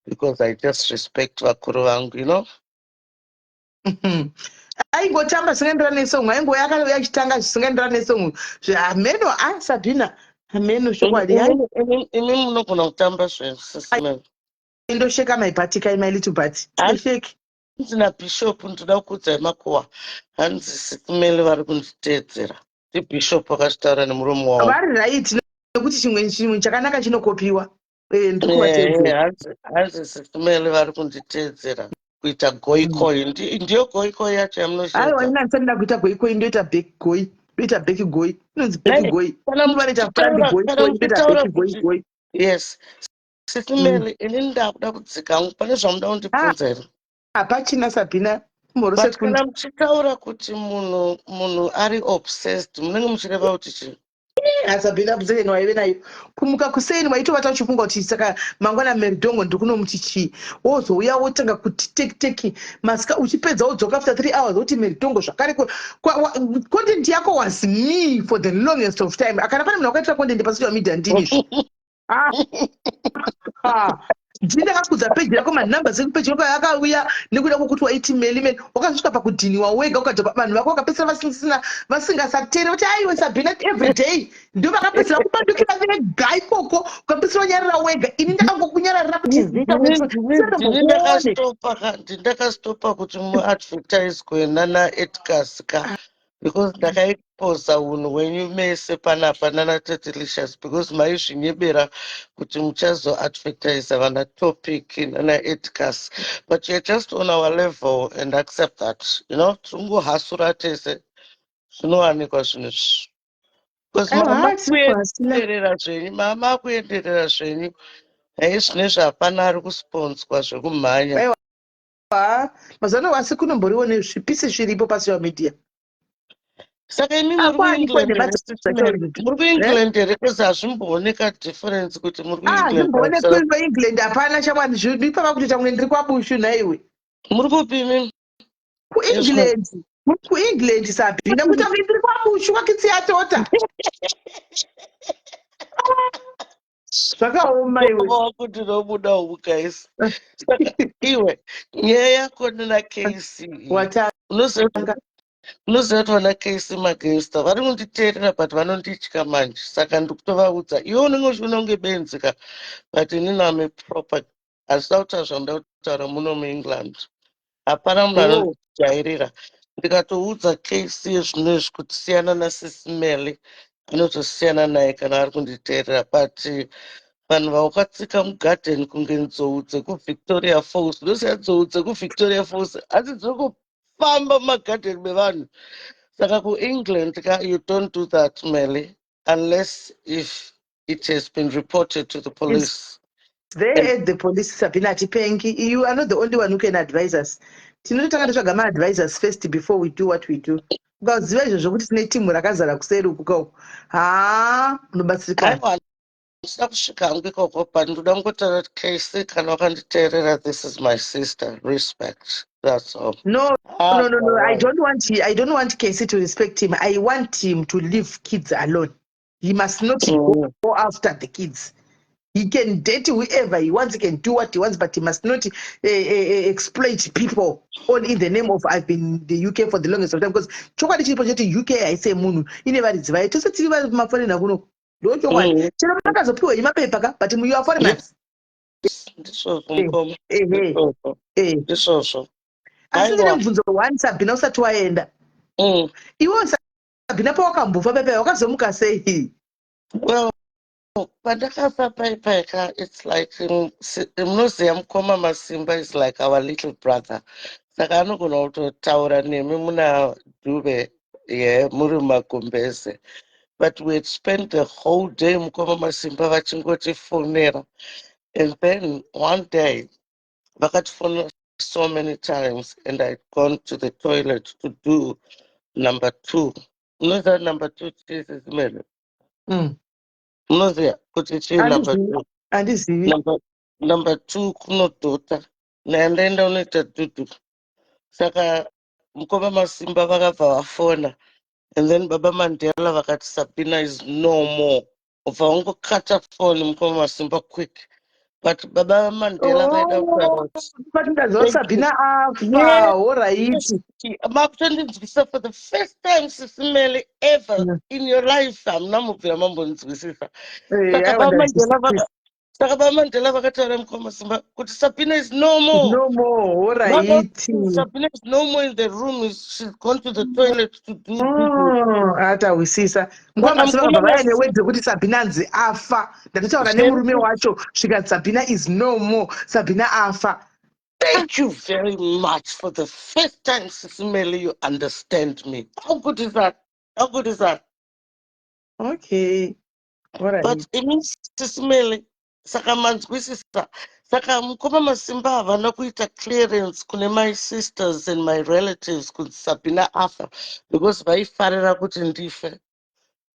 because I just respect vakuru vangu. Aingotamba zvisingaenderani nesong, aingouya akauya achitanga zvisingaenderani nesong. Hameno a Sabhina, hameno chokwadi. Imi munogona kutamba zveSisi Meli. Indosheka my butt kai, my little butt, ndosheki. Hanzi nabishop, ndoda kukudzai makuhwa, hanzi Sisi Meli vari kunditeedzera. Ndibishop akazvitaura nemuromo wavo. Vari right, nekuti chimwe chimwe chakanaka chinokopiwa. Ndiri kuvateedzera. Hanzi Sisi Meli vari kunditeedzera kuita goikoi. Ndiyo goikoi yacho Aiwa. Yamunosheedza? Ina ndisati kuita goikoi, ndoita back goi, ndoita back goi, inonzi back goi. Kana vanoita front goi kana goi, ndoita muchitaura back goi goi. Yes, Sisi Meli, inini ndakuda kudzika hangu. Pane zvamuda kundibvunza here? Hapachina, Sabhina, kumhorose. But kana muchitaura kuti munhu ari obsessed, munenge muchireva kuti chii? Sabhina, obsession waive nayo, kumuka kuseni waitovata uchifunga kuti, "Saka mangwana Meridongo ndiri kunomuti chii?" Wozouya wotanga kuti teki teki masika, uchipedza wodzoka after 3 hours woti Meridongo zvakare. Content yako was me for the longest of time. Kana pane munhu wakaitira content pasocial media, ndinizvo. Ah. Ah. Ndini ndakakudza peji rako, manumber ekupeji rako akauya nekuda kwokuti waiti Meli Meli. Wakazosvika pakudhiniwa wega, ukadzoka, vanhu vako vakapedzisira vasisina, vasingasateere kuti, "Aiwe, Sabhina every day." Ndo vakapedzisira kupandukira vega ikoko, ukapedzisira wanyarara wega. Ini ndakangokunyararira kuti zita. Ndini ndakastopa ka, ndini ndakastopa kuti muadvertiswe nana Edcas ka, because ndakaipoza unhu hwenyu mese panapa nana Tetelicious, because maizvinyebera kuti muchazoadvertisa vana Topic nana Edcas, but you're just on our level and accept that. Tingohasura tese, zvinowanikwa zvinhu izvi, because Aiwa, mama tiri kuhasula. kuenderera zvenyu, mama kuenderera zvenyu. Hai, zvinezvi hapana ari kusponswa zvekumhanya. Aiwa. Mazuva ano wasi kunomboriwo nezvipisi zviripo pasocial media. Saka imi muri Akwanikwe kuEngland here? nemadza. Muri kuEngland here? Kwezi hazvimbooneka difference kuti muri Ah, kuEngland. zvimboonekwi kuEngland hapana shamwani, ipapa kutoita kunge ndiri kwaBushu nhaiwe. Muri kupi imimi? KuEngland, kuEngland, Sabhina, kuita kunge ndiri kwaBushu kwakitsi yatota. Zvakaoma iwe. Wakuti nobuda umu, guys. Saka iwe, nyaya yako nana KC, Watanga. unoziva kuti vana KC magangster vari kunditeerera, but vanonditya manje. Saka ndikutovaudza, iwe unenge uchiona kunge benzi ka, but inini ame proper. Handisida kutaura zvandoda kutaura muno muEngland, hapana munhu anondijairira. Ndikatoudza KC zvinezvi kuti siyana naSisi Meli, anotosiyana naye kana ari kunditeerera. But vanhu vaukatsika mugadheni kunge nzou dzekuVictoria Falls, ndosiya nzou dzekuVictoria Falls asi dziri kufamba mumagadheni mevanhu. Saka kuEngland ka, you don't do that, Meli, unless if it has been reported to the police. There at the police, Sabina, hatipengi. You are not the only one who can advise us. Tinototanga tatsvaga maadvisors first before we do what we do. Ukaziva izvozvo kuti tine timu rakazara kuseri uku kauku, haa, unobatsirikana. Aiwa. Handisina kusvika hangu ikoko, but ndoda kungotaura kuti KC, kana wakanditeerera, this is my sister. Respect. That's all. No, Ah, no. I don't want Casey to respect him. I want him to leave kids alone. He must not go after the kids. He can date whoever he wants, he can do what he wants, but he must not exploit people all in the name of "I've been in the UK for the longest of time," because chokwadi chiripo cheti UK haise munhu, ine varidzi vayo. Tose tiri vari maforeigner kuno, ndo chokwadi. Chero makazopiwa mapepa ka, but you are foreigners. Ndizvozvo, mukoma. Ehe. Ndizvozvo. Ndizvozvo. Asi ndine Aiwa. mubvunzo one, Sabhina, usati waenda. Iwe Sabhina, pawakambofa pepa, wakazomuka sei? Well, pandakafa paipaika, it's like munoziva mukoma Masimba is like our little brother, saka anogona kutotaura nemi muna Dhuve ye muri mumagumbeze, but we had spent the whole day mukoma Masimba vachingotifonera, and then one day vakatifonera so many times and I'd gone to the toilet to do number two. Unoziva number two chii, Sisimele? Munoziva kuti chii number Handizivi. two? Handizivi. Number two kunodhota nayandaenda unoita dhudhu. Saka mukoma Masimba vakabva vafona, and then baba Mandela vakati, "Sabina is no more." Ubva wangokata foni mukoma Masimba quick, but baba Mandela vaida kutaura kuti But ndaziva Thank you. Sabina afa. Yes. Alright. Makutondinzwisa for the first time, Sisimele, ever in your life hamuna mubvira mambonzwisisa. Saka Aiwa, baba Mandela ndazwisisa. Saka baba Mandela vakataura mukoma Masimba kuti Sabina is no more. No more, alright. Sabina is no more in the room. She's gone to the toilet to do do do. Oh, atahwisisa nguva. Saka Masimba mukoma vabva vaya Masimba newedzi yekuti Sabina anzi afa. Ndatotaura nemurume wacho, svikati Sabina is no more, Sabina afa. Thank you very much. For the first time, Sisimeli, you understand me. How good is that? How good is that? Okay, alright. But ini, Sisimeli, saka manzwisisa. Saka mukoma Masimba havana kuita clearance kune my sisters and my relatives kuti Sabina afa, because vaifarira kuti ndife.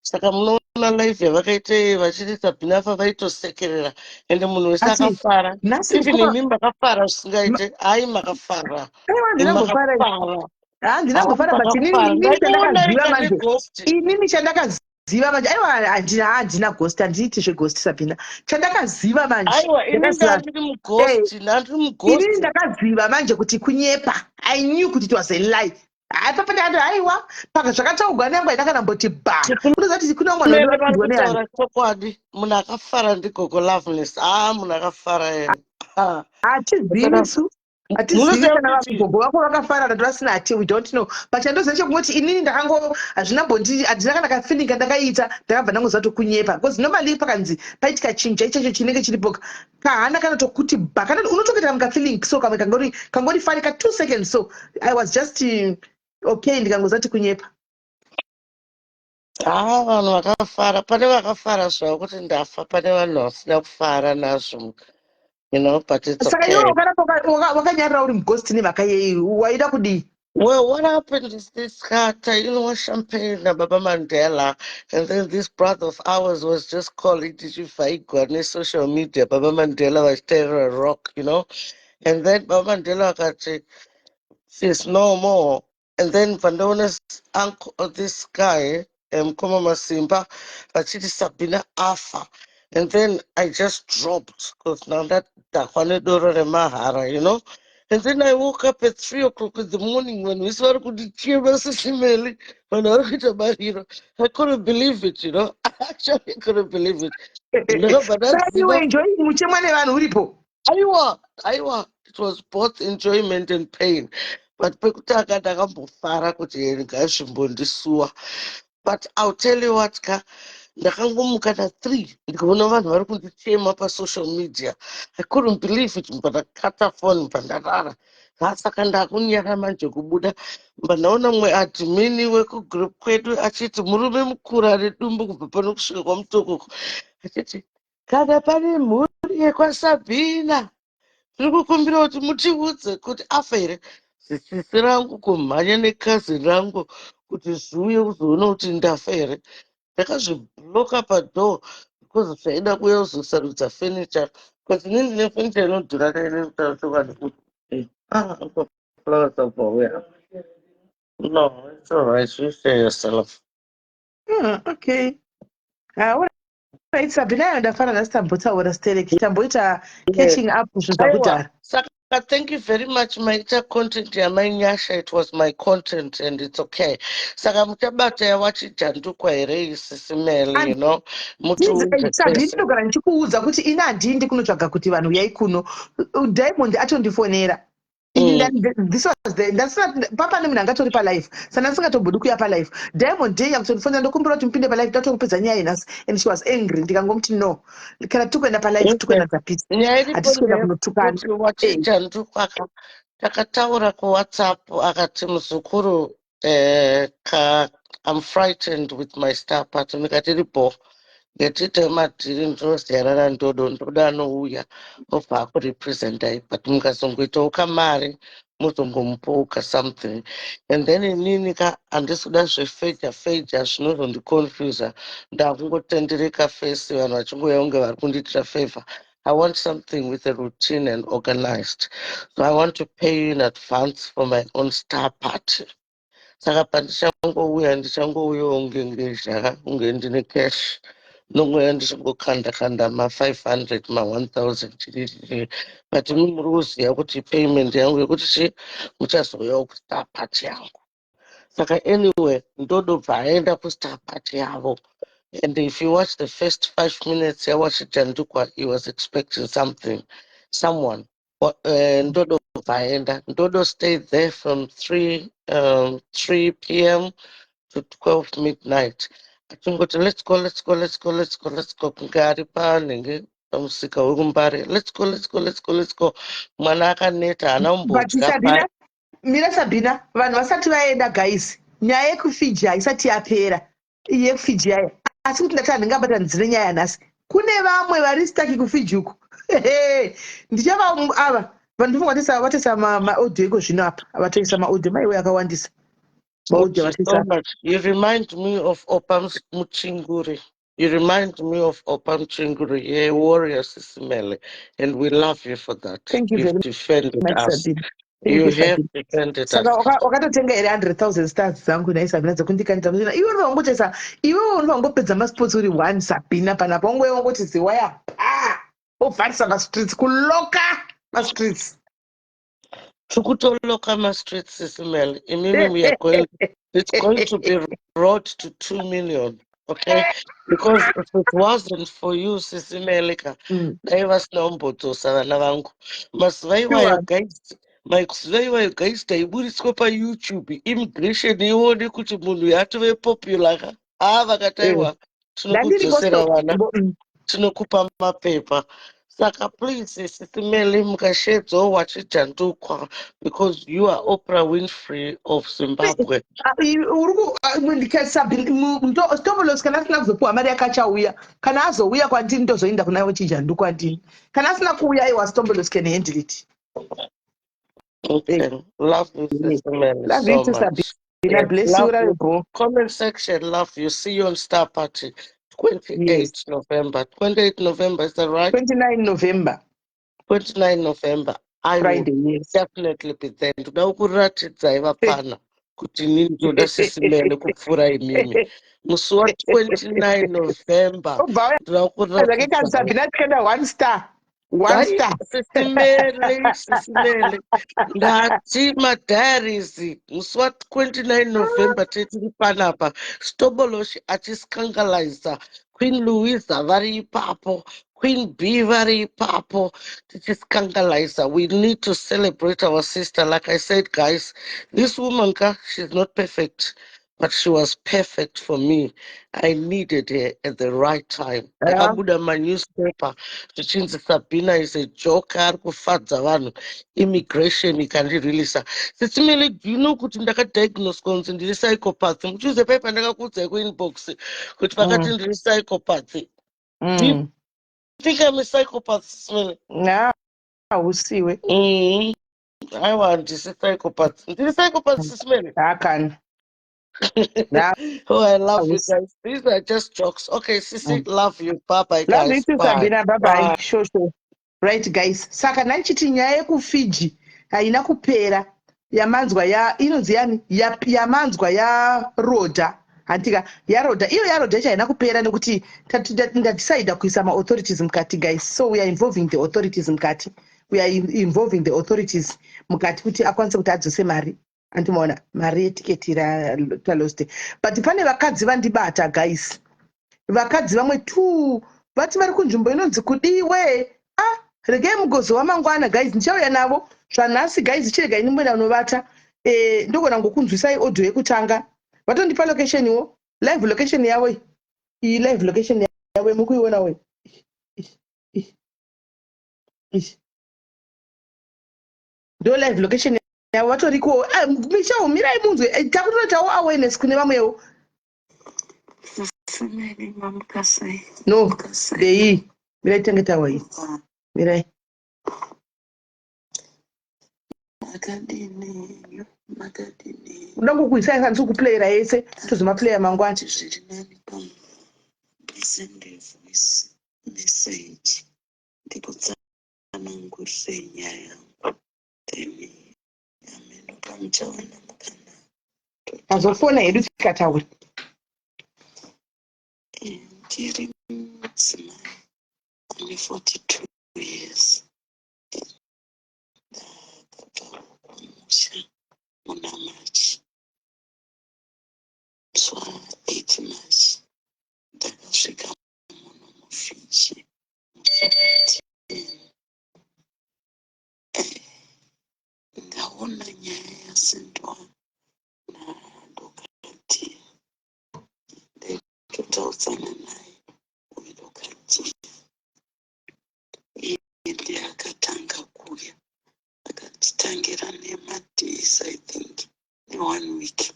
Saka munoona live yavakaita vachiti Sabina afa, vaitosekerera, ende munhu wese Asi akafara. nhasi Even mukoma imi makafara zvisingaite. Hai, makafara. Aiwa, ndinambofara. Makafara. Handinambofara, but inini Makafara. inini Ndaikuona chandakaziva ika manje neghost. Inini chandakaziva manje, aiwa, handina ghost, handiiti zveghost, Sabina. Chandakaziva manje, Aiwa, ini ndakaziva ndandiri mughost, ndandiri inini mughost. Ndakaziva manje kuti kunyepa. I knew kuti it was a lie. Haipapa ndakati aiwa, paka zvakataurwa nangu haina kana mboti ba. Unoziva kuti kuna mwana Mene vari wandinzwa neani. Kutaura chokwadi, munhu akafara ndigogo Loveness. Ah, munhu akafara here. Ah. Hatizivi su, hatizivi Munoziva kana kuti vagogo vako vakafara kana vasina, hati, we don't know. But chandoziva chekungoti inini ndakango hazvina mbondi, handina kana kafeeling kandakaita. Ndakabva ndangoziva kuti kunyepa, because normally pakanzi paitika chinhu chaichacho chinenge chiripo, kahana kanotokuti ba, kana unotokuita kamwe kafeeling, so kamwe kangori funny ka 2 seconds. So I was just okay, ndikangoziva kuti kunyepa. Ah, vanhu vakafara. Pane vakafara zvavo kuti ndafa, pane vanhu vasina kufara nazvo, but it's Saka okay. iwe wakaramba wakanyarara uri mughost nemhaka yei? Waida kudii? Well, what happened is this cat, champagne na Baba Mandela, and then this brother of ours was just calling tichivaigwa social media. Baba Mandela was Terror Rock. And then Baba Mandela akati, "She's no more." And then Vandona's uncle, this guy, Mkoma Masimba, vachiti Sabina afa. And then I just dropped because now that doro remahara. And then I woke up at 3 o'clock in the morning when we started kundichema, Sisimeli, vanhu vari kuita mariro. I couldn't believe it. I actually couldn't believe it. Ndakabva Saka iwe ndaziva enjoying muchemwa nevanhu uripo? Aiwa, aiwa, it was both enjoyment and pain. But pekutanga ndakambofara kuti ngazvimbondisuwa. But I'll tell you what ka, ndakangomuka na3 ndikaona vanhu vari kundichema pasocial media. I couldn't believe it. Mba ndakata phone, mba ndarara. Saka ndakunyara manje kubuda, mba ndaona mumwe admin wekugroup kwedu achiti, murume mukuru ane dumbu kubva pano kusvika kwaMutokoko, achiti, "Kana pane mhuri yekwaSabhina, tiri kukumbira kuti mutiudze kuti afa here." Zisisi rangu kumhanya necousin rangu kuti zviuye kuzoona kuti ndafa here. Ndakazvibloka padoor. Because zvaida kuuya kuzosarudza furniture. Because inini ndine furniture inodhura kaine kutaura chokwadi kuti ah, Uncle Flowers abva uya. No, it's all right. You share yourself. Okay. Ah, alright, Sabina, ayo ndafara nhasi tambotaura stereki, tamboita catching up zvinhu Aiwa, zvakudhara. Saka thank you very much, maita content yamainyasha. It was my content and it's okay. Saka muchabata yawachijandukwa here, iSisi Meli, mutiudze Sabina, pese. Ndinogara ndichikuudza kuti ini handiendi kunotsvaga kuti vanhu uyai kuno. Diamond atondifonera. This was the ndasina papa nemunhu angatori palive, saka ndasingatombodi kuuya palive. Diamond day yakutondifonera, "Ndokumbira kuti mupinde palive, ndatokupedza nyaya inhasi," and she was angry. Ndikangomuti, "No, kana tiri kuenda palive, tiri kuenda dzapisa, Nyaya iripo hatisi kuenda kunotukana." ndeyekuti wachijandukwa takataura kuWhatsApp, akati, "Muzukuru, ka I'm frightened with my star party." Ndikati, "Iripo, ngetiite madhiri, ndinoziyana nandodo, ndoda anouya obva akurepresentai, but mukazongoitawo kamari muzongomupawo something. And then inini ka handisi kuda zvefeja feja zvinozondiconfusa, ndakungotendereka fesi, vanhu vachingouya kunge vari kundiitira favor. I want something with a routine and organized. So I want to pay you in advance for my own star party. Saka pandichangouya, ndichangouyawo ngengezhaka kunge ndine cash, ndongouya ndichingokanda kanda ma500, ma1000 chiri, but imi muri kuziva kuti payment yangu yekuti chi muchazouyawo kustar party yangu." Saka anyway, ndodobva aenda kustar party yavo, and if you watch the first 5 minutes yawachijandukwa, he was expecting something, someone. Ndodo aenda, Ndodo stayed there from 3 p.m. to 12 midnight, achingoti, "Let's go, let's go, let's go, let's go, let's go," kunge ari panhenge pamusika wekuMbare, "Let's go, let's go, let's go, let's go." Mwana akaneta, haana But kumbodya. Sabina, mira Sabina, vanhu vasati vaenda, guys, nyaya yekuFiji haisati yapera, iyi yekuFiji yaya. Asi kuti ndati handingabatanidzire nyaya nhasi, kune vamwe vari stuck kuFiji uku. Ndichava ava vandifunga vatisa maaudio iko zvino apa, vatoisa maaudio, maiwe, akawandisa maaudio. Thank you so Vatisa. much. You remind me of Opam Muchinguri. You remind me of Opam Chinguri. You're a warrior, Sisimele, and we love you for that. Thank you You've very defended much, us. Sabina. Thank You you, have Sabina. defended us. Saka wakatotenga here 100,000 stars dzangu nhai, Sabina, dzekundikandira kuchina? Iwe unobva wangotoisa, iwewe unobva wangopedza masports uri one, Sabina, panapa wangouya wangoti ziwaya pa, wobvarisa mastreets, kuloka mastreets. Tukutoloka ma-streets, Sisimele. Imimi, we are going, it's going to be road to 2 million, okay? Because if it wasn't for you, Sisimele, ka, dai vasina kumbodzosa vana vangu. Mazuva iwayo, guys, mazuva iwayo, guys, taiburitswa paYouTube, immigration ione kuti munhu yatove popular ka. Ah, vakati, "Aiwa, tinokudzosera vana, tinokupa mapepa." Saka please, Sisimeli, mukashedzawo wachijandukwa, because you are Oprah Winfrey of Zimbabwe. Stobolos kana asina kuzopiwa mari yakachauya, kana azouya kwandiri, ndozoenda kuna wechijandukwa ndini. Kana asina kuuya, aiwa, Stombolos can handle it. Okay, love you, Sisimeli, Love you so too, much. Sabina. Yes, Bless you. love you. Raribo. Comment section, love you. See you on Star Party, 28 November. 28 November, is that right? 29 November. 29 November. I will Friday, yes. definitely be there. Ndoda kuratidzai vapana kuti inini ndoda Sisimele kupfuura imimi. Musi wa29 November Obva ndoda zvake kani. kuratidzai. Sabina, tikaenda one star, one Dai, star. Sisimele, Sisimele, ndati madiaries, musi wa29 November tetiri panapa, Stoboloshi achiscandaliza, Queen Louisa vari ipapo, Queen B vari ipapo, tichiscandaliza. We need to celebrate our sister. Like I said, guys, this woman ka, she's not perfect, but she was perfect for me. I needed her at the right time. Ndakabuda manewspaper zvichinzi Sabina is a joker, ari kufadza vanhu. Immigration ikandireleasa. Sisimele, do you know kuti ndakadiagnoswa kunzi ndiri psychopath? Muchiuze pai pandakakuudzai kuinbox kuti vakati ndiri psychopath. Do you think I'm a psychopath, Sisimele? Hausiwe. Aiwa, handisi psychopath. Ndiri psychopath, Sisimele? Hakani. Oh, I love you guys. These are just jokes. Okay, Sisi, love you. Bye bye, Love you guys. too, Bye. Sabina. Bye bye. Bye. Sure, sure. Right, guys. Saka ndandichiti nyaya yekuFiji haina kupera. Yamanzwa ya inonzi yani ya, yamanzwa yaRoda. Hantika yaRoda. Iyo yaRoda yacho haina kupera nekuti ndadecide kuisa ma-authorities mukati, guys. So we are involving the authorities mukati. We are involving the authorities mukati kuti akwanise kuti adzose mari. Andimaona mari yetiketi ralost. But pane vakadzi vandibata, guys. Vakadzi vamwe two vati vari kunzvimbo inonzi kudiwe. Ah, regai mugozo wamangwana, guys, ndichauya navo. Zvanhasi, guys, chiregai ndimboenda kunovata. Ndogona ngokunzwisai audio yekutanga. Vatondipa location wo, live location yavo iyi. Iyi live location yavo mukuiona we. Ndo live location yavo vatoriko. Ah, Michelle, mirai munzwe. Takutoitawo awareness kune vamwewo. Simeli mamukasei. No, Mukasei. ndeiyi. Mirai tange tawa iyi. Mirai. Makadini henyu, makadini. Kuda ngokuisai handisi kuplayera yese, tozomaplaya mangwana. Kuti zviri nani pamwe ndisende voice message ndikutsanangurire nyaya yangu, then ameno pamuchawana mukana. Tazofona hedu tikataura. Ndiri mudzimai ane 42 years. Ndakabvawo kumusha muna March, musi wa8 March. Ndakasvika muno muFiji musi wa10. Ndaona nyaya yasendwa naDokati, ndaitotaudzana naye uyu Dokati. Iye ndiye akatanga kuuya, akatitangira nemadays, I think ne1 week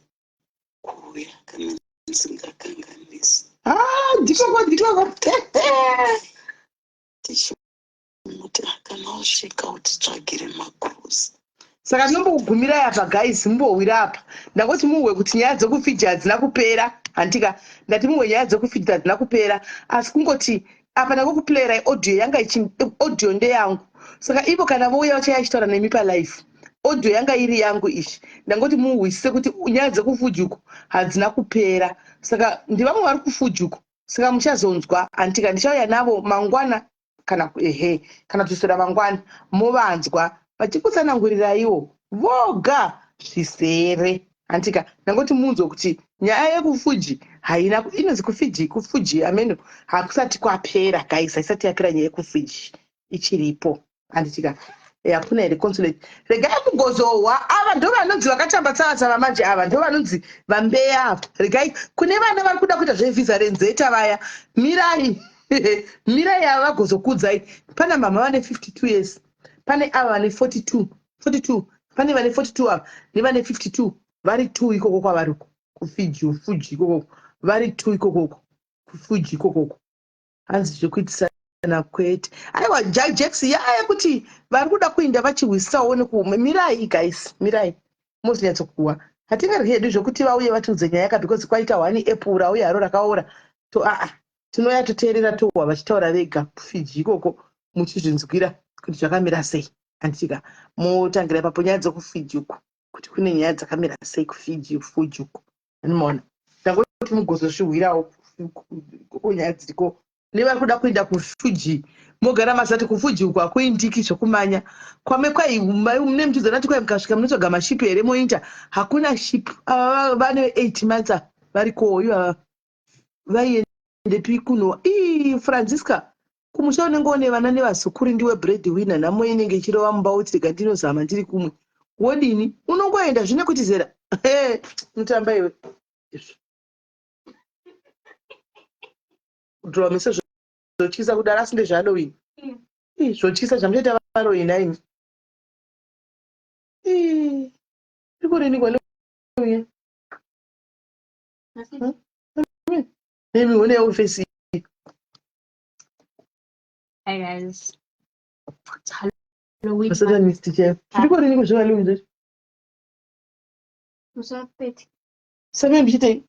kuuya, kana ndisingakanganisi. Ah, ndikoko, ndikoko. Tichimuti kana wasvika utitsvagire macruise. Saka tinombokugumirai apa, guys, mumbowira apa. Ndangoti muhwe kuti nyaya dzekuFiji hadzina kupera. Handika ndati muhwe nyaya dzekuFiji hadzina kupera, asi kungoti apa ndangokuplayera audio yanga ichi. Audio ndeyangu, saka ivo kana vouya vachaya chitaura nemi palive. Audio yanga iri yangu ishi. Ndangoti muhwisise kuti nyaya dzekuFiji uku hadzina kupera. Saka ndivamwe vari kuFiji uku, saka muchazonzwa. Handika ndichauya navo mangwana kana ehe, kana kuswera mangwana, movanzwa vachikutsananguriraiwo voga zvisere. Handika ndangoti munzwe kuti nyaya yekuFiji haina inonzi kuFiji, kuFiji ameno hakusati kwapera, guys. Haisati yapera nyaya yekuFiji, ichiripo. Handitika hakuna here consulate? Regai mugozohwa. Ava ndo vanonzi vakatamba tsavatsava manje. Ava ndo vanonzi vambeya ava. Regai kune vana vari kuda kuita zvevhisa renzeta vaya, mirai, mirai, ava vagozokudzai. Pana mama vane 52 years, pane ava vane 42, 42, pane vane 42 ava nevane 52 vari 2 ikoko kwavari kuFiji, Fuji ikokoko vari 2 ikokoko, kuFiji ikokoko. Hanzi zvekuitisana kwete. Aiwa, Jax, yaya kuti vari kuda kuinda vachihwisisawo nekumirai. Guys, mirai mozonyatsokuwa. Hatingaryi hedu zvokuti vauye vatiudze nyaya yaka, because kwaita one apple rauya haro rakaora to. Aa, tinoya toteerera, tohwa vachitaura vega kuFiji ikoko, muchizvinzwira kuti zvakamira sei. Handitika motangira ipapo nyaya dzekuFiji uku, kuti kune nyaya dzakamira sei kuFiji, Fuji uku. Anomaona ndangoti mugozosvihwirawo koko nyaya dziriko nevari kuda kuenda kuFuji. Mogara mazati kuFuji uku hakuindiki zvokumanya kwame. Kwai mune muchidzana ti kwai mukasvika munotsvaga mashipi here moinda? Hakuna ship. Ava vane 8 months varikowo ivava, vaiendepi kuno? Ii, Francisca, kumusha unenge une vana nevazukuru, ndiwe bread winner. Nhamo inenge ichirova mumba, uti rega ndinozama ndiri kumwe. Wodini? Unongoenda zvine kuti zera unotamba iwe. Izvo kudhura mise zvotyisa kudaro, asi ndezvaHalloween zvotyisa zvamuchaita varoyi naimi. Ikurini kwanouya nemi onewo face. Hi guys. It's Halloween. Masatanist chaivo. Ndikorini kuzvehalloween zvacho? Musi wa 30. Same muchiitei?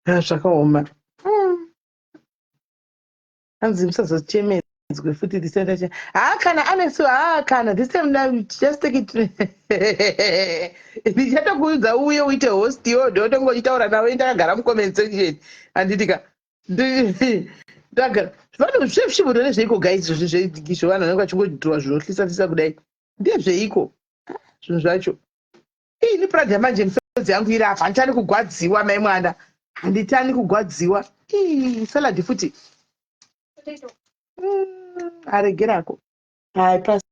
Ah, zvakaoma. Hanzi musazochemedzwe futi this time tache. Haa kana anesu haa kana this time now just take it. Ndichatokuudza uuye uite host iwe ndotonga uchitaura navo ndakagara mucomment section. Handiti ka. Ndagara. Vanhu zvezvichibudo nezveiko guys izvozvi zveizvo vanhu vanenge vachingodhirowa zvinohlisa hlisa kudai. Ndezveiko zvinhu zvacho. Ini prada manje misodzi yangu iri apa handitani kugwadziwa mai mwana handitani kugwadziwa. Ii salad futi. Aregerako. Hai pasi.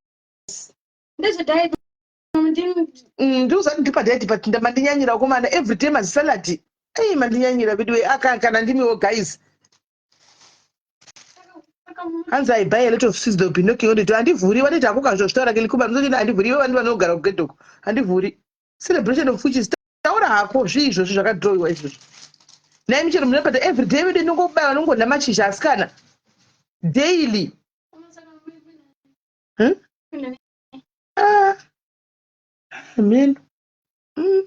Ndezvediet. Ndozati ndipa diet but mandinyanyira komana every day mazisalad. Ei mandinyanyira veduwe aka kana ndimiwo guys. Hanzi I buy a lot of seeds they'll be knocking on the door. Handivhuri vanoita hako kazvo zvitaura ke likuba ndozoti handivhuri ivo vanhu vanogara kugedhe uko. Handivhuri. Celebration of witches taura hako zvii izvozvi zvakadrowiwa izvozvi. Nhai michero munopata every day vedu inongobaya vanongodya mashizha asikana daily. Huh? Ah, amen.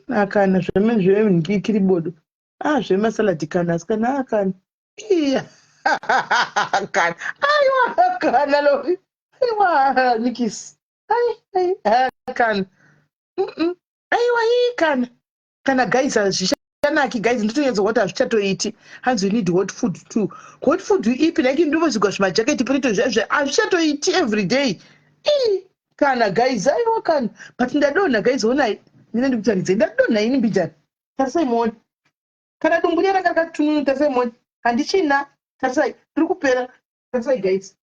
Akana zvemene zvengikiribodo. Ah, zvemasalad kana asikana akana. Iya. Kana. Aiwa kana Lori. Aiwa Nikisi. Ai ai kana. Aiwa ii kana. Kana guys hazvichanaki guys ndotonyatsa kuti hazvichatoiti. Hanzi you need hot food too. Hot food ipi like ndovozigwa zvimajaketi potato zvezve hazvichatoiti every day. Ii kana guys aiwa kana. But ndadonha guys honai. Mina ndikutaridze ndadonha ini mbijana. Tarisai muone. Kana dumbu riya ranga rakatununu tarisai muone. Handichina. Tarisai riri kupera. Tarisai guys.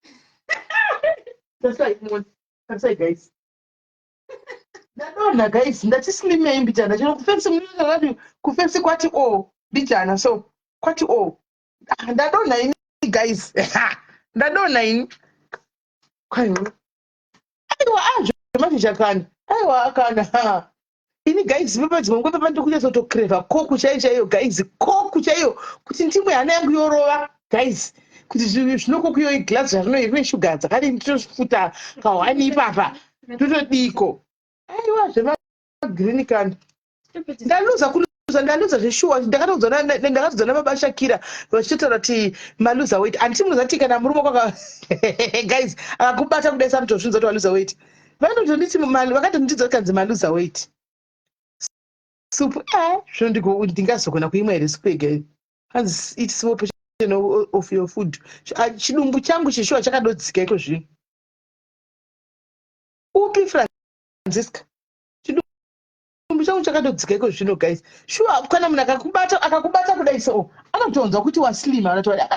Tarisai muone. Tarisai guys. Ndadonha guys ndati slimei mbijana chero kufesi munoti kufesi kwati o oh, mbijana so kwati o oh. Ah, ndadonha ini guys ndadonha ini kwaiwa aiwa ah zvemashizha kani aiwa akana ini guys pepa dzimwe nguva pepa ndikunyatsotokreva koku chaiyo chaiyo guys koku chaiyo kuti ndimwe hana yangu yorova guys kuti zvino koku iyoyi glass zvarino rine shuga dzakadini totosvuta kahwani ipapa totodiko aiwa zvemagreen kani ndaluza kuluza ndaluza zveshuwa ndakatoudzwa ndakatoudzwa nababa Shakira vachitotaura kuti maluza weight handiti munoziva kuti kana murume kwaka guys akakubata kudai sanotozvinza kuti waluza weight vanotonditi vakatondidza kanzi maluza weight supu eh zvino ndingazogona kuimwa here supu yega hanzi eat small portion of your food chidumbu changu cheshuwa chakadodzika iko zvino upi Francisca chidumbu changu chakadodzika iko zvino guys shuwa kana munhu akakubata akakubata kudai so anotonzwa kuti waslima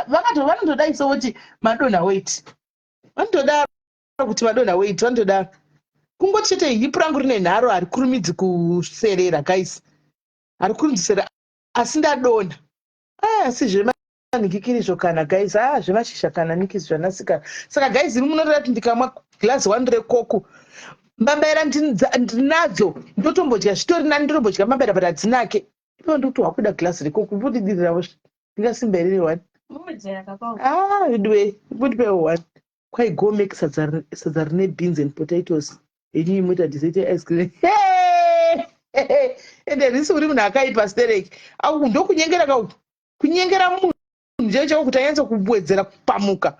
vakato vanotodai so voti madonha weight vanotodaro kuti madonha weight vanotodaro kungoti chete hip rangu rine nharo harikurumidzi kuserera guys harikurumidzi kuserera asi ndadonha ah, asi zvemanhikikirizvo kana guys ah, zvemashizha kana nikisi zvanasikana saka guys imi munoreva kuti ndikamwa glass one rekoku mbambaira ndinadzo ndotombodya zvitori nani ndotombodya mbambaira but hadzinake ipo ndikuti wakuda glass rekoku mbodidirirawo ndingasimba here one ah anyway mbondipewo one kwai go make sadza sadza rine beans and potatoes henyu imoita dessert ice cream ende risi uri munhu akaipa stereki au ndokunyengera ka kunyengera munhu chaicho chako kuti anyatso kuwedzera kupamuka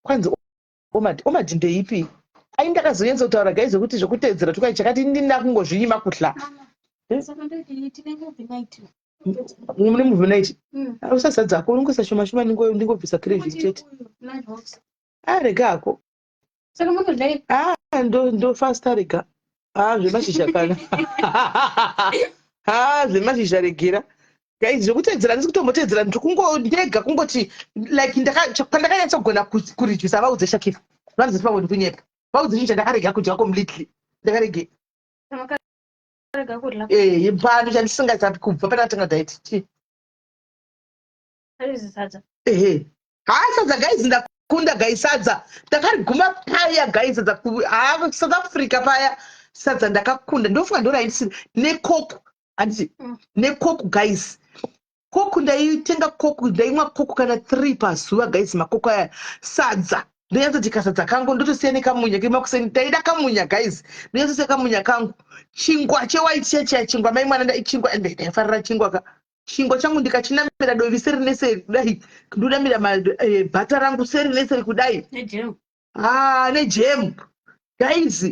kwanzi omadi omadi ndeipi ai ndakazonyatso kutaura guys zvekuti zvekutedzera tukai chakati ndina kungozvinyima kuhla mune movie night usasa dzako unongoisa shoma shoma ndingobvisa craving chete ah rega hako ah ndo ndo fasta rega ah zvemashizha kana ah zvemashizha regera guys zvekutedzera handisi kutombotedzera ndiri ndega kungoti like pandakanyatsogona kuredusa vaudze Shakira vanozoti pamwe ndikunyepa vaudze chinhu chandakarega kudya completely ndakarege eh pano chandisingachapi kubva pandatanga diet chi ehe haa sadza guys ndakunda guys sadza ndakariguma paya guys sadza haa South Africa paya sadza ndakakunda ndofunga ndoraindisiri necoke handiti necoke guys coke ndaitenga coke ndaimwa coke kana 3 pazuva guys macoke aya sadza. Ndonyatsoti kasadza kangu ndotosiya nekamunya kemakuseni. Ndaida kamunya guys, ndonyatsosiya kamunya kangu, chingwa chewhite chiya chiya, chingwa mai mwana, chingwa ndaifarira chingwa ka. Chingwa changu ndikachinamira dovi seri neseri kudai, ndonamira bhata rangu seri neseri kudai. Nejam. Ah, nejam guys.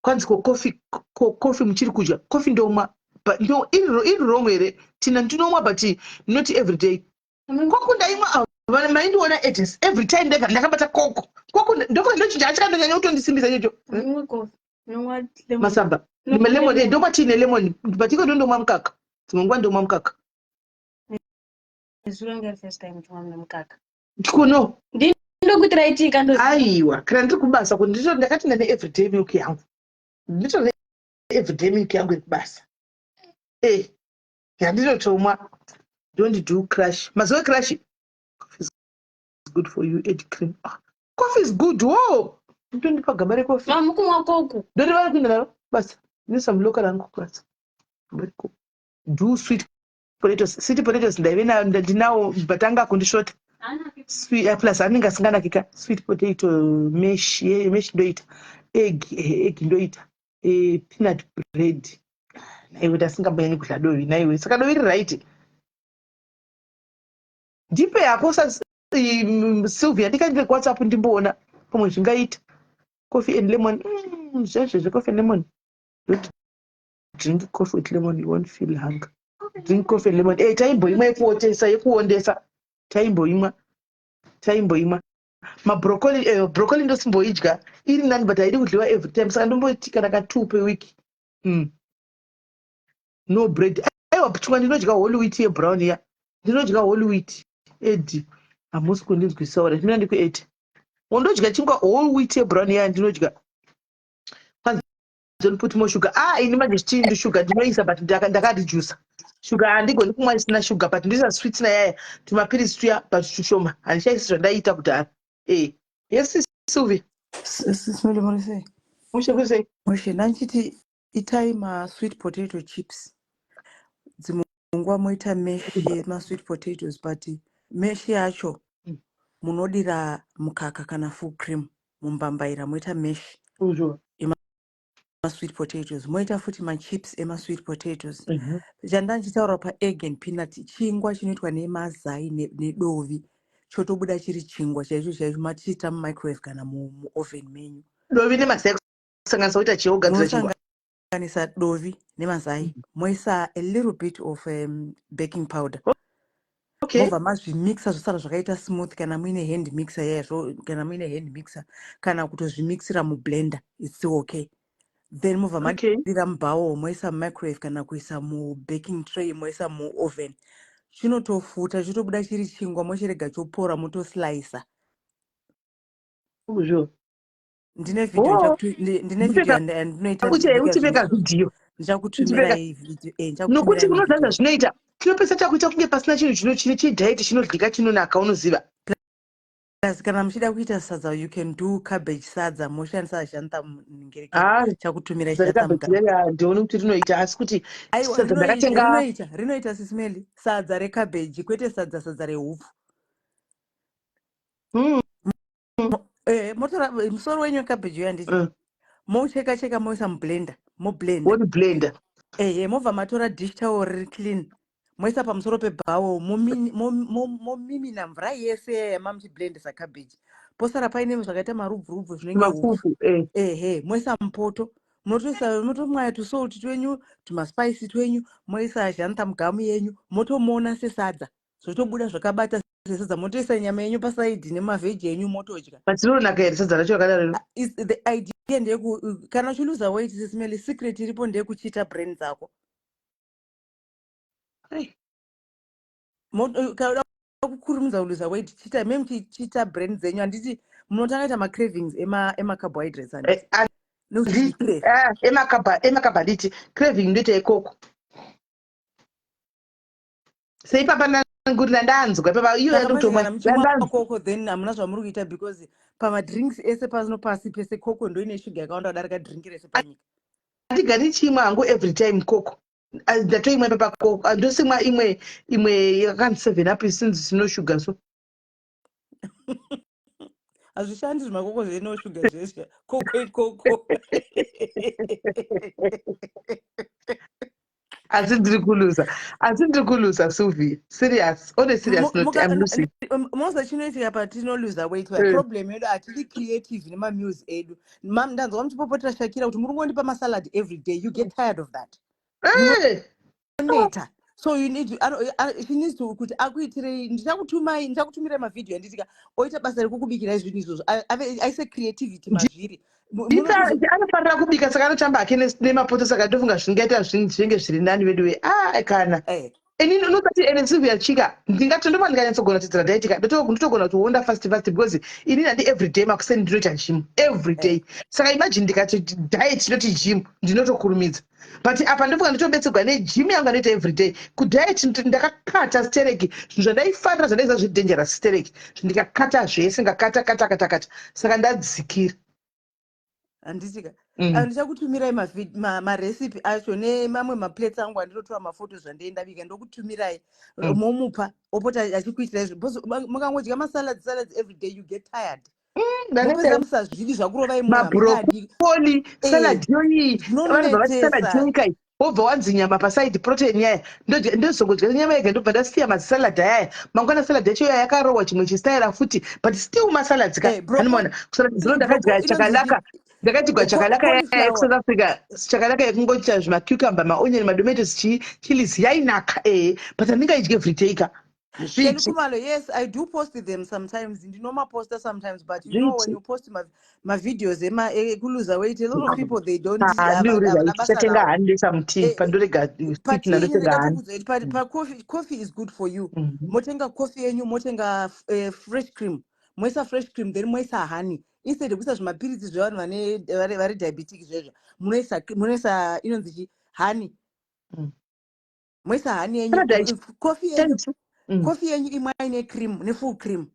Kwanzi ko coffee, ko coffee muchiri kudya coffee? Ndomwa but ndo iri wrong here tina? Ndinomwa but not every day. Koko ndaimwa, ah, maindiona ages every time ndega ndakabata koko. Koko ndoko ndochinja achikandonyanya kutondisimbisa ichocho. Imwe coffee. Nomwa lemon. Masamba. Nomwa lemon. Lemon. Ndomwa tea nelemon, but iko ndomwa mukaka, dzimwe nguva ndomwa mukaka. Zuva nge first time chimwa mukaka. Kuno. Ndokuitirai tea kandoziva. Aiwa, kana ndiri kubasa kuti ndito ndakati ndane everyday milk yangu, ndito everyday milk yangu yekubasa yandinotomwa. Don't do crash, mazuva crash. Coffee is good for you, add cream. Ah, coffee is good wo, ndondipa gaba recoffee. Mamu kumwa koko. Ndoti vari kuenda naro basa, ndinoisa muloka rangu kubasa. Do sweet potatoes, sweet potatoes ndaive nayo, ndinawo but anga kundishota. Sweet, plus anenge asinganakika. Sweet potato mash, yeah, mash ndoita. Egg, egg ndoita. Peanut bread. Naiwe ndasingambanyanyi kudya dovi naiwe, saka dovi riri right. Ndipe yako Sylvia, ndikaendere kuWhatsApp ndimboona pamwe zvingaita. Coffee and lemon, zvezvezve coffee and lemon. Don't drink coffee with lemon, you won't feel hunger. Drink coffee and lemon. Taimboimwa yekuotesa, yekuondesa taimboimwa, taimboimwa. Mabroccoli, broccoli ndosimboidya, iri nani but haidi kudyiwa every time, saka ndomboiti kana ka two per week. No bread, aiwa. Chingwa ndinodya whole wheat yebrown iya, ndinodya whole wheat. Edi hamusi kundinzwisa ora, ndinoda ndikuete wondodya chingwa whole wheat yebrown iya ndinodya. Don't put more sugar. Ah, ini manje chii, sugar ndinoisa but ndakadijusa sugar, handigoni kumwa isina sugar, but ndoisa sweetener yaya, tumapirisi tuya, but tushoma, handichaisi zvandaiita kudhara. Yes, Sylvia. Sis Melly, muri sei? Mushe, kusei? Mushe, ndanchiti itai masweet potato chips. Dzimwe nguva moita mash yemasweet potatoes, but mash yacho munodira mukaka kana full cream mumbambaira, moita mash Uzvo. Masweet potatoes, moita futi machips emasweet potatoes. Chandanchitaura paegg and peanut, chingwa chinoitwa nemazai nedovi, chotobuda chiri chingwa chaicho chaicho, machiita mumicrowave kana muoven menyu. Dovi nemazai kusanganisa kuita chiogadzira chingwa? Munosanganisa dovi nemazai, moisa a little bit of baking powder. Mobva mazvimixa, zvosara zvakaita smooth. Kana muine hand mixer yaizvo, kana muine hand mixer, kana kutozvimixira mublender, it's still okay. Then mobva madira mubowl, moisa mumicrowave kana kuisa mubaking tray, moisa muoven, chinotofuta, chotobuda chiri chingwa. Mochirega chopora, motoslicer. Uzvo. Ndine video. Oh. Ndine video yandinoita ndichibika Uchipeka zvinhu. vhidhiyo. Ndichakutumirai video, Nokuti ndichakutumirai unoziva mavideo. zvazvinoita, tinopesa takuita kunge pasina chinhu chine chediet chinodyika chinonaka, unoziva. Plus kana muchida kuita sadza, you can do cabbage sadza, moshandisa xanthan ngerekeni. Ah, Chakutumirai xanthan gum. Ndioni kuti rinoita, asi kuti Aiwa, sadza rinoita. ndakatenga. Rinoita, rinoita Sis Melly, sadza recabbage, kwete sadza rehupfu. Motora musoro wenyu wecabbage uya, handiti? Moucheka cheka, moisa mublender, moblenda. Wori blender. Ehe, mobva matora dish towel riri clean, moisa pamusoro pebowl, momimina mvura yese yama muchiblendesa cabbage, posara paine zvakaita marubvurubvu zvinenge hupfu. Mafufu. Ehe, moisa mupoto, munotoisa, motomwaya tusalt twenyu, tumaspice twenyu, moisa xanthan gum yenyu, motomona sesadza, zvotobuda zvakabata sesadza. Motoisa nyama yenyu paside nemavheji enyu, motodya. But rinonaka here sadza racho rakadaro? Is the idea ndeyeku kana uchiluza weight, Sis Melly, secret iripo ndeyekuchita brain dzako. Ai. Kana uda kukurumidza kuluza weight, chita me muchichita brain dzenyu, handiti? Munotanga ita macravings emacarbohydrates, handiti? Nekuti crave. Ah, emakabhanditi craving ndoita ikoko seipapa nguri ndandanzwa ipapa iyo Saka manje yandotomwa kana muchimwa ndandanzwa. koko, then hamuna zvamuri kuita, because pamadrinks ese pano pasi pese, koko ndo ine shuga yakawanda kudarika drink rese panyika. Handigari chimwa hangu every time koko. Ah, ndatoimwa ipapa koko. Ah, ndosimwa imwe yakanzi 7 Up, isinzi sino sugar, so. Hazvishandi zvimakoko zveno sugar zvesha. Koko ikoko. Asi ndiri kuluza. Asi ndiri kuluza Sylvia. Serious. On a serious note, I'm losing. Moza chinoitika patinoluza weight mm. Problem yedu hatidi creative nemameals edu. Mam ndanzwa muchipopotera Shakira kuti muri kungondipa masalad every day. You get tired of that. Hey. Neta. So you need to, she needs to kuti akuitirei ndichakutumai ndichakutumirai mavhidhiyo anditika oita basa rekukubikirai zvinhu izvozvo aise creativity mazviri. Anofanira kubika saka anotamba hake nemapoto saka ndofunga zvingaita zvinenge zviri nani veduwe a kana eh. Ini unotati ene Sylvia chika ndingati ndoma ndinganyatsogona kutidzira diet ka ndotogona kuti wonda fast fast because ini nandi every day makuseni ndinoita gym every day eh. Saka imagine ndikati diet ndoti gym ndinotokurumidza but apa ndofunga ndotobetserwa negym yangu anoita every day kudiet ndakakata stereki zvinhu zvandaifarira zvandaiziva zviri dangerous stereki ndikakata zvese ngakata kata kata kata saka ndadzikira. Handitika. Ndichakutumirai marecipe acho nemamwe maplates angu andinotora mafoto zvandei ndabika ndokutumirai. Momupa opota achikuitirai zvinhu because mukangodya masalads salads every day you get tired. Mopedza musazvidi zvakurovai munhu hamungadi. Mabrokoli salad yoyi vanhu vavati salad yoyi kai wobva wanzi nyama pasaidi protein yaya ndozongodya nyama yega ndobva ndasiya masalad ayaya mangwana salad yacho yaya yakarohwa chimwe chistaira futi but still masalads ka eh, anomaona kusalad zino ndakadya chakalaka ndakatigwa chakalaka yaya yekusouth Africa chakalaka yekungoita zvimacucumber maonion madomatoes chii chilies yainaka ee but handingaidye everyday ka. Kelly Kumalo, yes, I do post them sometimes. Ndinomaposta sometimes, but you know when you post my videos ema ekuluza weight, a lot of people they don't havana basa nawo. Hani ndoisa mutii eh, pandorega stick ndotenga hani. Pa pa coffee coffee is good for you. Motenga coffee yenyu, motenga fresh cream. Moisa fresh cream then moisa honey. Instead yekuisa zvimapiritsi zvevanhu vane vari diabetic zvezvo. Munoisa munoisa inonzi chi honey. Moisa hani yenyu coffee yenyu coffee yenyu imwai necream nefull cream.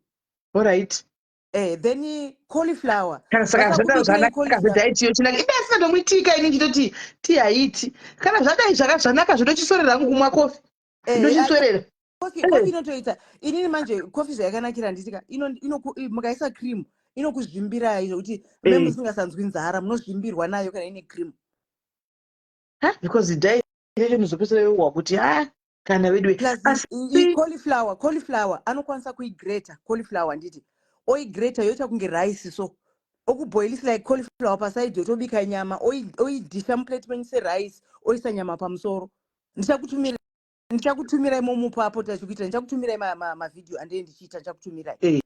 Alright. Eh, then cauliflower. Kana saka zvadai zvanaka zvediet yochinaka ibe asina ndomuitika ini ndichitoti tii haiti kana zvadai zvaka zvanaka zvotochisorera hangu kumwa kofi eh, ndochisorera kofi eh. inotoita inini manje kofi zvayakanakira handitika mukaisa cream inokuzvimbirai zvekuti me eh. musingasanzwi nzara munozvimbirwa nayo kana ine cream because diet yacho muzopesera yohwa kuti ha kana veduwe asi cauliflower cauliflower anokwanisa kuigreta cauliflower handiti oigreta yoita kunge rice so okuboilisa like cauliflower pasaidi yotobika nyama oidhisha muplate menyu serice oisa nyama pamusoro ndichakutumira ndichakutumirai momupa apo tachikuita ndichakutumirai mavhidhiyo andee ndichiita ndichakutumirai eh.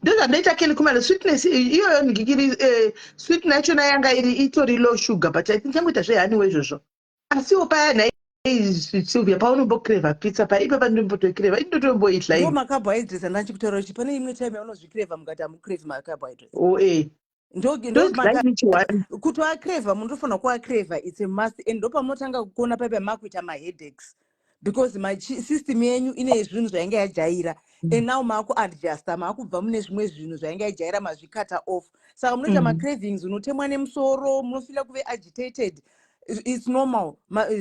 Ndozvandoita Kelly Khumalo sweetness iyoyo ndikiri eh, sweet yachona yanga iri itori low sugar but I think yangoita zvehaniwo izvozvo asiwo paya nhai Sylvia paunombocreva pizza paya ipapa ndombotoicreva ini ndotomboidla ini macarbohydrates andachikutaura kuti pane imwe time yaunozvicreva mukati hamucreve macarbohydrates oh eh kuti acreva munotofanira kuacreva its a must and ndopamunotanga kuona paipa makuita maheadaches because system yenyu ine zvinhu zvainge yajaira and now maakuadjusta maakubva mune zvimwe zvinhu zvainge yajaira mazvikata off saka munoita macravings unotemwa nemusoro munofila kuve agitated its normal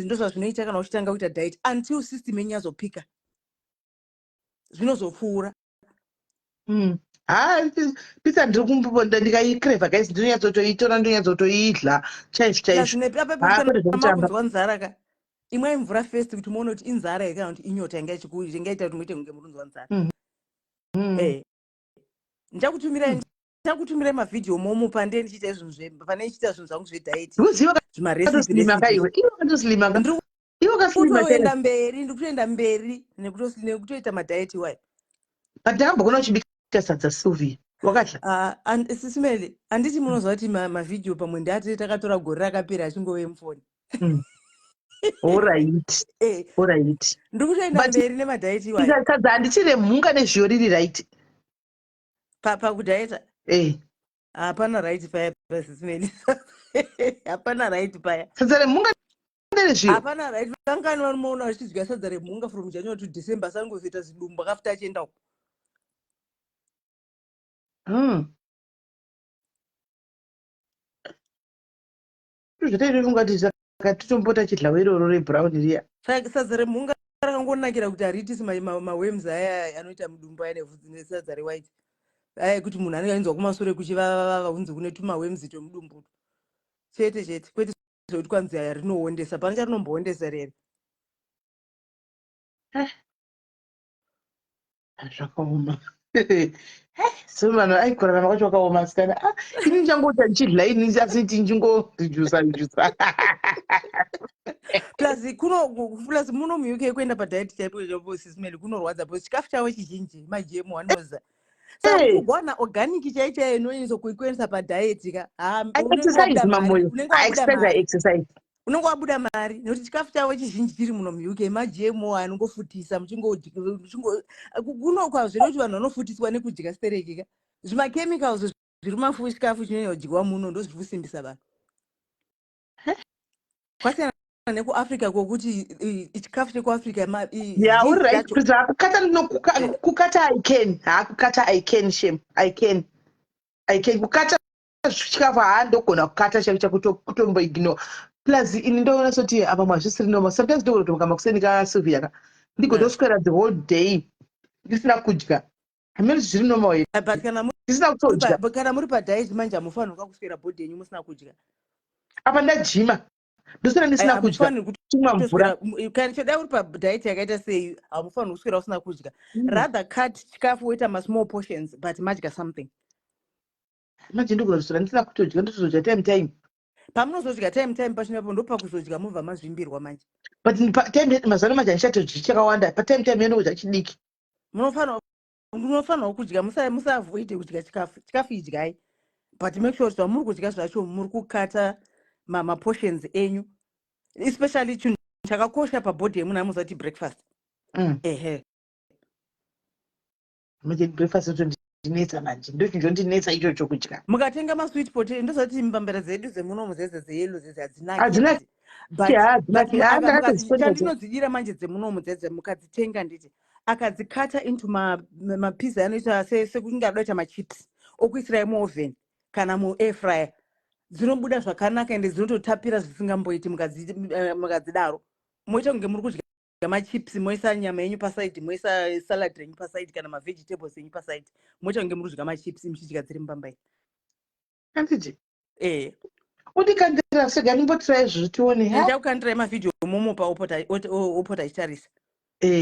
ndozvazvinoita kana uchitanga kuita diet until system yenyu yazopika zvinozopfuura Ha pizza ndiri kumbonda ndikaikrevha guys ndinonyatsotoitora ndonyatsotoidla chaizvo chaizvo. Makunzwa nzara ka imwai mvura first kuti muone kuti inzara here kana kuti inyota inga ingaita kuti muite kunge murunzwa nzara eh. Ndichakutumirai ndichakutumirai mavhidhiyo momupa ndiye ndichiita zvinhu zve pane ndichiita zvinhu zvangu zvediet zvimarecipe iwe iwe wakatoslima ka iwe wakaslima kutoenda mberi ndikutoenda mberi nekutoita madiet iwayo but ndakambokuona uchibika sadza Sylvia wakadya uh, sisimele handiti munoziva kuti mavhidhiyo pamwe ndati takatora gore rakapera achingove mufoni Alright. Eh. Alright. Ndikutoenda mberi nemadiet iwayo. Sadza handiti remhunga nezviyo riri right. Pakudhaeta? Eh. Hapana right paya pasisimeli. Hapana right paya. Sadza remhunga nerezviyo. Hapana right. Vangani vanomuona vachidya sadza remhunga from January to December sangozoita zidumbu akafuta achienda uko. Zvataitofunga kuti saka titombota chidlawo iroro rebrown riya. Sadza remhunga rakangonakira kuti hariitisi maworms aya anoita mudumbu aya nesadza rewhite. Aya kuti munhu anenge ainzwa kumasure kuchivavavava kunzi kune tumawemzi twemudumbu chete chete, kwete zvekuti kwanzi aya rinoondesa. Pane charinomboondesa rere? Eh, zvakaoma. So vanhu aikurarama kwacho kwakaoma sikana. Ah, ini ndichangoita ndichidla ini, asi ndichingojusa jusa. Plus kuno, plus muno muUK kuenda padiet chaipo chaipo, Sis Melly, kunorwadza because chikafu chavo chizhinji maGMO anoza. Saka Hey. kugona organic chai chaiyo inonyatso kuikuendesa padiet ka, ha, I unenge exercise wabuda mari. Mamoyo. Unenge I wabuda exercise, I mari. exercise. Unenge wabuda mari nekuti chikafu chavo chizhinji chiri muno muUK maGMO anongofutisa muchingo kuno kwazvino kuti vanhu vanofutiswa nekudya stereki ka. Zvimachemicals zviri mafu chikafu chinonyanya muno ndo zviri kusimbisa vanhu, kwasiyana nekuAfrica kwokuti chikafu chekuAfrica Yeah, uri yeast right. yacho Kuti hakukata kukata I can. Hakukata I can, shame. I can. I can kukata chikafu, haandogona kukata chaicho kutomboignore. Plus ini ndoona soti apa mazvisiri normal. Sometimes ndogona kutomuka makuseni ka, Sylvia ka. Ndigotoswera the whole day ndisina kudya. Hameno zviri normal here. But kana muri Ndisina kutodya. Kana muri padiet manje, hamufanirwa kuswera bhodhi yenyu musina kudya. Apa ndajima. Ndoswera ndisina kudya. Hamufaniri Tumwa mvura. kutoswera kana chodai uri padiet yakaita sei, hamufaniri kuswera usina kudya. Rather cut chikafu, woita masmall portions, but madya something. Manje ndogona kuswera ndisina kutodya, ndotozodya time time. Pamunozodya time time pachinapo, ndopakuzodya mubva mazvimbirwa manje. But time mazano manje handichatodyi chakawanda. Patime time yandokudya chidiki. Munofanirwa kudya, musaavoide kudya chikafu. Chikafu idyai, but make sure kuti zvamuri kudya zvacho muri kukata maportions enyu, especially chinhu chakakosha pabhodhi yemunhu amuzati breakfast. Ehe. Manje breakfast ndinetsa manje, ndochinhu chondinetsa ichocho, kudya. Mukatenga masweet potato, ndozati mbambera dzedu dzemunomu dzedze dzeyellow dzedze hadzinaki. Hadzinaki. But Hadzinaki. but Ndakatodzipota. Chandinodzidira manje dzemunomu dzedze, mukadzitenga nditi akadzikata into mapieces anoita sekunge adoita machips, okuisirai muoven kana muair fryer, dzinobuda zvakanaka ende dzinototapira zvisingamboiti. Mukadzidaro moita kunge muri kudya machips, moisa nyama yenyu paside, moisa salad renyu paside kana mavegetables enyu paside, moita kunge muri kudya machips muchidya dziri mubambai. Anditi Eh. Undikandira sega, ndimbotirai izvozvo tione ha. Ndichakukandirai mavhidhiyo momopa opota achitarisa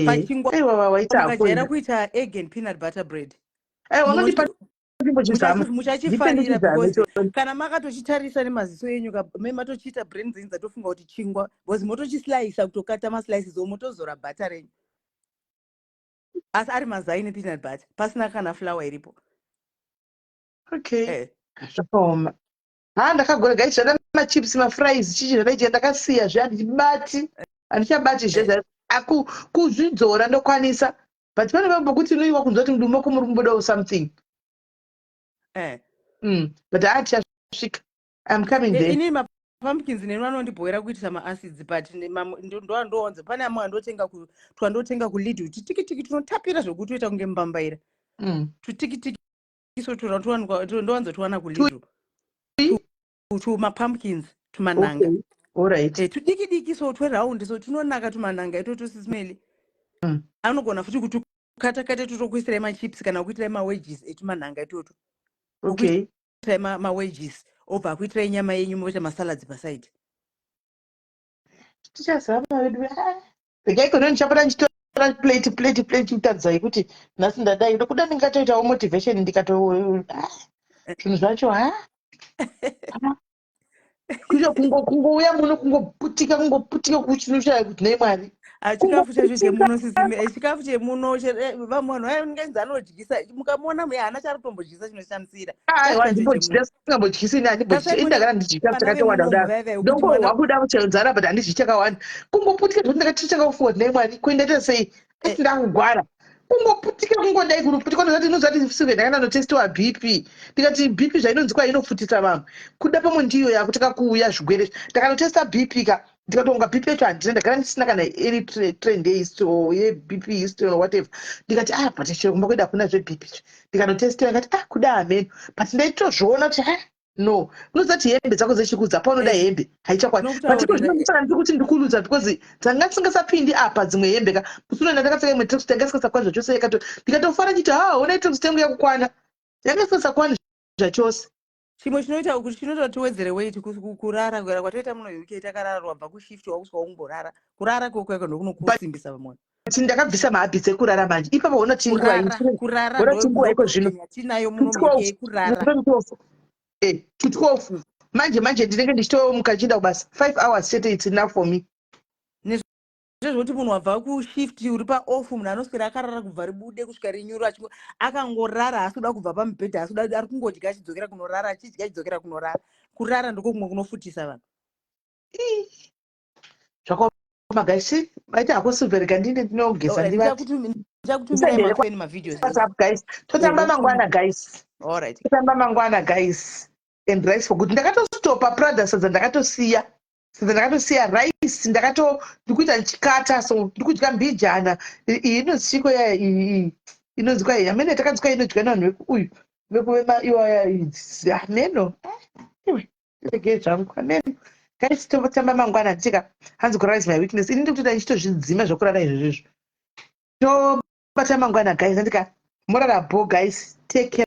pachingwa. Aiwa, waita Mukajaira hako. Kuita egg and peanut butter bread. Aiwa, unondipa ndimbochizama. Muchachifarira Ndipe. Because kana makatochitarisa nemaziso enyu me matochiita brain dzenyu dzatofunga kuti chingwa, because motochislicea, kutokata maslices o motozora butter renyu, asi ari mazai nepeanut butter, pasina kana flour iripo. Okay. Eh. Zvakaoma ha, ndakagora guys, zvana machips, mafries, chichi zvandaiita ndakasiya zve, handichibati, handichabati zve. Aku kuzvidzora ndokwanisa, but pane pamwe pokuti unoiwa kunzwa kuti mudumbu mako muri kumbodawo something. But haa, tichasvika, I'm coming there. Inini mapumpkins neni vanondibhoera kuitisa maacids, but ndowanza pane amwe andotenga twandotenga kuLidl, tutikitiki tunotapira zvokutoita kunge mbambaira. Tutikitiki so ndowanzotiwana kuLidl, tumapumpkins, tumananga. Okay, alright. Eh, tudiki diki so, tweraundi so, tunonaka tumananga itoto, Sis Melly. Anogona futi kutukata-kata totokuisirai machips kana kuitirai mawedges etumanhanga itoto. Okuitirai mawedges, obva akuitirai nyama yenyu, moita masalads paside. Tichazama vedu. Ah, regai kono ndichapota ndichitora plate plate plate chikutaridzai kuti nhasi ndadai, ndokuda ndingatoitawo motivation ndikato ah, zvinhu zvacho ha. Kuita kungouya muno kungoputika kungoputika kuchinoshaya kuti nei Mwari. Ah, chikafu chacho chemuno, Sis Melly, chikafu chemuno vamwe vanhu vaingenzi anodyisa, mukamuona muye haana chaari kutombodyisa chinoshamisira. Aiwa. Chikafu chacho Handimbodyisa, singambodyisi ini, handimbodyisa Tasai ini, ndagara ndidyi chikafu vana chakatowanda vemunomu kudaro. vaya vaya kuti Ndongohwa mwana kuda kuchenzara, but handidyi chakawanda, kungoputika zvekuti ndakatotanga kufunga kuti nei Mwari, kuendaita sei asi ndakugwara, kungoputika, kungodai kunoputika. Ndozati inozati sive ndakaenda notestiwa BP, ndikati BP zvainonzikwa inofutisa vamwe, kuda pamwe ndiyo yakutanga kuuya zvigwere. Ndakanotesta BP ka, ndikatonga BP yacho handina, ndagara ndisina kana any trend yehistory yeBP, history or whatever. Ndikati ah, but chero kumba kwedu hakuna zveBP. Ndikanotestiwa, ndikati ah, kuda hameno, but ndaitozviona kuti ha, no, unozati hembe dzako dzechikudza paunoda hembe haichakwani, but iko zvino ndisaka ndiri kuti ndikuluza because dzanga dzisingasapindi apa dzimwe hembe ka. Musi unoenda ndakapfeka imwe tracksuit yanga isingasakwani zvachose, ndikatofara ndichiti ha, ona tracksuit yangu yakukwana. Yanga isingasakwani zvachose. Chimwe chinoita kuti chinoita tiwedzere weight kurara kugara kwatoita muno UK takarara wabva kushift wakusvika wongorara kurara kweko ndokunokusimbisa pamwoyo. But ndakabvisa mahabits ekurara manje ipapo hona tinguva kurara hona tinguva iko zvino tinayo muno UK kurara eh to 12 manje manje ndinenge ndichitomuka ndichienda kubasa 5 hours chete it's enough for me. Zvezvekuti munhu wabva kushift uri paoff munhu anoswera akarara kubva ribude kusvika rinyuro akangorara haasi kuda kubva pamubhedha haasi kuda ari kungodya achidzokera kunorara achidya achidzokera kunorara kurara ndiko kumwe kunofutisa vanhu. Zvakaoma guys, maita hako silver ndine ndinogeza oh, ndivati. Ndichakutumirai mafeni mavideos. WhatsApp guys. Totamba mangwana guys. All right. Totamba mangwana guys. And rice for good. Ndakatostopa Prada sadza ndakatosiya. Sadza ndakatosiya rice ndakato ndikuita ndichikata so ndikudya mbijana. Iyi inonzi chiko ya iyi inonzi kwa amene takanzi kwa inodya navanhu veku uyu vekuvema iwaya ameno. Iwe regei zvangu ameno. Guys totamba mangwana tika hanzi kurara is my weakness. Ini ndikutoita ndichitozvidzima zvekurara izvozvo izvo. Tobata mangwana guys andika morara bho guys. Take care.